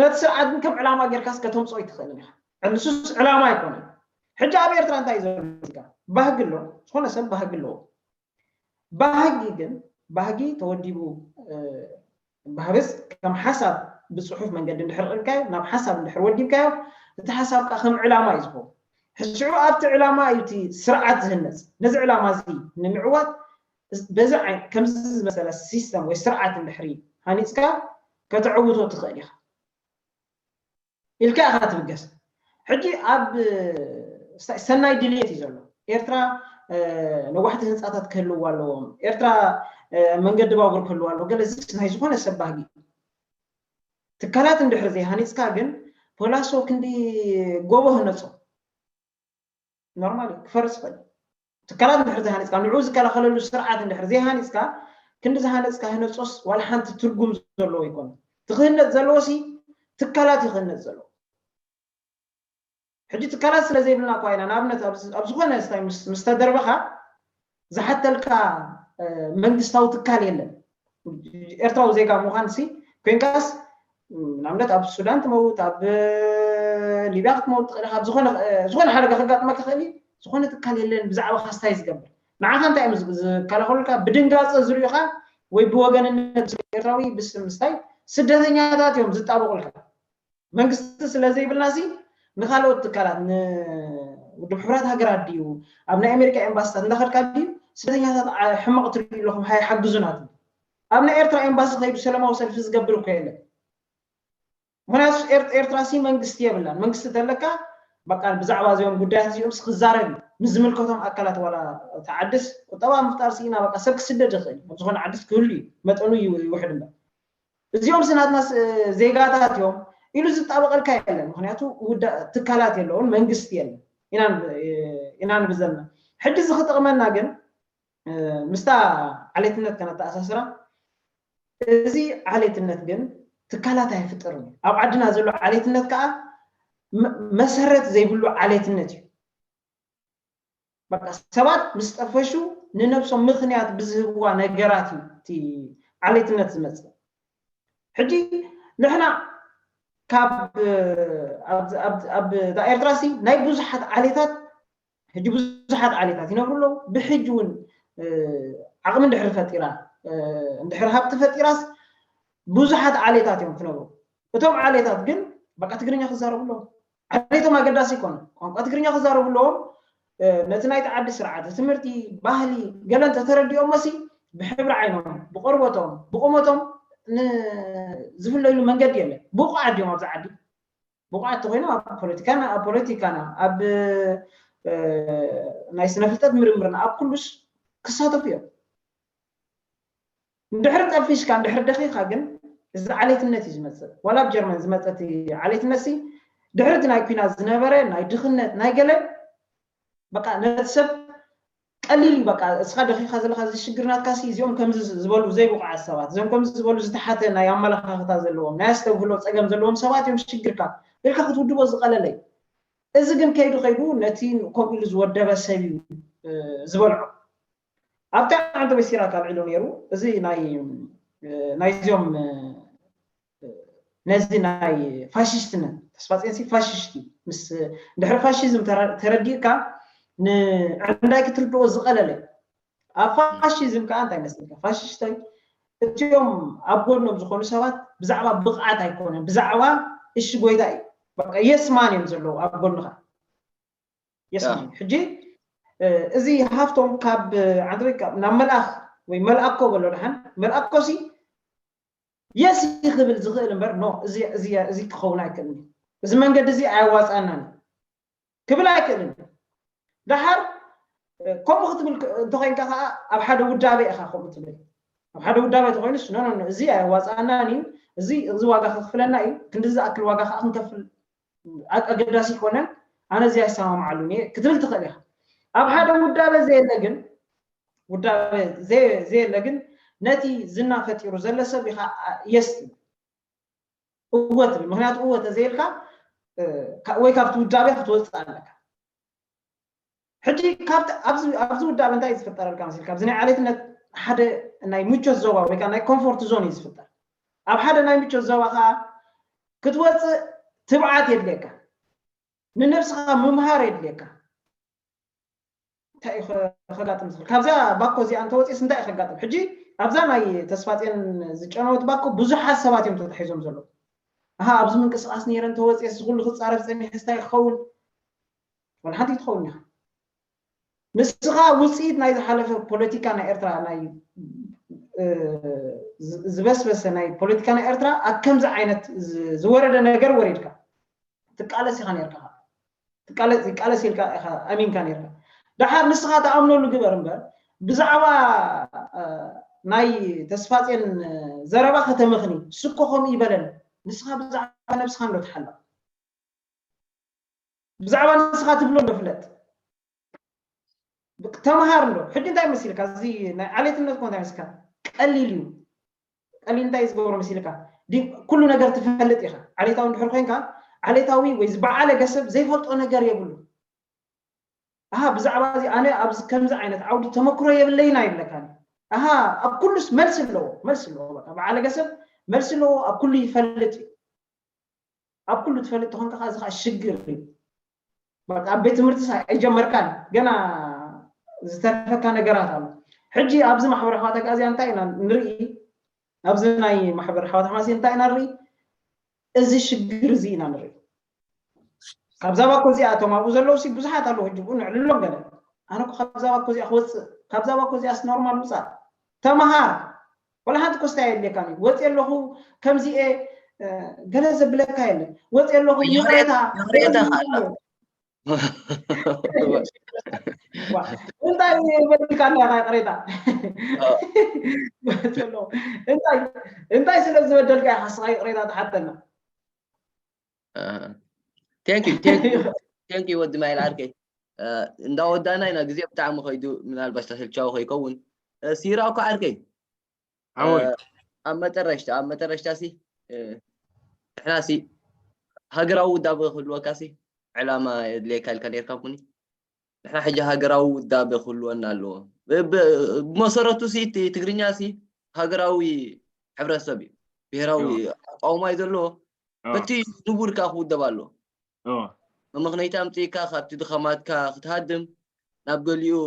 ነቲ ስርዓት ግን ከም ዕላማ ጌርካስ ከተምፅኦ ኣይትኽእልን ኢኻ። ንሱስ ዕላማ ኣይኮነን። ሕጂ ኣብ ኤርትራ እንታይ እዩ ዘሎ? ባህጊ ኣሎ፣ ዝኾነ ሰብ ባህጊ ኣለዎ። ባህጊ ግን ባህጊ ተወዲቡ ባህግስ ከም ሓሳብ ብፅሑፍ መንገዲ እንድሕር ቀልካዮ ናብ ሓሳብ እንድሕር ወዲብካዮ እቲ ሓሳብ ከዓ ከም ዕላማ እዩ ዝኸውን። ሽዑ ኣብቲ ዕላማ እዩ እቲ ስርዓት ዝህነፅ። ነዚ ዕላማ እዚ ንምዕዋት በዚ ከምዚ ዝመሰለ ሲስተም ወይ ስርዓት እንድሕሪ ሃኒፅካ ከተዕውቶ ትኽእል ኢኻ። ኢልካ ኢኻ ትብገስ። ሕጂ ኣብ ሰናይ ድልየት እዩ ዘሎ። ኤርትራ ነዋሕቲ ህንፃታት ክህልዋ ኣለዎም። ኤርትራ መንገዲ ባቡር ክህልዋ ኣለዎ። ገለ ናይ ዝኾነ ሰብ ባህጊ ትካላት እንድሕር ዘይሃኒፅካ ግን ፖላሶ ክንዲ ጎቦ ህነፆ ኖርማል ክፈርስ ይኽእል። ትካላት እንድሕር ዘይሃኒፅካ ንዑ ዝከላኸለሉ ስርዓት እንድሕር ዘይሃኒፅካ ክንዲ ዝሃነፅካ ህነፆስ ዋላ ሓንቲ ትርጉም ዘለዎ ይኮነ። ትክህነፅ ዘለዎ ሲ ትካላት ይክህነፅ ዘለዎ። ሕጂ ትካላት ስለ ዘይብልና እኳ ኢና ንኣብነት ኣብ ዝኾነ ስታይ ምስ ተደርበኻ ዝሓተልካ መንግስታዊ ትካል የለን። ኤርትራዊ ዜጋ ምዃን ሲ ኮይንካስ ንኣብነት ኣብ ሱዳን ትመውት ኣብ ሊብያ ክትመውት ትኽእል ኢኻ። ዝኾነ ሓደጋ ከጋጥመካ ክእል እዩ። ዝኾነ ትካል የለን ብዛዕባ ካስታይ ዝገብር ንዓኻ እንታይ እዮም ዝከላኸሉልካ? ብድንጋፀ ዝሪዩኻ ወይ ብወገንነት ኤርትራዊ ብስምስታይ ስደተኛታት እዮም ዝጣበቑልካ። መንግስቲ ስለ ዘይብልና ሲ ንካልኦት ትካላት ንውድብ ሕቡራት ሃገራት ድዩ ኣብ ናይ ኣሜሪካ ኤምባስታት እንዳኸድካ ድዩ ስደተኛታት ሕማቕ ትሪኡ ኣለኹም ሃይ ሓግዙና ትብል። ኣብ ናይ ኤርትራ ኤምባሲ ከይዱ ሰላማዊ ሰልፊ ዝገብር እኮ የለን። ምክንያቱ ኤርትራ ሲ መንግስቲ የብላን። መንግስቲ ተለካ በቃ ብዛዕባ እዚኦም ጉዳያት እዚኦም ክዛረብ እዩ ምስ ዝምልከቶም ኣካላት ዋላ ተዓድስ ቁጠባ ምፍጣር ስኢና በቃ ሰብ ክስደድ ይኽእል ኣብ ዝኾነ ዓድስ ክህሉ እዩ መጠኑ ይውሕድ እምበር እዚኦም ስናትና ዜጋታት እዮም ኢሉ ዝጣበቀልካ የለን። ምክንያቱ ትካላት የለውን መንግስቲ የለን ኢና ንብል ዘለና። ሕጂ እዚ ክጠቕመና ግን ምስታ ዓሌትነት ከነተኣሳስራ እዚ ዓሌትነት ግን ትካላት ኣይፍጥርን እዩ። ኣብ ዓድና ዘሎ ዓሌትነት ከዓ መሰረት ዘይብሉ ዓሌትነት እዩ። በቃ ሰባት ምስ ጠፈሹ ንነብሶም ምኽንያት ብዝህብዋ ነገራት እዩ እቲ ዓሌትነት ዝመፅእ። ሕጂ ንሕና ካብ ኣብ ኤርትራ ሲ ናይ ብዙሓት ዓሌታት ሕጂ ብዙሓት ዓሌታት ይነብሩ ኣለዉ። ብሕጂ እውን ዓቕሚ እንድሕር ፈጢራ እንድሕር ሃብቲ ፈጢራስ ብዙሓት ዓሌታት እዮም ክነብሩ። እቶም ዓሌታት ግን በቃ ትግርኛ ክዛረቡ ኣለዎም። ዓሌቶም ኣገዳሲ ይኮነ። ቋንቋ ትግርኛ ክዛረቡ ኣለዎም። ነቲ ናይቲ ዓዲ ስርዓተ ትምህርቲ፣ ባህሊ፣ ገለ እንተተረዲኦሞ ሲ ብሕብሪ ዓይኖም፣ ብቆርበቶም፣ ብቁመቶም ዝፍለይሉ መንገዲ የለን። ብቑዓት ድዮም ኣብዚ ዓዲ? ብቑዓት ተኮይኖም ኣብ ፖለቲካና ኣብ ፖለቲካና ኣብ ናይ ስነ ፍልጠት ምርምርና ኣብ ኩሉስ ክሳተፉ እዮም። እንድሕር ጠፊሽካ እንድሕር ደኺኻ ግን እዚ ዓሌትነት እዩ ዝመፅእ። ዋላ ኣብ ጀርመን ዝመፀ እቲ ዓሌትነት ሲ ድሕሪ እቲ ናይ ኲናት ዝነበረ ናይ ድኽነት ናይ ገለ በቃ ነቲ ሰብ ቀሊል እዩ። በቃ እስኻ ደኺኻ ዘለኻ እዚ ሽግር ናትካ ሲ እዚኦም ከምዚ ዝበሉ ዘይብቑዓት ሰባት፣ እዚኦም ከምዚ ዝበሉ ዝተሓተ ናይ ኣመለኻኽታ ዘለዎም ናይ ኣስተብህሎ ፀገም ዘለዎም ሰባት እዮም ሽግርካ ኢልካ ክትውድቦ ዝቐለለ እዩ። እዚ ግን ከይዱ ከይዱ ነቲ ከምኡ ኢሉ ዝወደበ ሰብ እዩ ዝበልዖ። ኣብታ ዓንተቦይ ሲራክ ኣልዒሉ ነይሩ። እዚ ናይ ናይዚኦም ነዚ ናይ ፋሽስት ነ ተስፋፅዮን ሲ ፋሽስት እዩ። ምስ ድሕሪ ፋሽዝም ተረዲእካ ንዕንዳይ ክትርድኦ ዝቐለለ እዩ። ኣብ ፋሽዝም ከዓ እንታይ መስልካ ፋሽስቶይ እቲኦም ኣብ ጎድኖም ዝኾኑ ሰባት ብዛዕባ ብቕዓት ኣይኮነን ብዛዕባ እሺ ጎይታ እዩ በቃ የስማን እዮም ዘለዉ ኣብ ጎንኻ የስማን ሕጂ እዚ ሃፍቶም ካብ ዓንተቦይ ናብ መልኣኽ ወይ መልኣኮ በሎ ደሓን መልኣኮ ሲ የስ ክብል ዝኽእል እምበር ኖ እዚ ክኸውን ኣይክእልን እዚ መንገዲ እዚ ኣያዋፃናን ክብል ኣይክእልን። ደሓር ከምኡ ክትብል እንተኮይንካ ከዓ ኣብ ሓደ ውዳበ ኢኻ ከምኡ ትብል ኣብ ሓደ ውዳበ ተኮይኑስ ኖ ኖ እዚ ኣያዋፃናን እዩ እዚ እዚ ዋጋ ከክፍለና እዩ ክንዲ ዝኣክል ዋጋ ከዓ ክንከፍል ኣገዳሲ ይኮነን ኣነ እዚ ኣይሰማማዓሉን እየ ክትብል ትኽእል ኢኻ። ኣብ ሓደ ውዳበ ዘየለ ግን ውዳበ ዘየለ ግን ነቲ ዝና ፈጢሩ ዘለ ሰብ ኢኻ የስ ትብል እወ ትብል ምክንያቱ እወ ተዘይልካ ወይ ካብቲ ውዳበ ክትወፅእ ኣለካ። ሕጂ ኣብዚ ውዳበ እንታይ እዩ ዝፍጠረልካ መሲልካ ኣብዚ ናይ ዓሌትነት ሓደ ናይ ምቾት ዞባ ወይ ናይ ኮንፎርት ዞን እዩ ዝፍጠር። ኣብ ሓደ ናይ ምቾት ዞባ ከዓ ክትወፅእ ትብዓት የድልየካ፣ ንነብስኻ ምምሃር የድልየካ። እንታይ እዩ ከጋጥም ዝኽእል ካብዚኣ ባኮ እዚኣ እንተወፂስ እንታይ እዩ ከጋጥም? ሕጂ ኣብዛ ናይ ተስፋፅዮን ዝጨነወት ባኮ ብዙሓት ሰባት እዮም ተታሒዞም ዘለዉ። ኣሃ ኣብዚ ምንቅስቃስ ነይረ እንተወፂስ እዚ ኩሉ ክፃረፍ ፀኒሐ እንታይ ክኸውን? ወላ ሓንቲ ትኸውን ኢኻ። ንስኻ ውፅኢት ናይ ዝሓለፈ ፖለቲካ ናይ ኤርትራ ናይ ዝበስበሰ ናይ ፖለቲካ ናይ ኤርትራ ኣብ ከምዚ ዓይነት ዝወረደ ነገር ወሪድካ ትቃለስ ኢኻ ነርካ። ትቃለስ ይቃለስ ኢልካ ኢኻ ኣሚንካ ነርካ። ደሓር ንስኻ ተኣምነሉ ግበር እምበር ብዛዕባ ናይ ተስፋፅዮን ዘረባ ከተመኽኒ ስኮ ከምኡ ይበለን። ንስኻ ብዛዕባ ነብስኻ እንዶ ትሓልቕ ብዛዕባ ንስኻ ትብሎ እንዶ ፍለጥ። ተምሃር እንዶ ሕጂ እንታይ መሲልካ እዚ ናይ ዓሌትነት ኮ እንታይ መስልካ ቀሊል እዩ። ቀሊል እንታይ ዝገብሮ መሲልካ ኩሉ ነገር ትፈልጥ ኢኻ። ዓሌታዊ እንድሕር ኮይንካ ዓሌታዊ ወይ ዝበዓለገ ሰብ ዘይፈልጦ ነገር የብሉ። ኣሃ ብዛዕባ እዚ ኣነ ኣብዚ ከምዚ ዓይነት ዓውዲ ተመክሮ የብለይን ኣይብለካን። ኣሃ ኣብ ኩሉስ መልሲ ኣለዎ መልሲ ኣለዎ። በቃ በዓለገ ሰብ መልሲ ኣለዎ ኣብ ኩሉ ይፈልጥ እዩ። ኣብ ኩሉ ትፈልጥ ተኾንካ ከዓ እዚ ከዓ ሽግር እዩ። በቃ ኣብ ቤት ትምህርትስ ኣይጀመርካን ገና ዝተረፈካ ነገራት ኣሎ። ሕጂ ኣብዚ ማሕበራዊ ኣሕዋት ኣግኣዝያን እንታይ ኢና ንርኢ? ኣብዚ ናይ ማሕበር ኣሕዋት ኣሕማስ እንታይ ኢና ንርኢ? እዚ ሽግር እዚ ኢና ንርኢ። ካብዛ ባኮ እዚኣ እቶም ኣብኡ ዘለዉ ሲ ብዙሓት ኣለዉ ሕጂ ብኡ ንዕልሎም ገለ ኣነ እኮ ካብዛ ባኮ እዚኣ ክወፅእ ካብዛ ባኮ እዚኣስ ኖርማል ውፃእ ተምሃር ወላ ሓንቲ ኮስታ የድልየካን እዩ ወፂ ኣለኹ ከምዚ እየ ገለ ዘብለካ የለን ወፂ ኣለኹ ይቕሬታ ይቕሬታ ይቕሬታ ይቕሬታ ይቕሬታ እንታይ በልካ ኣለካ ይቕሬታ እንታይ እንታይ ስለ ዝበደልካ ኢኻ ስኻ ይቕሬታ ትሓተና ቴንክ ዩ ቴንክ ዩ ወዲ ማይል ዓርከይ እንዳወዳእና ኢና ግዜ ብጣዕሚ ከይዱ ምናልባሽ ተሰልቻዊ ከይከውን ሲራ እኮ ዓርከይ ዓወይ ኣብ መጠረሽታ ኣብ መጠረሽታ ሲ ንሕና ሲ ሃገራዊ ውዳበ ክህልወካ ሲ ዕላማ የድልየካ ኢልካ ነርካ ኩኒ። ንሕና ሕጂ ሃገራዊ ውዳበ ክህልወና ኣለዎ። ብመሰረቱ ሲ ትግርኛ ሲ ሃገራዊ ሕብረተሰብ እዩ። ብሄራዊ ኣቃውማ እዩ ዘለዎ። በቲ ንቡር ከዓ ክውደብ ኣለዎ። መመኽነይቲ ኣምፅእካ ካብቲ ድኸማትካ ክትሃድም ናብ ገሊኡ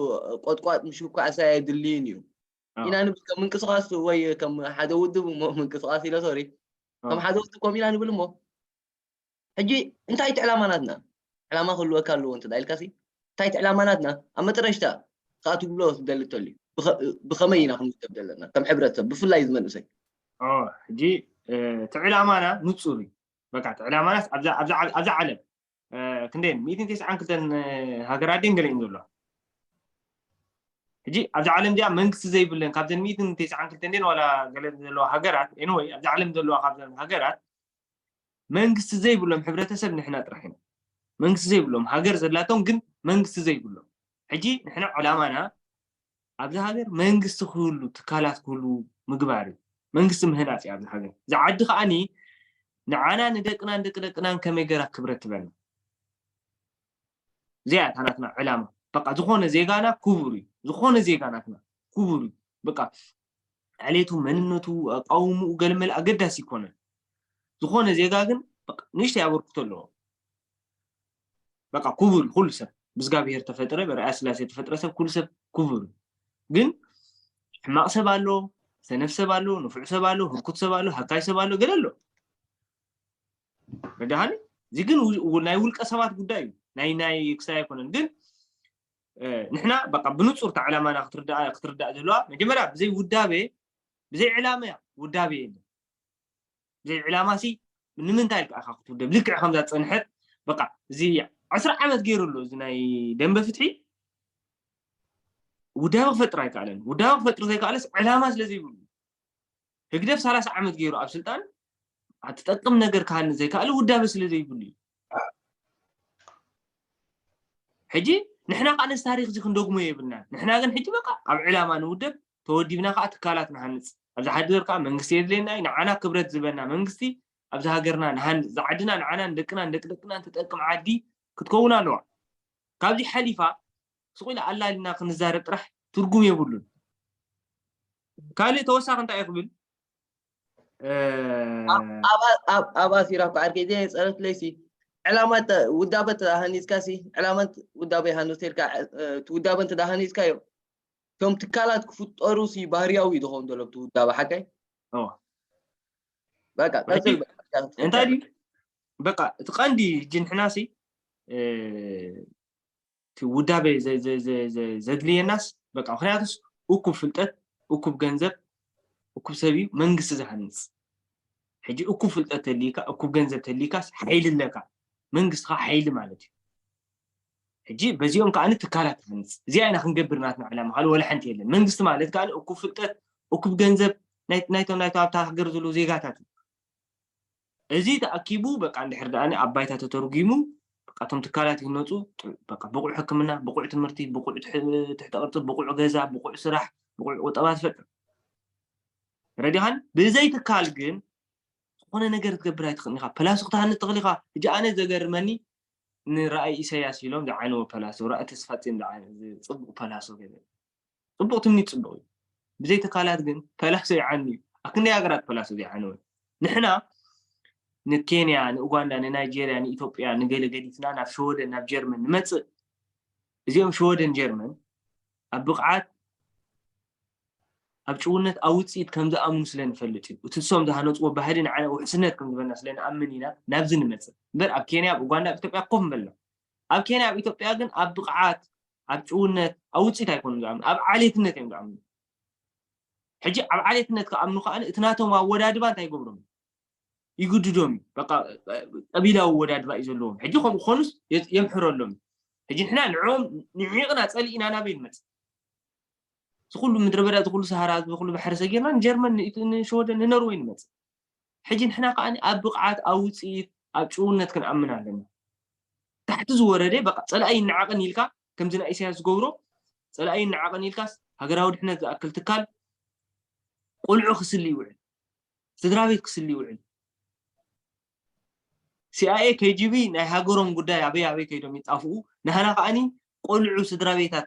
ቆጥቋጥ ምሽኳዕሳ የድልይን እዩ ኢና ንብል። ከም ምንቅስቃስ ወይ ከም ሓደ ውድብ እሞ ምንቅስቃስ ኢለ ሶሪ ከም ሓደ ውድብ ከም ኢና ንብል እሞ ሕጂ እንታይ እቲ ዕላማ ናትና ዕላማ ክህልወካ ኣለዎ እንተ ኢልካ ሲ እንታይ እቲ ዕላማ ናትና ኣብ መጠረሽታ ከዓ ትብሎ ትደሊ ተልዩ ብኸመይ ኢና ክንውደብ ዘለና ከም ሕብረተሰብ ብፍላይ ዝመንእሰይ ሕጂ እቲ ዕላማና ንፁር እዩ። በቃ እቲ ዕላማናስ ኣብዛ ዓለም ክንደየን ሚእትን ተስዓን ክልተን ሃገራት ደን ገለእን ዘለዋ ሕጂ ኣብዛ ዓለም እዚኣ መንግስቲ ዘይብለን ካብዘን ሚእትን ተስዓን ክልተን ደን ዋላ ገለ ዘለዋ ሃገራት ኤንወይ ኣብዛ ዓለም ዘለዋ ካብዘን ሃገራት መንግስቲ ዘይብሎም ሕብረተሰብ ንሕና ጥራሕ ኢና። መንግስቲ ዘይብሎም ሃገር ዘላቶም ግን መንግስቲ ዘይብሎም ሕጂ ንሕና ዕላማና ኣብዚ ሃገር መንግስቲ ክህሉ ትካላት ክህሉ ምግባር እዩ። መንግስቲ ምህናፅ እዩ ኣብዚ ሃገር። እዚ ዓዲ ከዓኒ ንዓና ንደቅናን ደቂ ደቅናን ከመይ ገራ ክብረት ትበልና። እዚኣ እታ ናትና ዕላማ። በቃ ዝኾነ ዜጋና ክቡር እዩ። ዝኾነ ዜጋ ናትና ክቡር እዩ። በቃ ዕሌቱ፣ መንነቱ፣ ኣቃውምኡ፣ ገለመለ ኣገዳሲ ይኮነን። ዝኾነ ዜጋ ግን ንእሽተይ ኣበርክቶ ኣለዎ። በቃ ክቡር እዩ ኩሉ ሰብ ብዝጋብሄር ተፈጥረ ብርኣያ ስላሴ ተፈጥረ ሰብ ኩሉ ሰብ ክቡር እዩ። ግን ሕማቕ ሰብ ኣሎ፣ ሰነፍ ሰብ ኣሎ፣ ንፉዕ ሰብ ኣሎ፣ ህርኩት ሰብ ኣሎ፣ ሃካይ ሰብ ኣሎ፣ ገለ ኣሎ። ረዳሃኒ እዚ ግን ናይ ውልቀ ሰባት ጉዳይ እዩ። ናይ ናይ ክሳይ ኣይኮነን። ግን ንሕና በቃ ብንጹር ተዓላማና ክትርዳእ ክትርዳእ ዘለዋ መጀመርያ ብዘይ ውዳቤ ብዘይ ዕላማ ውዳቤ የለን። ብዘይ ዕላማ ሲ ንምንታይ ኢልካ ኢኻ ክትውደብ? ልክዕ ከምዛ ዝጸንሐት በቃ እዚ ዓስራ ዓመት ገይሩ ኣሎ እዚ ናይ ደንበ ፍትሒ ውዳበ ክፈጥር ኣይከኣለን። ውዳበ ክፈጥር ዘይከኣለስ ዕላማ ስለ ዘይብሉ ህግደፍ ሰላሳ ዓመት ገይሩ ኣብ ስልጣን ኣትጠቅም ነገር ክሃንጽ ዘይከኣለ ውዳበ ስለ ዘይብሉ እዩ። ሕጂ ንሕና ከዓ ነዚ ታሪክ እዚ ክንደግሞ የብልና። ንሕና ግን ሕጂ በቃ ኣብ ዕላማ ንውደብ ተወዲብና ከዓ ትካላት ንሃንጽ ኣብዚ ሓድር ከዓ መንግስቲ የድልየና እዩ ንዓና ክብረት ዝበና መንግስቲ ኣብዚ ሃገርና ንሃንጽ ዝዓድና ንዓና ንደቅና ንደቂ ደቅና ትጠቅም ዓዲ ክትከውን ኣለዋ። ካብዚ ሓሊፋ ስቕ ኢላ ኣላ ኢልና ክንዛረብ ጥራሕ ትርጉም የብሉን። ካልእ ተወሳኺ እንታይ እዩ ክብል ኣብ ኣሲራ እኮ ዓርከይ ዘይ ጸረት ለይሲ ዕላማ ውዳበ ተሃኒጽካ ሲ ዕላማ ውዳበ ይሃንጽ ኢልካ ውዳበ እንተ ሃኒጽካዮ እቶም ትካላት ክፍጠሩ ሲ ባህርያዊ እዩ ዝኸውን ዘሎ እቲ ውዳበ ሓቀይ በቃ ቀጽል እንታይ ድዩ በቃ እቲ ቀንዲ ሕጂ ንሕና ሲ እቲ ውዳበ ዘድልየናስ በቃ ምክንያቱስ እኩብ ፍልጠት እኩብ ገንዘብ እኩብ ሰብ እዩ መንግስቲ ዝሃንፅ ሕጂ እኩብ ፍልጠት ተልይካ እኩብ ገንዘብ ተልይካስ ሓይሊ ኣለካ መንግስቲ ከዓ ሓይሊ ማለት እዩ ሕጂ በዚኦም ከዓ ትካላት ትሃንፅ እዚኣ ኢና ክንገብር ናትና ዕላማ ካልእ ወላ ሓንቲ የለን መንግስቲ ማለት ከዓ እኩብ ፍልጠት እኩብ ገንዘብ ናይቶም ናይቶም ኣብታ ሃገር ዘለዉ ዜጋታት እዩ እዚ ተኣኪቡ በቃ እንድሕር ደኣ ኣብ ባይታ ተተርጒሙ በቃ እቶም ትካላት ይህነፁ በቃ ብቑዕ ሕክምና ብቑዕ ትምህርቲ ብቑዕ ትሕቲ ቅርፂ ብቑዕ ገዛ ብቑዕ ስራሕ ብቑዕ ቁጠባ ትፈጥር ረዲኻን ብዘይ ትካል ግን ዝኾነ ነገር ክትገብር ኣይትኽእል ኢኻ ፕላስ ክትሃንፅ ትኽእል ኢኻ ሕጂ ኣነ ዘገርመኒ ንራእይ ኢሳያስ ኢሎም ዝዓነወ ፐላሶ ራእይ ተስፋፅን ዝዓነ- ዝፅቡቅ ፐላሶ ገለ ፅቡቅ ትምኒት ፅቡቅ እዩ ብዘይ ትካላት ግን ፐላሶ ይዓኑ እዩ ኣብ ክንደይ ሃገራት ፐላሶ ዘይዓነወ ንሕና ንኬንያ ንኡጋንዳ ንናይጀርያ ንኢትዮጵያ ንገለ ገዲፍና ናብ ሸወደን ናብ ጀርመን ንመፅእ እዚኦም ሸወደን ጀርመን ኣብ ብቕዓት ኣብ ጭውነት ኣብ ውፅኢት ከም ዝኣምኑ ስለ ንፈልጥ እዩ እቲ እሶም ዝሃነፅዎ ባህሊ ንዓና ውሕስነት ከም ዝበና ስለ ንኣምን ኢና ናብዚ ንመፅእ እምበር ኣብ ኬንያ ኣብ ኡጋንዳ ኣብ ኢትዮጵያ ኮፍ ንበልና ኣብ ኬንያ ኣብ ኢትዮጵያ ግን ኣብ ብቕዓት ኣብ ጭውነት ኣብ ውፅኢት ኣይኮኑን ዝኣምኑ ኣብ ዓሌትነት እዮም ዝኣምኑ ሕጂ ኣብ ዓሌትነት ክኣምኑ ከዓ እቲ ናቶም ኣወዳድባ እንታይ ይገብሮም ይግድዶም እዩ በቃ ቀቢላዊ ኣወዳድባ እዩ ዘለዎም ሕጂ ከምኡ ክኾኑስ የምሕረሎም እዩ ሕጂ ንሕና ንዕኦም ንዒቕና ፀሊእና ናበይ ንመፅእ እዚ ኩሉ ምድረ በዳ እዚ ኩሉ ሰሃራ እዚ ኩሉ ባሕሪ ሰጊርና ንጀርመን ንሸወደን ንኖርወይ ንመፅእ ሕጂ ንሕና ከዓ ኣብ ብቕዓት ኣብ ውፅኢት ኣብ ጭውነት ክንኣምን ኣለና ታሕቲ ዝወረደ በቃ ፀላኢ ይነዓቐን ኢልካ ከምዚ ናይ ኢሳያስ ዝገብሮ ፀላኢ ይነዓቐን ኢልካስ ሃገራዊ ድሕነት ዝኣክል ትካል ቆልዑ ክስሊ ይውዕል ስድራ ቤት ክስሊ ይውዕል። ሲኣይኤ፣ ኬጂቢ ናይ ሃገሮም ጉዳይ ኣበይ ኣበይ ከይዶም ይጣፍኡ። ንሃና ከዓኒ ቆልዑ ስድራ ቤታት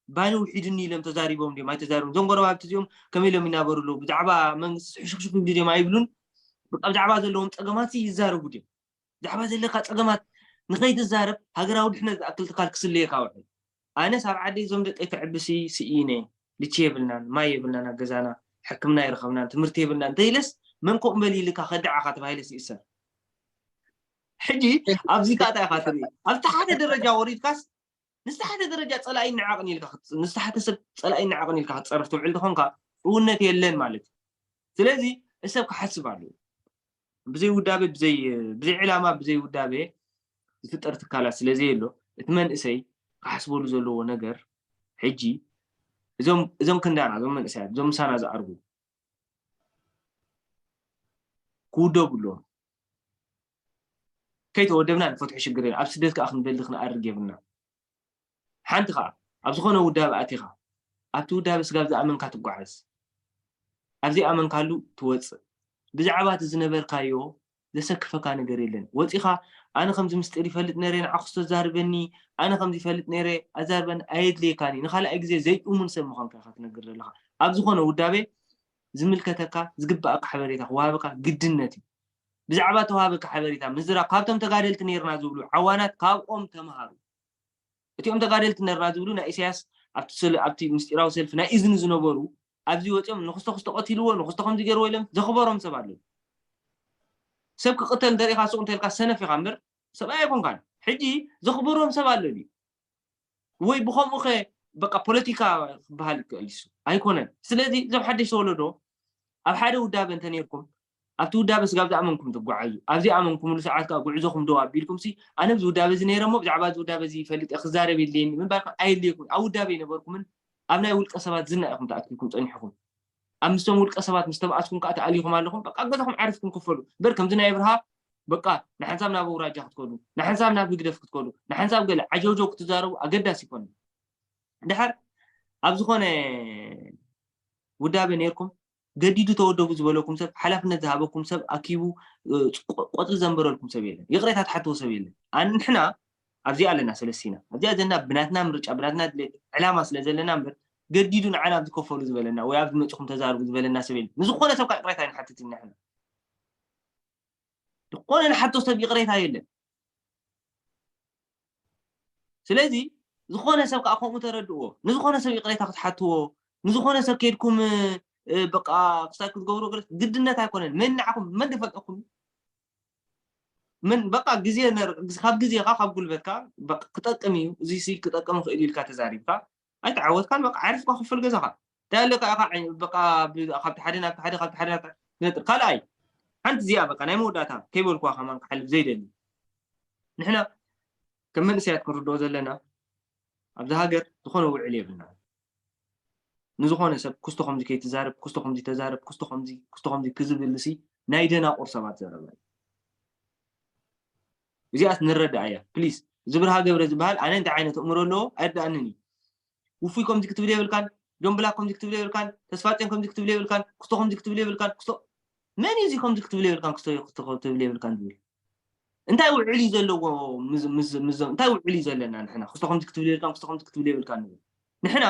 ባኒ ውሒድኒ ኢሎም ተዛሪቦም ድዮም ኣይተዛሪቦም። እዞም ጎረባብቲ እዚኦም ከመይ ኢሎም ይናበሩ ኣለዉ? ብዛዕባ መንግስቲ ሕሹክሹክ ይብሉ ድዮም ኣይብሉን። በቃ ብዛዕባ ዘለዎም ፀገማት ይዛረቡ ድዮም? ብዛዕባ ዘለካ ፀገማት ንኸይትዛረብ ሃገራዊ ድሕነት ዝኣክል ትካል ክስለየካ ውዕል። ኣነስ ኣብ ዓደይ እዞም ደቀይ ከዕብሲ ስኢነ፣ ልቺ የብልናን፣ ማይ የብልናን፣ ኣብ ገዛና ሕክምና ይረኸብናን፣ ትምህርቲ የብልናን እንተኢለስ መን ኮቕ በል ኢልካ ከዳዓኻ ተባሂለ ይእሰር። ሕጂ ኣብዚ ከኣ እንታይ ኢኻ ትርኢ? ኣብቲ ሓደ ደረጃ ወሪድካስ ንስተ ሓደ ደረጃ ፀላኢ ይነዓቕን ኢልካ ንስተ ሓደ ሰብ ፀላኢ ይነዓቕን ኢልካ ክትፀርፍ ትውዕል ተኾንካ እውነት የለን ማለት እዩ። ስለዚ እሰብ ክሓስብ ኣለዎ። ብዘይ ውዳቤ ብዘይ ብዘይ ዕላማ ብዘይ ውዳቤ ዝፍጠር ትካላት ስለ ዘየሎ እቲ መንእሰይ ክሓስበሉ ዘለዎ ነገር ሕጂ እዞም እዞም ክንዳና እዞም መንእሰያት እዞም ምሳና ዝኣርጉ ክውደቡ ኣለዎም። ከይተወደብና ንፈትሖ ሽግር የለን። ኣብ ስደት ከዓ ክንበሊ ክንኣርግ የብልና። ሓንቲ ከዓ ኣብ ዝኾነ ውዳበ ኣቲኻ ኣብቲ ውዳበ ስጋብ ዝኣመንካ ትጓዓዝ፣ ኣብ ዘይኣመንካሉ ትወፅእ። ብዛዕባ እቲ ዝነበርካዮ ዘሰክፈካ ነገር የለን። ወፂኻ ኣነ ከምዚ ምስጢር ይፈልጥ ነረ ንዓኹስ ተዛርበኒ፣ ኣነ ከምዚ ይፈልጥ ነረ ኣዛርበኒ ኣየድልየካን እዩ። ንካልኣይ ግዜ ዘይእሙን ሰብ ምዃንካ ኢኻ ትነግር ዘለኻ። ኣብ ዝኾነ ውዳቤ ዝምልከተካ ዝግባኣካ ሓበሬታ ክወሃበካ ግድነት እዩ። ብዛዕባ ተዋሃበካ ሓበሬታ ምዝራብ ካብቶም ተጋደልቲ ነርና ዝብሉ ዓዋናት ካብኦም ተምሃሩ። እቲኦም ተጋደልቲ ነርና ዝብሉ ናይ ኢሳያስ ኣብቲ ስለ ኣብቲ ምስጢራዊ ሰልፊ ናይ እዝኒ ዝነበሩ ኣብዚ ወፂኦም ንክስቶ ክስቶ ቀቲልዎ ንክስቶ ከምዚ ገይርዎ ኢሎም ዘኽበሮም ሰብ ኣለዉ። ሰብ ክቅተል እንተሪኢካ ሱቅ እንተልካ ሰነፍ ኢኻ እምበር ሰብኣይ ኣይኮንካን። ሕጂ ዘኽበሮም ሰብ ኣሎ ድዩ? ወይ ብኸምኡ ኸ በቃ ፖለቲካ ክበሃል ይክእል ይሱ ኣይኮነን። ስለዚ እዞም ሓደሽቲ ወለዶ ኣብ ሓደ ውዳበ እንተ ነርኩም ኣብቲ ውዳበ ስጋብ ዝኣመንኩም ትጓዓዙ። ኣብ ዘይኣመንኩምሉ ሰዓት ከዓ ጉዕዞኹም ደው ኣቢልኩም ሲ ኣነ ኣብዚ ውዳበ እዚ ነይረ እሞ ብዛዕባ እዚ ውዳበ እዚ ይፈልጥ እየ ክዛረብ የድልየኒ ምባልኩም ኣየድልየኩም። ኣብ ውዳበ ይነበርኩምን ኣብ ናይ ውልቀ ሰባት ዝና ኢኹም ተኣኪብኩም ፀኒሕኹም። ኣብ ምስቶም ውልቀ ሰባት ምስ ተባኣስኩም ከዓ ተኣሊኹም ኣለኹም። በቃ ገዛኹም ዓሪፍኩም ክፈሉ እምበር ከምዚ ናይ ኣብርሃ በቃ ንሓንሳብ ናብ ኣውራጃ ክትከዱ ንሓንሳብ ናብ ህግደፍ ክትከዱ ንሓንሳብ ገለ ዓጀውጀው ክትዛረቡ ኣገዳሲ ይኮነ። ድሓር ኣብ ዝኾነ ውዳበ ነርኩም ገዲዱ ተወደቡ ዝበለኩም ሰብ ሓላፍነት ዝሃበኩም ሰብ ኣኪቡ ቆፅሊ ዘንበረልኩም ሰብ የለን። ይቕሬታ ትሓትዎ ሰብ የለን። ንሕና ኣብዚኣ ኣለና ሰለስቲና ኣብዚኣ ዘለና ብናትና ምርጫ ብናትና ድሌት ዕላማ ስለ ዘለና እምበር ገዲዱ ንዓና ኣብዚ ከፈሉ ዝበለና ወይ ኣብዚ መፅኹም ተዛርቡ ዝበለና ሰብ የለን። ንዝኾነ ሰብ ከዓ ይቕሬታ ኣይንሓትት ኢና ንሕና። ዝኾነ ንሓቶ ሰብ ይቕሬታ የለን። ስለዚ ዝኾነ ሰብ ከዓ ከምኡ ተረድእዎ። ንዝኾነ ሰብ ይቕሬታ ክትሓትዎ ንዝኾነ ሰብ ከይድኩም በቃ ክሳብ ክትገብሩ ግድነት ኣይኮነን። መን ንዓኹም መን ዝፈልጠኩም? ምን በቃ ግዜ ካብ ግዜካ ካብ ጉልበትካ ክጠቅም እዩ እዚ ክጠቅም ክእል ኢልካ ተዛሪብካ ኣይተዓወትካን በቃ ዓሪፍካ ክፍል ገዛካ እንታይ ኣለካ ኢኻ በቃ ካብቲ ሓደ ናብቲ ሓደ ካብቲ ሓደ ናብቲ ነጥር ካልኣይ ሓንቲ እዚኣ በቃ ናይ መወዳእታ ከይበልኩዋ ከማን ክሓልፍ ዘይደሊ ንሕና ከም መንእሰያት ክንርድኦ ዘለና ኣብዚ ሃገር ዝኾነ ውዕል የብልና ንዝኾነ ሰብ ክስቶ ከምዚ ከይትዛረብ ክስቶ ከምዚ ተዛረብ ክስቶ ከምዚ ክስቶ ከምዚ ክዝብል ሲ ናይ ደናቁር ሰባት ዘረባ እዩ እዚኣስ ንረዳእ እያ ፕሊስ ዝብርሃ ገብረ ዝበሃል ኣነ እንታይ ዓይነት እምሮ ኣለዎ ኣይርዳእንን እዩ ውፉይ ከምዚ ክትብል የብልካን ጆምብላ ከምዚ ክትብል የብልካን ተስፋፅዮን ከምዚ ክትብል የብልካን ክስቶ ከምዚ ክትብል የብልካን ክስቶ መን እዩ እዚ ከምዚ ክትብል የብልካን ክስቶ ክስቶ ክትብል የብልካን ዝብል እንታይ ውዕል እዩ ዘለዎ እንታይ ውዕል እዩ ዘለና ንሕና ክስቶ ከምዚ ክትብል የብልካን ክስቶ ከምዚ ክትብል የብልካን ንብል ንሕና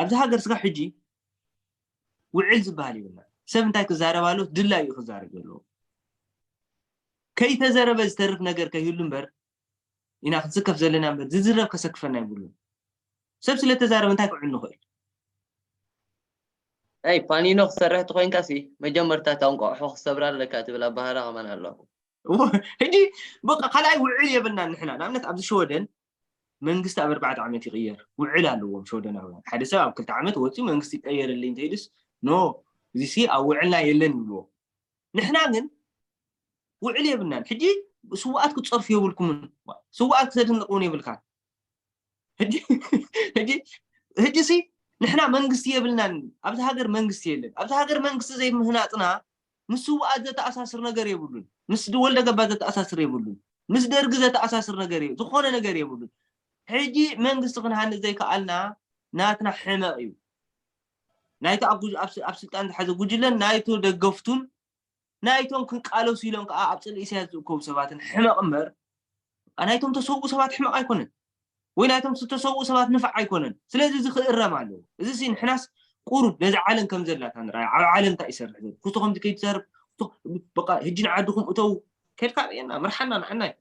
ኣብዚ ሃገር ስጋ ሕጂ ውዕል ዝበሃል የብልና ሰብ እንታይ ክዛረብ ኣሎ ድላዩ ክዛረብ ዘለዎ ከይተዘረበ ዝተርፍ ነገር ከይህሉ እምበር ኢና ክንስከፍ ዘለና እምበር ዝዝረብ ከሰክፈና ይብሉን ሰብ ስለተዛረበ እንታይ ክዕል ንኽእል ኣይ ፓኒኖ ክሰርሕ ተኮይንካ ሲ መጀመርታ ታንቋቑሖ ክሰብራ ኣለካ ትብል ኣባህራ ከማን ኣሎ ሕጂ በቃ ካልኣይ ውዕል የብልና ንሕና ንኣብነት ኣብዚ ሸወደን መንግስቲ ኣብ ኣርባዕተ ዓመት ይቕየር ውዕል ኣለዎም ሸወደናውያን ሓደ ሰብ ኣብ ክልተ ዓመት ወፂኡ መንግስቲ ይቀየርልኝ እንተኢሉስ ኖ እዚ ሲ ኣብ ውዕልና የለን ይብልዎ ንሕና ግን ውዕል የብልናን ሕጂ ስውኣት ክትፀርፉ የብልኩምን ስውኣት ክተድንቕ እውን የብልካን ሕጂ ሲ ንሕና መንግስቲ የብልናን ኣብዚ ሃገር መንግስቲ የለን ኣብዚ ሃገር መንግስቲ ዘይምህናፅና ምስ ስውኣት ዘተኣሳስር ነገር የብሉን ምስ ወልደ ገባ ዘተኣሳስር የብሉን ምስ ደርጊ ዘተኣሳስር ነገር ዝኾነ ነገር የብሉን ሕጂ መንግስቲ ክንሃንፅ ዘይከኣልና ናትና ሕመቕ እዩ ናይቲ ኣብ ስልጣን ዝሓዘ ጉጅለን ናይቱ ደገፍቱን ናይቶም ክንቃለሱ ኢሎም ከዓ ኣብ ፅልኢ ኢሳያስ ዝእከቡ ሰባትን ሕመቕ እምበር፣ ናይቶም ተሰውኡ ሰባት ሕመቕ ኣይኮነን፣ ወይ ናይቶም ዝተሰውኡ ሰባት ንፋዕ ኣይኮነን። ስለዚ እዚ ክእረም ኣለዎ። እዚ ሲ ንሕናስ ቁሩብ ነዚ ዓለም ከም ዘላታ ንርኣያ። ኣብ ዓለም እንታይ ይሰርሕ ዘሎ? ክስቶ ከምዚ ከይትዛረብ፣ ክስቶ በቃ ሕጂ ንዓድኹም እተው፣ ከድካ ርእየና፣ ምርሓና ንዓና እዩ።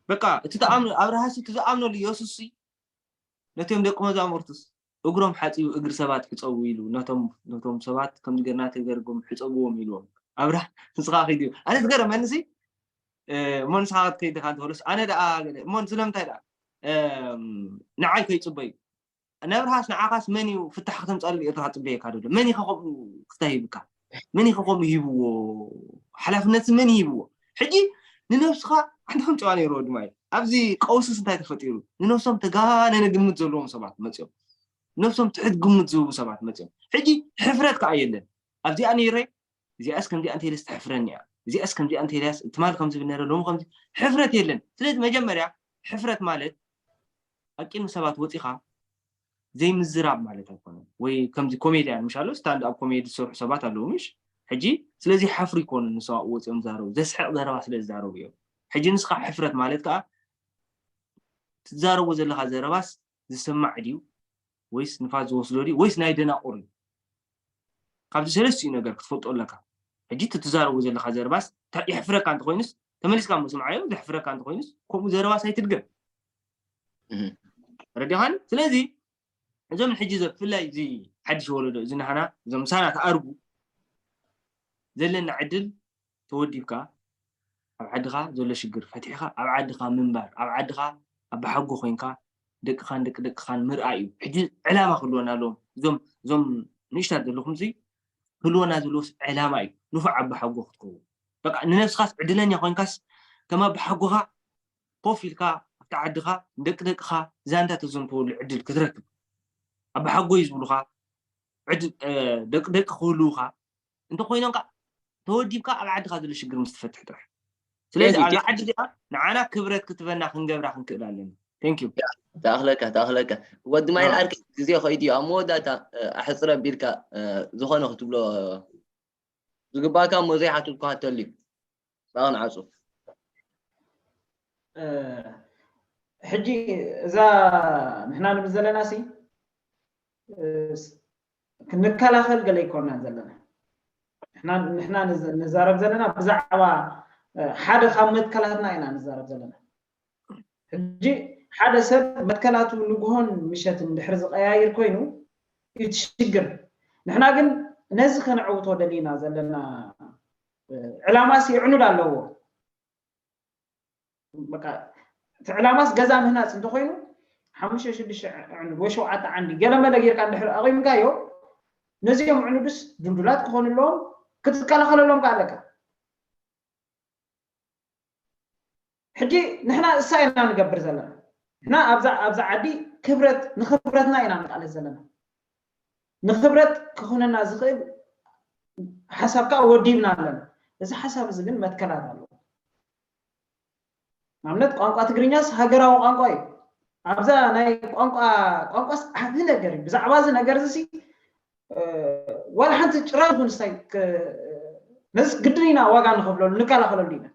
በቃ እቲ ተኣምኖ ኣብርሃሲ እቲ ዝኣምነሉ ኢየሱስ ሲ ነቶም ደቂ መዛሙርቱስ እግሮም ሓፂቡ እግሪ ሰባት ሕፀቡ ኢሉ ነቶም ነቶም ሰባት ከምዚ ገርና ተገርጎም ሕፀብዎም ኢልዎም ኣብርሃ ንስኻ ኺድ እዩ ኣነ ዝገረመኒ ሲ እሞ ንስኻ ክትከይድ ዲኻ እንተበሉስ ኣነ ደኣ እሞ ስለምንታይ ደኣ ንዓይ ከይፅበዩ ነብርሃስ ንዓኻስ መን እዩ ፍታሕ ክተምፃሉ ኤርትራ ክፅበየካ ደሎ መን ኢኻ ከምኡ ክታይ ይብካ መን ኢኻ ከምኡ ሂብዎ ሓላፍነት መን ይሂብዎ ሕጂ ንነብስኻ ሓንቲ ከም ጨዋ ነይርዎ ድማ እዩ ኣብዚ ቀውስስ እንታይ ተፈጢሩ ንነብሶም ተጋነነ ግምት ዘለዎም ሰባት መፅኦም ነብሶም ትሕት ግምት ዝህቡ ሰባት መፅኦም ሕጂ ሕፍረት ከዓ የለን ኣብዚኣ ነይረ እዚኣስ ከምዚኣ እንተይለስ ተሕፍረኒ እያ እዚኣስ ከምዚኣ እንተይለያስ ትማል ከምዚ ብነረ ሎም ከምዚ ሕፍረት የለን ስለዚ መጀመርያ ሕፍረት ማለት ኣብ ቅድሚ ሰባት ወፂኻ ዘይምዝራብ ማለት ኣይኮነን ወይ ከምዚ ኮሜድያን ምሻሎ ስታንድ ኣብ ኮሜዲ ዝሰርሑ ሰባት ኣለዉ ምሽ ሕጂ ስለዚ ሓፍሩ ይኮኑ ንሰብኣኡ ወፂኦም ዝዛረቡ ዘስሕቕ ዘረባ ስለ ዝዛረቡ እዮም ሕጂ ንስኻ ሕፍረት ማለት ከዓ ትዛረቦ ዘለኻ ዘረባስ ዝስማዕ ድዩ ወይስ ንፋስ ዝወስዶ ድዩ ወይስ ናይ ደናቁር እዩ ካብዚ ሰለስቲኡ ነገር ክትፈልጦ ኣለካ ሕጂ እቲ ትዛረቦ ዘለኻ ዘረባስ የሕፍረካ እንተኮይኑስ ተመሊስካ ሞ ስምዓዮ ዘሕፍረካ እንተኮይኑስ ከምኡ ዘረባስ ኣይትድገም ረዲኻኒ ስለዚ እዞም ንሕጂ ብፍላይ እዚ ሓድሽ ወለዶ እዚ ናህና እዞም ምሳና ተኣርጉ ዘለና ዕድል ተወዲብካ ኣብ ዓድኻ ዘሎ ሽግር ፈቲሕኻ ኣብ ዓድኻ ምንባር ኣብ ዓድኻ ኣባሓጎ ኮይንካ ደቅኻን ደቂ ደቅኻን ምርኣይ እዩ ሕጂ ዕላማ ክህልወና ኣለዎም እዞም እዞም ንእሽታት ዘለኹም እዚ ክህልወና ዘለዎስ ዕላማ እዩ ንፉዕ ኣባሓጎ ክትከውን በቃ ንነብስኻስ ዕድለኛ ኮይንካስ ከም ኣባሓጎኻ ኮፍ ኢልካ ኣብቲ ዓድኻ ደቂ ደቅኻ ዛንታ ተዘንተወሉ ዕድል ክትረክብ ኣባሓጎ እዩ ዝብሉኻ ደቂ ደቂ ክህልውኻ እንተኮይኖም ከዓ ተወዲብካ ኣብ ዓድካ ዘሎ ሽግር ምስ ትፈትሕ ጥራሕ ስለዚ ኣብዛ ዓዲ እዚኣ ንዓና ክብረት ክትበና ክንገብራ ክንክእል ኣለና thank you ተኣኽለካ ተኣኽለካ ወዲ ማይን ዓርኪ ግዜ ከይዱ እዩ ኣብ መወዳእታ ኣሕፅረ ቢልካ ዝኾነ ክትብሎ ዝግባእካ እሞ ዘይሓትትኩ ሃተሉ እዩ ባቕ ንዓፁ ሕጂ እዛ ንሕና ንብል ዘለና ሲ ክንከላኸል ገለ ኣይኮናን ዘለና ንሕና ንዛረብ ዘለና ብዛዕባ ሓደ ካብ መትከላትና ኢና ንዛረብ ዘለና ሕጂ ሓደ ሰብ መትከላቱ ንግሆን ምሸትን ድሕሪ ዝቀያይር ኮይኑ እዩ ትሽግር ንሕና ግን ነዚ ከነዕውቶ ደሊና ዘለና ዕላማስ ይዕኑድ ኣለዎ እቲ ዕላማስ ገዛ ምህናፅ እንተኮይኑ ሓሙሽተ ሽዱሽተ ዕኑድ ወይ ሸውዓተ ዓንዲ ገለመለ ጌርካ እንድሕር ኣቂምካዮ ነዚኦም ዕኑድስ ድልዱላት ክኾኑ ኣለዎም ክትከላኸለሎም ከዓ ኣለካ ሕጂ ንሕና እሳ ኢና ንገብር ዘለና ንሕና ኣብዛ ዓዲ ክብረት ንክብረትና ኢና ንቃለስ ዘለና ንክብረት ክኾነና ዝኽእል ሓሳብ ከዓ ወዲብና ኣለና እዚ ሓሳብ እዚ ግን መትከላት ኣለዎ ንኣብነት ቋንቋ ትግርኛስ ሃገራዊ ቋንቋ እዩ ኣብዛ ናይ ቋንቋ ቋንቋስ ዓቢ ነገር እዩ ብዛዕባ እዚ ነገር እዚ ዋላ ሓንቲ ጭራ ይኹን ስታይ ነዚ ግድን ኢና ዋጋ ንኸፍለሉ ንከላኸለሉ ኢና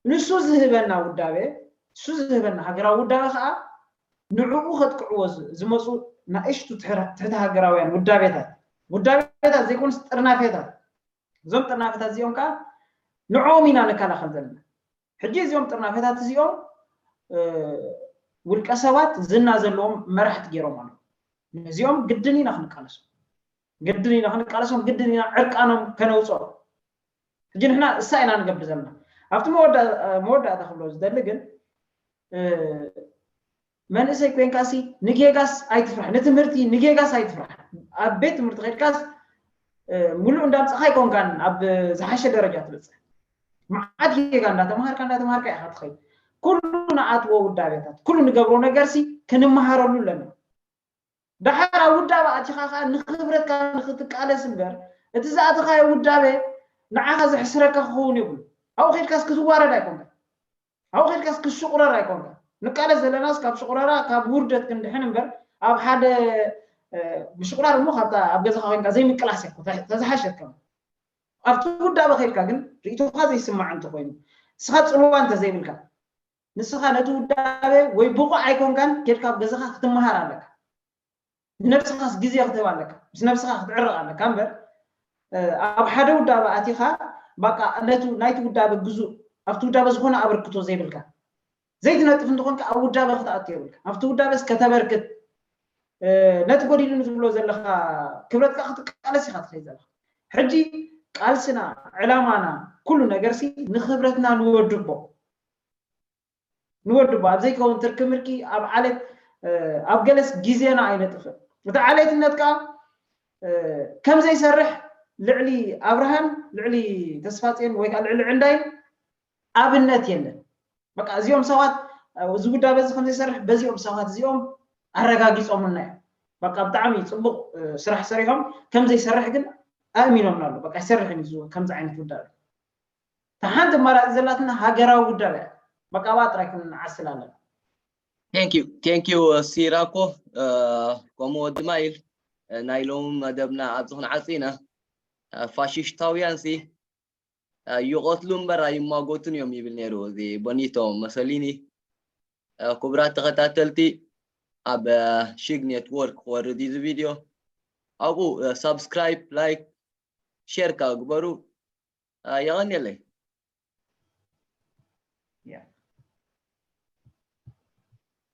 ንሱ ዝህበና ውዳቤ ንሱ ዝህበና ሃገራዊ ውዳቤ ከዓ ንዕኡ ከጥቅዕዎ ዝመፁ ናእሽቱ ትሕተ ሃገራውያን ውዳቤታት ውዳቤታት ዘይኮኑስ ጥርናፌታት እዞም ጥርናፌታት እዚኦም ከዓ ንዕኦም ኢና ንከላኸል ዘለና ሕጂ እዚኦም ጥርናፌታት እዚኦም ውልቀ ሰባት ዝና ዘለዎም መራሕቲ ገይሮም ኣለዉ ነዚኦም ግድን ኢና ክንቃለሶም ግድን ኢና ክንቃለሶም ግድን ኢና ዕርቃኖም ከነውፅኦም ሕጂ ንሕና እሳ ኢና ንገብር ዘለና ኣብቲ መወዳእታ ክብሎ ዝደሊ ግን መንእሰይ ኮይንካሲ ንጌጋስ ኣይትፍራሕ ንትምህርቲ ንጌጋስ ኣይትፍራሕ ኣብ ቤት ትምህርቲ ከድካስ ሙሉእ እንዳምፀኻ ኣይኮንካን ኣብ ዝሓሸ ደረጃ ትበፅሕ መዓት ጌጋ እንዳተምሃርካ እንዳተምሃርካ ኢኻ ትኸይድ ኩሉ ንኣትዎ ውዳቤታት ኩሉ ንገብሮ ነገርሲ ክንመሃረሉ ኣለና ደሓር ኣብ ውዳበ ኣቲኻ ከዓ ንክብረትካ ንክትቃለስ እምበር እቲ ዝኣተኻዮ ውዳበ ንዓኻ ዘሕስረካ ክኸውን የብሉ ኣብኡ ከድካስ ክትዋረድ ኣይኮንካ ኣብኡ ከድካስ ክሽቁረር ኣይኮንካ ንቃለስ ዘለናስ ካብ ሽቁረራ ካብ ውርደት ክንድሕን እምበር ኣብ ሓደ ምሽቁራር እሞ ካብታ ኣብ ገዛኻ ኮይንካ ዘይምቅላስ እያ ተዝሓሸት ከማ ኣብቲ ውዳበ ከድካ ግን ርእይቶኻ ዘይስማዕ እንተኮይኑ፣ ንስኻ ፅልዋ እንተዘይብልካ፣ ንስኻ ነቲ ውዳበ ወይ ብቑዕ ኣይኮንካን፣ ከድካ ኣብ ገዛኻ ክትመሃር ኣለካ። ንነብስኻስ ግዜ ክትህብ ኣለካ፣ ምስ ነብስኻ ክትዕረቕ ኣለካ እምበር ኣብ ሓደ ውዳበ ኣቲኻ ባቃ ነቱ ናይቲ ውዳበ ግዙእ ኣብቲ ውዳበ ዝኾነ ኣበርክቶ ዘይብልካ ዘይትነጥፍ እንተኾንካ ኣብ ውዳበ ክትኣቱ የብልካ። ኣብቲ ውዳበስ ከተበርክት ነቲ ጎዲሉኒ ትብሎ ዘለኻ ክብረትካ ክትቃለስ ኢኻ ትኸይድ ዘለኻ። ሕጂ ቃልስና ዕላማና ኩሉ ነገርሲ ንክብረትና ንወድቦ ንወድቦ ኣብ ዘይከውን ትርኪ ምርኪ ኣብ ዓለት ኣብ ገለስ ግዜና ኣይነጥፍእ። እቲ ዓሌትነት ከዓ ከም ዘይሰርሕ ልዕሊ ኣብርሃም ልዕሊ ተስፋፅዮን ወይ ከዓ ልዕሊ ዕንዳይ ኣብነት የለን። በቃ እዚኦም ሰባት እዚ ጉዳይ በዚ ከም ዘይሰርሕ በዚኦም ሰባት እዚኦም ኣረጋጊፆምልና እዮም። በቃ ብጣዕሚ ፅቡቅ ስራሕ ሰሪሖም ከም ዘይሰርሕ ግን ኣእሚኖምና ኣሎ። በቃ ይሰርሕ እዩ ከምዚ ዓይነት ጉዳይ። እታ ሓንቲ ኣማራፂ ዘላትና ሃገራዊ ጉዳይ እያ። በቃ ኣብኣ ጥራይ ክንዓስል ኣለና። Thank you, thank you ሲራኮ። ከምኡ ወዲ ማይል ናይ ሎሚ መደብና ኣብዚ ክንዓፂ ኢና። ፋሽሽታውያን ሲ ይቐትሉ እምበር ኣይማጎቱን እዮም ይብል ነይሩ እዚ ቦኒቶ መሰሊኒ። ክቡራት ተኸታተልቲ ኣብ ሽግ ኔትወርክ ክወርድ እዩ እዚ ቪድዮ። ኣብኡ ሳብስክራይብ፣ ላይክ፣ ሼር ግበሩ። የቐንየለይ።